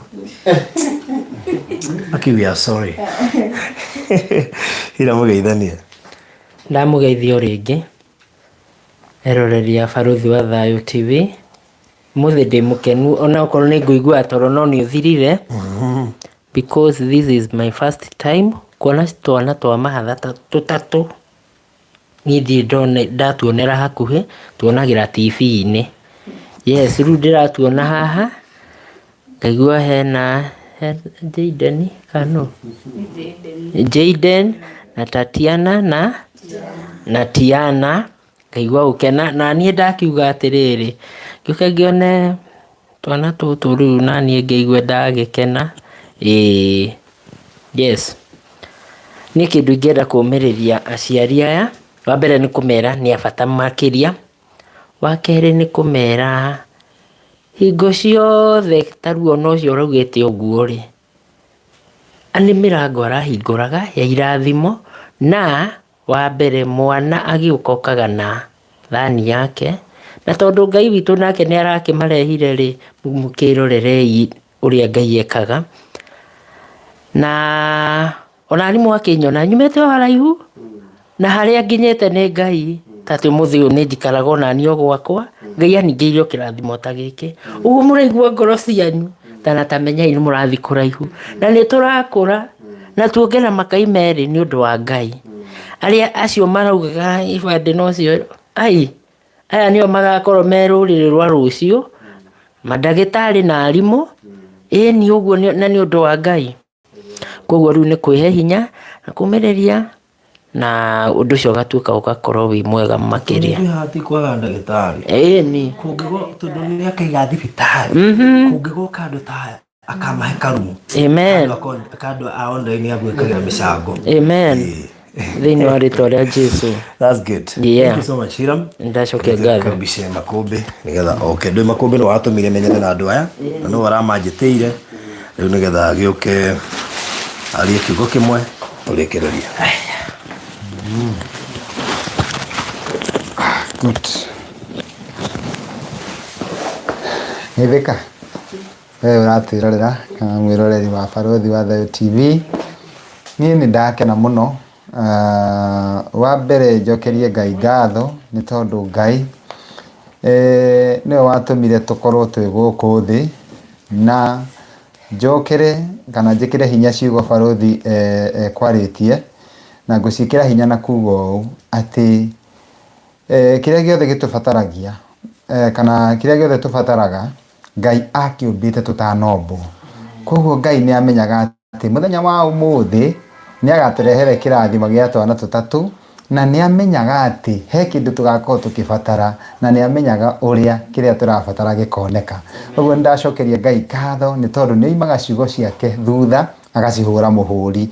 Okay, we are sorry. Ira mũgeithanie. Ndamũgeithia o rĩngĩ eroreri a Barũthi wa Thayũ TV. Ũmũthĩ ndĩ mũkenu ona okorwo nĩ ngũigua toro no nĩ ũthirire because this is my first time kuona twana twa mahatha tũtatũ. Niĩ ndirĩ ndona ndatuonera hakuhĩ, tuonagĩra TV-inĩ. Yes, rĩu ndĩratuona haha, ngaigua hena Jayden kana nũ? Jayden na Tatiana na Tiana, ngaigua gũkena. Na niĩ ndakiuga atĩrĩrĩ, ngĩũke ngĩone Twana tũtũ rĩu naniĩ ngĩigue ndagĩkena, ĩĩ yes. Niĩ kĩndũ ingĩenda kũmĩrĩria aciari aya, wa mbere nĩ kũmera nĩ a bata makĩria, wa kerĩ nĩ kũmera hingo ciothe ta rĩu ona ũcio ũraugĩte ũguo rĩ, nĩ mĩrango arahingũraga ya irathimo na Wa mbere mwana agĩũka okaga na thani yake, na tondũ Ngai witũ nake nĩ arakĩmarehire rĩ, mũkĩrorerei ũrĩa Ngai ekaga. Na ona niĩ mwakĩnyona nyumĩte o haraihu, na harĩa nginyĩte nĩ Ngai, ta atĩ ũmũthĩ ũyũ nĩ njikaraga ona niĩ o gwakwa, Ngai aningĩire o kĩrathimo ta gĩkĩ. Ũguo mũraigua ngoro cianyu, ta ta menyai nĩ mũrathiĩ kũraihu. Na nĩ tũrakũra. Na tuonge na makai merĩ nĩ ũndũ wa Ngai. Arĩa acio maraugaga ibandĩ nocio, ai, aya nĩo magakorwo me rũrĩrĩ rwa rũciũ, mandagĩtarĩ na arimũ, ĩni ũguo na nĩ ũndũ wa Ngai. Koguo rĩu nĩ kwĩhe hinya na kũmĩrĩria na ũndũ ũcio ũgatuĩka ũgakorwo wĩ mwega makĩria. Ithuĩ haha ti kwaga ndagĩtarĩ. Ĩni. Kũngĩgo tondũ nĩ akaiga thibitarĩ. Kũngĩgoka andũ ta aya akamahe karumu. Amen. Andũ a online a gwĩkagĩra mĩcango. Amen. Thĩinĩ wa rĩtwa rĩa Jesu. That's good. Yeah. Thank you so much, Hiram. Ndacokia ngatho. Karibishe Makũmbĩ nĩgetha oke. Ndũĩ Makũmbĩ nĩwe watũmire menyane na andũ aya na nĩwe ũramanjĩtĩire rĩu nĩgetha agĩũke arie kiugo kĩmwe tũrĩkĩrĩrie. Good. Geithĩka. We ũratwĩrorera kana mwĩroreri wa Barũthi wa Thayũ TV, niĩ nĩ ndakena mũno. Wa mbere njokerie Ngai ngatho nĩ tondũ Ngai nĩwe watũmire tũkorwo twĩ gũkũ thĩ, na njokere kana njĩkĩre hinya ciugo barũthi ekwarĩtie, na ngũciĩkĩra hinya na kuga ũũ atĩ kĩrĩa gĩothe gĩtũbataragia kana kĩrĩa gĩothe tũbataraga. Ngai akĩũmbĩte tũtanombwo. Koguo Ngai nĩ amenyaga atĩ mũthenya wa ũmũthĩ nĩ agatũrehere kĩrathimo gĩa twana tũtatũ, na nĩ amenyaga atĩ he kĩndũ tũgakorwo tũkĩbatara, na nĩ amenyaga ũrĩa kĩrĩa tũrabatara gĩkoneka. Ũguo nĩ ndacokeria Ngai ngatho nĩ tondũ nĩ oimaga ciugo ciake thutha agacihũra mũhũri.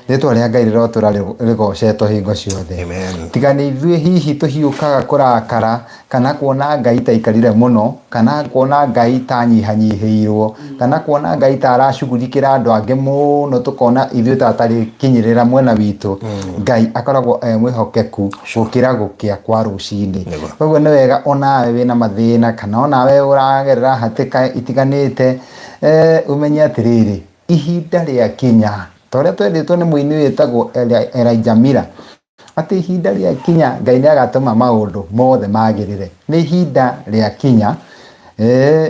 Rĩtwa rĩa Ngai rĩrotũra rĩgocetwo hingo ciothe. Amen. Tiga nĩ ithuĩ hihi tũhiũkaga kũrakara kana kuona Ngai ta aikarire mũno kana kuona Ngai ta anyihanyihĩirwo kana kuona Ngai ta aracugurikĩra andũ angĩ mũno tũkona ithuĩ ta atarĩkinyĩrĩra mwena witũ. Ngai akoragwo e mwĩhokeku gũkĩra gũkĩa kwa rũcinĩ. Koguo nĩ wega onawe wĩna mathĩna kana onawe ũragerera hatĩka itiganĩte, ũmenye atĩrĩrĩ, ihinda rĩakinya, ta ũrĩa twendetwo nĩ mũini wĩtagwo Elijah Miller, atĩ ihinda rĩakinya Ngai nĩ agatũma maũndũ mothe magĩrĩre. Nĩ ihinda rĩakinya,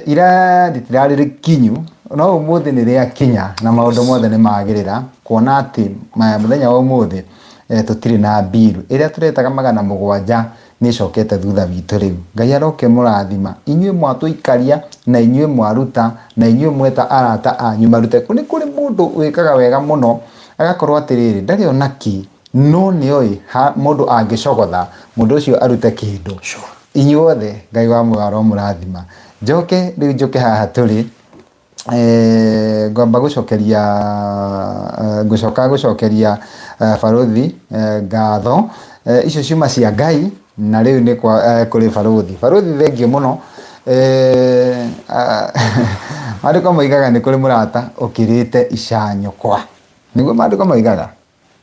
ira rĩtirarĩ rĩkinyu, no ũmũthĩ nĩ rĩakinya na maũndũ mothe nĩ magĩrĩra, kuona atĩ mũthenya wa ũmũthĩ tũtirĩ na bill ĩrĩa tũretaga 700 nĩ ĩcokete thutha witũ rĩu. Ngai arokĩmũrathima inyuĩ mwatũikaria na inyuĩ mwaruta na inyuĩ mweta arata anyu marute. Nĩ kũrĩ mũndũ wĩkaga wega mũno agakorwo atĩrĩrĩ ndarĩ ona kĩ no nĩoĩ mũndũ angĩcogotha mũndũ ũcio arute kĩndũ. Inyuothe Ngai wa muoyo aromũrathima. Njoke rĩu njũke haha tũrĩ ngwamba gũcokeria ngũcoka gũcokeria barũthi ngatho. Icio ciuma cia Ngai na rĩu nĩ kũrĩ barũthi. Barũthi thengiũ mũno. Maandĩko moigaga nĩ kũrĩ mũrata ũkĩrĩte icanyũkwa. Nĩguo maandĩko moigaga?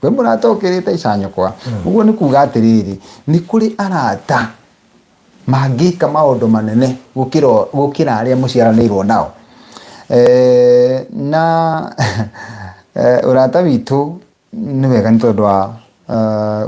Kwĩ mũrata ũkĩrĩte icanyũkwa. Ũguo nĩ kuga atĩrĩrĩ, nĩ kũrĩ arata mangĩka maũndũ manene gũkĩra arĩa mũciaranĩirwo nao. Na ũrata witũ nĩ wega nĩ tondũ wa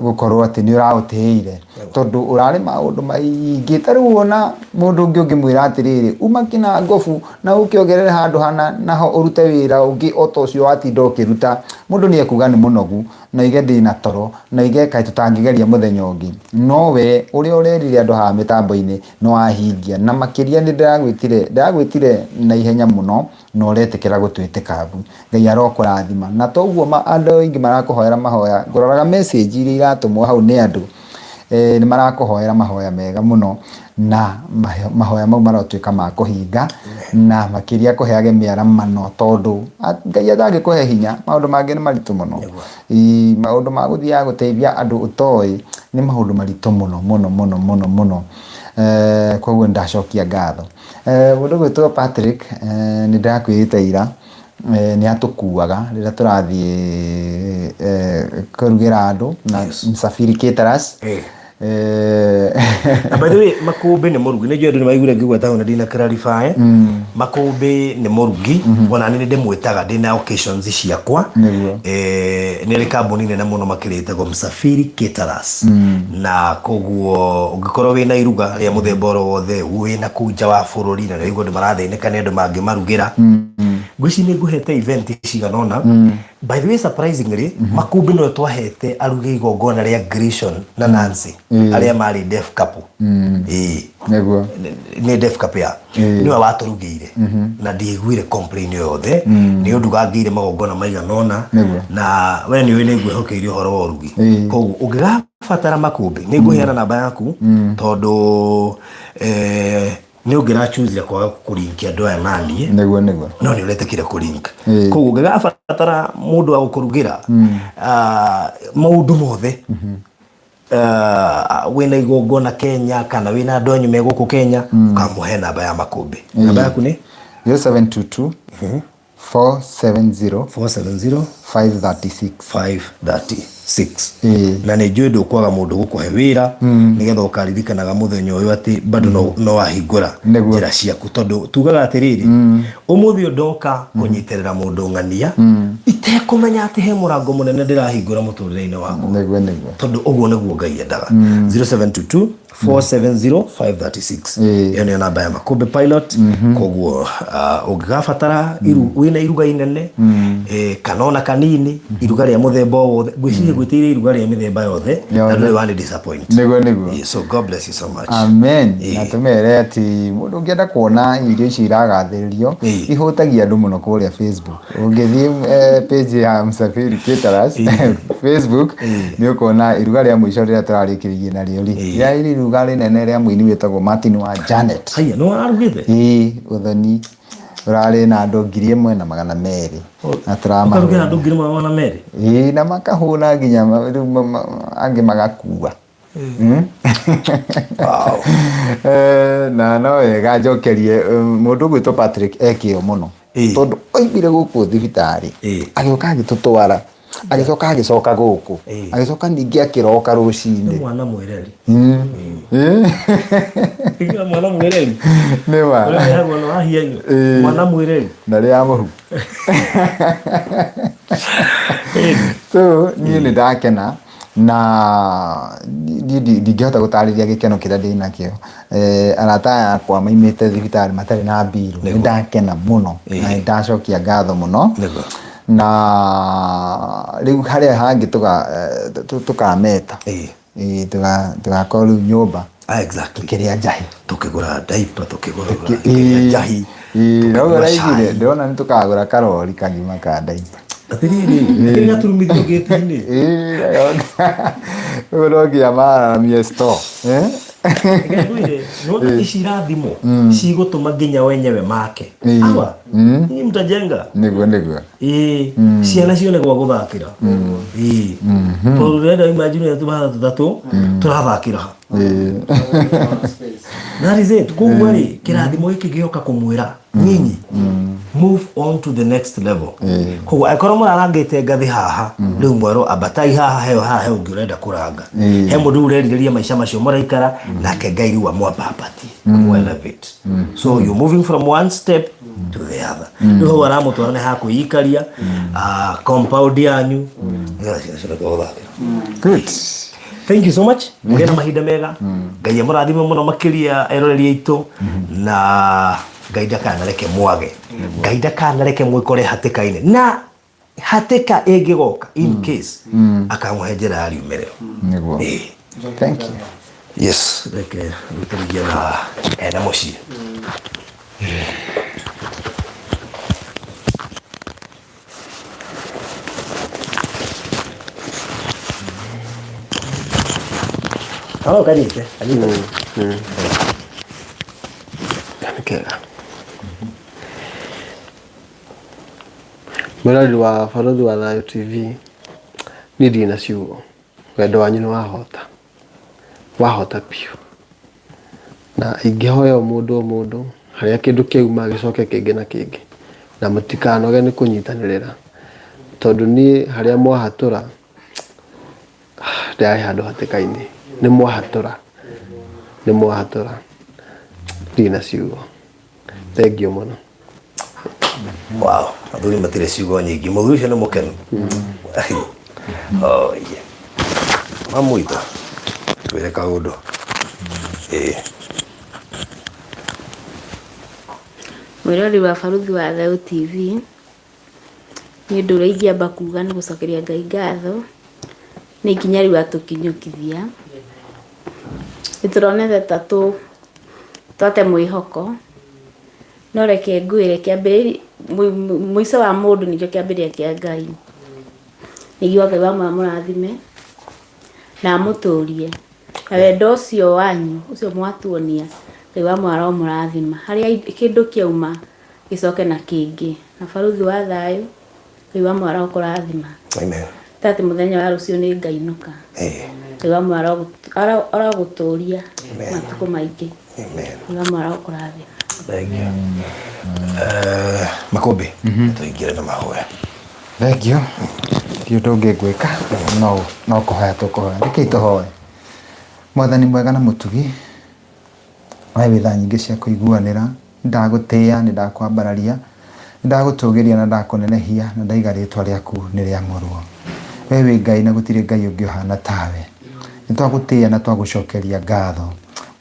gũkorwo atĩ nĩ ũraũtĩire, tondũ ũrarĩ maũndũ maingĩ. Ta rĩu ona mũndũ ũngĩ ũngĩmwĩra atĩrĩrĩ, uma kĩnangobu na ũke ũgerere handũ hana naho ũrute wĩra ũngĩ o ta ũcio watinda ũkĩruta, mũndũ nĩ ekuga nĩ mũnogu, na oige ndĩna toro, na oige kaĩ tũtangĩgeria mũthenya ũngĩ. No we ũrĩa ũrerire andũ haha mĩtambo-inĩ nĩ wahingia. Na makĩria nĩ ndĩragwĩtire na ihenya mũno na ũretĩkĩra gũtwĩtĩka mbu. Ngai arokũrathima. Na toguo andũ aingĩ marakũhoera mahoya, ngũroraga message iria iratũmwo hau nĩ andũ, nĩ marakũhoera mahoya mega mũno, na mahoya mau marotuĩka ma kũhinga, na makĩria akũheage mĩaramano, tondũ Ngai atangĩkũhe hinya, maũndũ mangĩ nĩ maritũ mũno. Maũndũ ma gũthiaga gũteithia andũ ũtoĩ, nĩ maũndũ maritũ mũno mũno mũno mũno mũno. Koguo nĩ ndacokia ngatho. Mũndũ ũgwĩtwo Patrick, nĩ ndĩrakwĩrĩte ira, nĩ atũkuaga rĩrĩa tũrathiĩ kũrugĩra andũ na Msafiri Caterers. Na by the way, Makũmbĩ nĩ mũrugi. Nĩ njũĩ andũ nĩ maiguire ngĩgweta hau na ndina clarify. Makũmbĩ nĩ mũrugi, ona niĩ nĩ ndĩmwĩtaga ndĩna occasions ciakwa. Nĩ arĩ kambuni nene mũno makĩria ĩtagwo Msafiri Caterers. Na koguo ũngĩkorwo wĩna iruga rĩa mũthemba oro wothe, wĩna kũu nja wa bũrũri na nĩwaigua andũ marathĩnĩka nĩ andũ mangĩmarugĩra. Ngwĩciria nĩ ngũhete event cigana ũna. By the way, surprisingly, Makũmbĩ nĩwe twahete aruge igongona rĩa Grayson na Nancy arĩa marĩ deaf couple. Ĩĩ. Nĩguo. Nĩ deaf couple ya. Nĩwe watũrugĩire na ndiaiguire complain o yothe. Nĩ ũndugangĩire magongona maigana ũna. Nĩguo. Na we nĩ ũĩ nĩ ngwĩhokeire ũhoro wa ũrugi. Koguo ũngĩgabatara Makũmbĩ nĩ ngũheana namba yaku tondũ nĩ ũngĩrachoosire kwaga kũlink andũ aya naniĩ. Nĩguo nĩguo. No nĩ ũretĩkire kũlink. Koguo ũngĩgabatara mũndũ wa gũkũrugĩra maũndũ mothe, wĩna igongona Kenya kana wĩna andũ anyu me gũkũ Kenya, ũkamũhe namba ya Makũmbĩ. Namba yaku nĩ? 0722 470 470 536. 536. Ĩĩ. Na nĩ njũĩ ndũkwaga mũndũ gũkũhe wĩra nĩgetha ũkaririkanaga mũthenya ũyũ atĩ bado no wahingũra njĩra ciaku, tondũ tugaga atĩrĩrĩ, ũmũthĩ ũyũ ndoka kũnyitĩrĩra mũndũ ng'ania itekũmenya atĩ he mũrango mũnene ndĩrahingũra mũtũrĩre-inĩ wakwa. Nĩguo nĩguo. Tondũ ũguo nĩguo Ngai endaga. 0722 470 536. Ĩyo nĩyo namba ya Makũmbĩ Pilot. Koguo ũngĩgabatara wĩna iruga inene kana ona kanini, iruga rĩa mũthemba o wothe, ngwĩciria Ngwĩtĩire iruga rĩa mĩthemba yothe na Yothe. ndũrĩ wani disappoint. Nĩguo nĩguo. Yeah, so God bless you so much. Amen. Ĩĩ. Na tũmere atĩ mũndũ ũngĩenda kuona irio icio iragathĩrĩrio Ĩĩ. ihũtagia andũ mũno kũrĩa Facebook. Ũngĩthiĩ eh, page ya Msafiri Caterers Facebook nĩ ũkuona iruga rĩa mũico rĩrĩa tũrarĩkĩrĩirie narĩo rĩ. Ĩĩ. Rĩarĩ iruga rĩnene rĩa mũini wĩtagwo Martin wa Janet. Haiya, nĩ warugĩte? Ĩĩ, ũthoni ũrarĩ na andũ 1200 na Ũkarugĩra tũramahũnia. andũ 1200? Ĩĩ, na makahũna nginya rĩu angĩ magakua. Wow. Eh, na no wega njokerie eh, mũndũ ũgwĩtwo Patrick ekĩo mũno Ĩĩ. tondũ oimire gũkũ thibitarĩ Ĩĩ. agĩũka agĩtũtwara agĩcoka agĩcoka gũkũ Ĩĩ. agĩcoka ningĩ akĩroka Nĩ rũcinĩ mwana mwĩreri. Mm. Ĩĩ. Ĩĩ, mwana mwĩreri. nĩ ma Ũrĩa ũrehagwo na wahianyũ. Ĩĩ. Mwana mwĩreri. na rĩa mũhu so niĩ nĩ ndakena na niĩ ndingĩhota gũtarĩria gĩkeno kĩrĩa ndĩ nakĩo eh, arata aya akwa maimĩte thibitarĩ matarĩ na mbiru nĩ ndakena mũno na nĩ ndacokia ngatho mũno Nĩguo. na rĩu harĩa hangĩ eh, tũkameta Ĩĩ. Ĩĩ, tũgakorwo rĩu nyũmba Ah, exactly. tũkĩrĩa njahi Tukĩgũra diaper, tukĩgũra tukĩrĩa njahi. Ĩĩ, na ũguo tukĩnyua ũraiguire cai. ndĩrona nĩ tũkagũra karori kagima ka diaper Atĩrĩrĩ, kĩrĩa gaturumithio gĩti-inĩ. Ũguo no nginya mararamie store eh? Reke ngwĩre, nĩwona ici irathimo cigũtũma nginya wenyewe make. Ĩĩ. Awa, nyinyi mtajenga. Nĩguo nĩguo Ĩĩ, ciana cione gwa gũthakĩra. Ĩĩ. Tondũ ndĩrenda imagine ũrĩa tũmahana tũtatũ tũrathakĩra ha. Ĩĩ. That is it. Koguo rĩ, kĩrathimo gĩkĩ gĩoka kũmwĩra nyinyi move on to the next level. Koguo angĩkorwo mũrarangĩte ngathĩ haha, rĩu mwerwo ambatai haha heo haha he ũngĩ ũrenda kũranga. He mũndũ rĩu ũrerirĩria maica macio mũraikara, nake Ngai rĩu amwambambatie, amũ elevate. So you're moving from one step to the other. Rĩu hau aramũtwara nĩ hakwĩikaria, ah, compound yanyu, nĩgetha ciana cione gwa gũthakĩra. Good. Thank you so much. Mũgĩe na mahinda mega. Ngai amũrathime mũno makĩria eroreri aitũ na Ngai ndakanareke mwage. Ngai ndakanareke mwĩkore hatĩka-inĩ. Na hatĩka ĩngĩgoka in case akamũhe njĩra ya riumĩrĩro. Nĩguo. Ĩĩ. Thank you. Yes, reke tũrigie na ene mũciĩ. No kanyite, kanyite. Nĩ kega. Mwĩroreri wa Barũthi wa Thayũ TV, niĩ ndirĩ na ciugo, wendo wanyu nĩ wahota, wahota biũ. Na ingĩhoya o mũndũ o mũndũ, harĩa kĩndũ kĩauma gĩcoke kĩngĩ na kĩngĩ. Na mũtikanoge nĩ kũnyitanĩrĩra, tondũ niĩ harĩa mwahatũra, ndĩrarĩ handũ hatĩka-inĩ. Nĩ mwahatũra, nĩ mwahatũra, ndirĩ na ciugo. Thengiũ mũno. Wow, athuri matirĩ ciugo nyingĩ. Mũthuri ũcio nĩ mũkenu. Oh, yeah. Mamuitũ, twĩre kaũndũ. Ĩĩ. Mwĩroreri wa Barũthi wa Thayũ TV, niĩ ũndũ ũrĩa ingĩamba kuga nĩ gũcokeria Ngai ngatho, nĩ ikinya rĩu atũkinyũkithia. Nĩ tũronete ta twate mwĩhoko, no reke ngwĩre kĩambĩrĩria, mũico wa mũndũ nĩkĩo kĩambĩrĩria kĩa Ngai. Nĩguo Ngai amũrathime na amũtũrie, na wendo ũcio wanyu, ũcio mwatuonia, Ngai wa muoyo aromũrathima. Harĩa kĩndũ kĩauma gĩcoke na kĩngĩ. Na barũthi wa thayũ, Ngai wa muoyo arokũrathima. Amen. Tati mũthenya wa rũciũ nĩ ngainũka. Ngai wa muoyo arogũtũria matukũ maingĩ. Amen. Ngai wa muoyo arokũrathima. Thank you. Eh, Makũmbĩ, tũingĩre na mahoya. Thank you. Ti ũndũ ũngĩ ngwĩka no no kũhoya tũkũhoya. Rekei tũhoe. Mwathani mwega na mũtugi, we wĩ tha nyingĩ cia kũiguanĩra, nĩndagũtĩĩa, nĩndakwambararia, nĩndagũtũgĩria na ndakũnenehia na ndaiga rĩtwa rĩaku nĩ rĩamũrwo. We wĩ Ngai na gũtirĩ Ngai ũngĩ ũhana tawe. Nĩtwagũtĩĩa na twagũcokeria ngatho.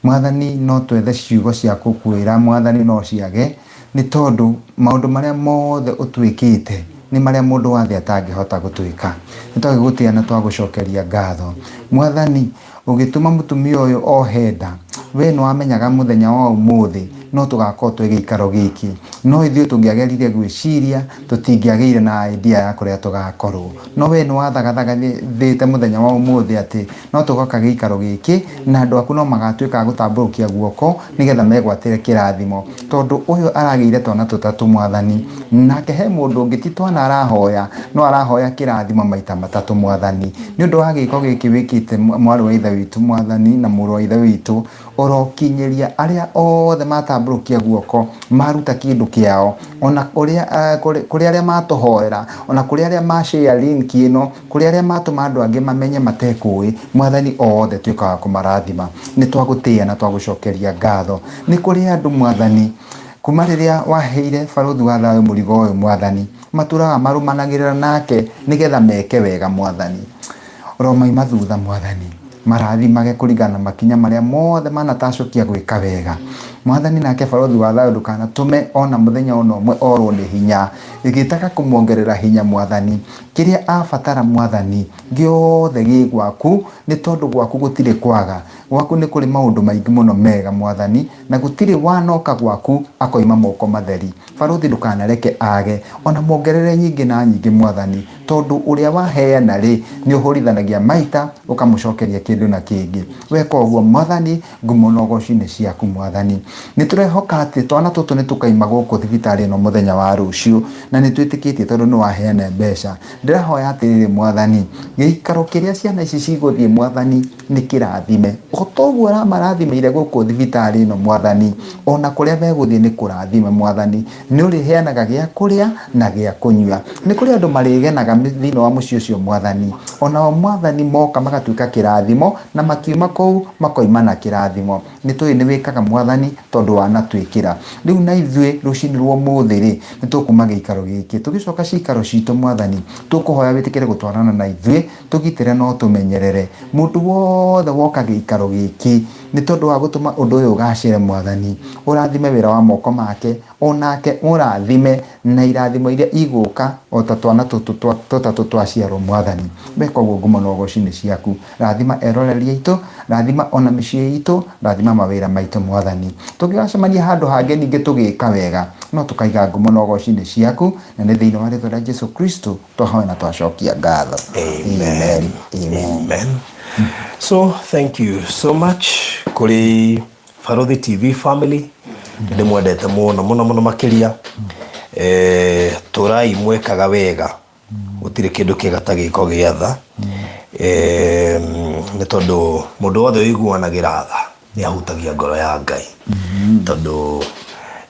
Mwathani no twethe ciugo cia gũkwĩra Mwathani no ciage, nĩ tondũ maũndũ marĩa mothe ũtwĩkĩte Nĩ marĩa mũndũ wa thĩ atangĩhota gũtwĩka. Nĩ twagĩgũtĩa na twagũcokeria ngatho. Mwathani, ũgĩtũma mũtumia ũyũ ohe nda, wee nĩ wamenyaga mũthenya wa ũmũthĩ no tũgakorwo twĩ gĩikaro gĩkĩ. No ithuĩ tũngĩageririe gwĩciria, tũtingĩagĩire na idea ya kũrĩa tũgakorwo. No wee nĩ wathagathaganĩte mũthenya wa ũmũthĩ atĩ no tũgoka gĩikaro gĩkĩ, na andũ aku no magatuĩka a gũtambũrũkia guoko nĩgetha megwatĩre kĩrathimo. Tondũ ũyũ aragĩire twana tũtatũ Mwathani, nake he mũndũ ũngĩ ti twana arahoya, no arahoya kĩrathimo maita matatũ Mwathani. Nĩ ũndũ wa gĩko gĩkĩ wĩkĩte mwarĩ wa ithe witũ Mwathani na mũrũ wa ithe witũ, ũrokinyĩria arĩa othe matambũrũkia guoko maruta kĩndũ kĩao, ona kũrĩa, kũrĩ arĩa matũhoera, ona kũrĩ arĩa ma share link ĩno, kũrĩ arĩa matũma andũ angĩ mamenye matekũĩ, Mwathani othe tuĩka wa kũmarathima. Nĩ twagũtĩĩa na twagũcokeria ngatho. Nĩ kũrĩ andũ Mwathani, kuma rĩrĩa waheire Barũthi wa Thayũ mũrigo ũyũ Mwathani, matũraga marũmanagĩrĩra nake nĩgetha meke wega Mwathani. Ũromaima thutha Mwathani, marathimage kũringana na makinya marĩa mothe manatacũkia gwĩka wega. Mwathani nake Barũthi wa Thayũ ndũkanatũme ona mũthenya ona ũmwe orwo nĩ hinya. Gĩtaga kũmuongerera hinya Mwathani. Kĩrĩa abatara Mwathani gĩothe gĩ gwaku, nĩ tondũ gwaku gũtirĩ kwaga. Gwaku nĩ kũrĩ maũndũ maingĩ mũno mega Mwathani, na gũtirĩ wanoka gwaku akoima moko matheri. Barũthi ndũkanareke aage, ona muongerere nyingĩ na nyingĩ Mwathani, tondũ ũrĩa waheana-rĩ, nĩũhũrithanagia maita ũkamũcokeria kĩndũ na kĩngĩ. Weka ũguo Mwathani, ngumo na ũgoci nĩ ciaku Mwathani. Nĩtũrehoka atĩ twana tũtũ nĩtũkaima gũkũ thibitarĩ ĩno mũthenya wa rũciũ, na nĩtwĩtĩkĩtie tondũ nĩwaheana mbeca. Ndĩrahoya atĩrĩrĩ Mwathani, gĩikaro kĩrĩa ciana ici cigũthiĩ Mwathani, nĩ kĩrathime. O ta ũguo ũramarathimĩire gũkũ thibitarĩ ĩno Mwathani, ona kũrĩa megũthiĩ nĩ kũrathime Mwathani. Nĩ ũrĩheanaga gĩa kũrĩa na gĩa kũnyua. Nĩ kũrĩ andũ marĩgenaga thĩinĩ wa mũciĩ ũcio Mwathani. Onao Mwathani moka magatuĩka kĩrathimo, na makiuma kũu makoima na kĩrathimo. Nĩ tũĩ nĩ wĩkaga Mwathani tondũ wanatwĩkĩra. Rĩu na ithuĩ rũcinĩ rwa ũmũthĩ rĩ, nĩ tũkuma gĩikaro gĩkĩ. Tũgĩcoka cikaro citũ Mwathani, tũkũhoya wĩtĩkĩre gũtwarana na ithuĩ, tũgitĩre na ũtũmenyerere. Mũndũ wothe woka gĩikaro gĩkĩ, nĩ tondũ wa gũtũma ũndũ ũyũ ũgacĩre Mwathani, ũrathime wĩra wa moko make, o nake ũrathime na irathimo iria igũka o ta twana tũtũ tũtatũ twaciarwo Mwathani. Weka ũguo ngumo na ũgoci nĩ ciaku. Rathima eroreri aitũ, rathima ona mĩciĩ itũ, rathima mawĩra maitũ Mwathani. Tũngĩgacemania handũ hangĩ ningĩ tũgĩka wega, no tũkaiga ngumo na ũgoci nĩ ciaku, na nĩ thĩinĩ wa rĩtwa rĩa Jesu Kristo twahoya na twacokia ngatho. Amen. Amen. Amen. So thank you so much kũrĩ Barothi TV family nĩ ndĩmwendete mũno mũno mũno makĩria. Eh, tũrai mwekaga wega gũtirĩ kĩndũ kĩega ta gĩko gĩa tha. Eh, nĩ tondũ mũndũ wothe ũiguanagĩra tha nĩ ahutagia ngoro ya Ngai. Tondũ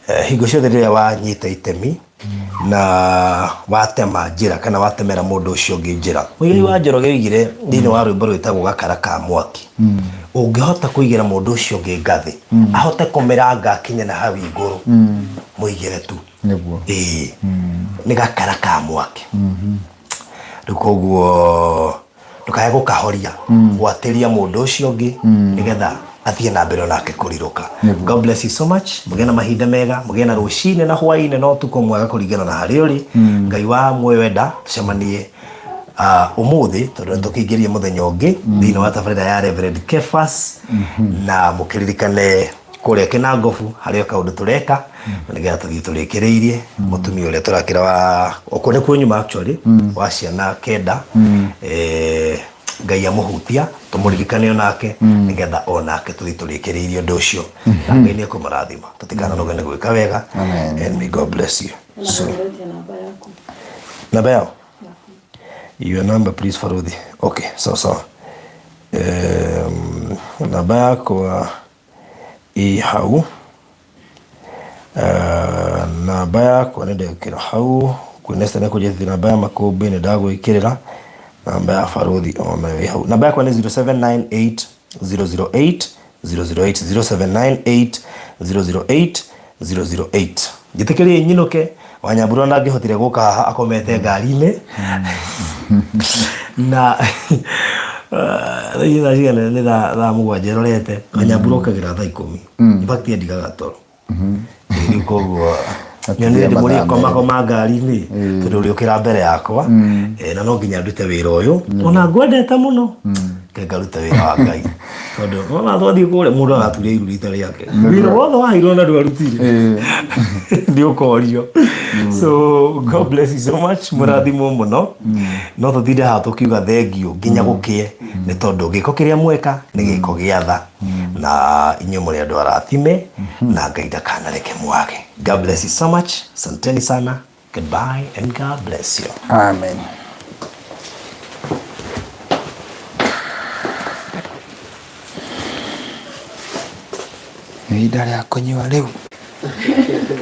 eh, hingo ciothe rĩrĩa wanyita itemi na watema njĩra kana watemera mũndũ ũcio ũngĩ njĩra. Mũigai wa Njoroge oigire thĩinĩ wa rwĩmbo rwĩtagwo Gakara ka Mwaki, ũngĩhota kũigĩra mũndũ ũcio ũngĩ ngathĩ ahote kũmĩranga akinye na hau igũrũ, mũigĩre tu. Nĩguo. Ĩĩ, nĩ gakara ka mwaki. Rĩu koguo ndũkae gũkahoria, gwatĩria mũndũ ũcio ũngĩ nĩgetha athiĩ na mbere onake kũrirũka. Nĩguo. God bless you so much. Mũgĩe na mahinda mega, mũgĩe na rũcinĩ na hwainĩ na ũtukũ mwega kũringana na harĩa ũrĩ. Ngai wa muoyo enda tũcemanie ũmũthĩ tondũ nĩ tũkĩingĩria mũthenya ũngĩ thĩinĩ wa tabarĩra ya Reverend Kefas na mũkĩririkane kũrĩa Kĩnangobu harĩ o kaũndũ tũreka na nĩgetha tũthiĩ tũrĩkĩrĩirie mũtumia ũrĩa tũrakĩra wa okwo nĩkuo nyuma actually wa ciana kenda eh, Ngai amũhutia tũmũririkane onake nĩgetha onake tũthiĩ tũrĩkĩrĩirie ũndũ ũcio na Ngai nĩ ekũmũrathima tũtikananoge nĩ gwĩka wega. Amen. And may God bless you. So namba yao, your number please, Faruthi. Okay, sawa sawa. Namba yakwa ĩ hau. Namba yakwa nĩ ndekĩra hau kwĩ nĩ kũnjĩtĩria namba ya makũmbĩ nĩ ndagwĩkĩrĩra namba ya Baruthi onayo ĩ hau. Namba yakwa nĩ 0798 008 008 0798 008 008. Njĩtĩkĩrie nyinũke Wanyambura ndangĩhotire gũka haha akomete ngari-inĩ na thaa ici thaa cigana nĩ thaa 7 ĩrorete. Wanyambura okagĩra thaa 10, in fact endigaga toro. Rĩu koguo Nyonire Atumia ndĩmũrie mathaa koma merĩ. koma ngari-inĩ tondũ ũrĩũkĩra mbere yakwa. Na no nginya ndute wĩra ũyũ ona ngwendete mũno, reke ngarute wĩra wa Ngai, tondũ wona twathiĩ kũrĩa mũndũ agaturia iru rita rĩake, wĩra wothe waheirwo na ndwarutire nĩ ũkorio. So God bless you so much, mũrathimwo mũno. No tũtinde haha tũkiuga thengiũ nginya gũkĩe, nĩ tondũ gĩko kĩrĩa mweka nĩ gĩko gĩa tha, na inyuĩ mũrĩ andũ arathime na Ngai ndakanareke mwage. God bless you so much. Asanteni sana. Goodbye and God bless you. Amen. Ihinda rĩa kũnyua rĩu.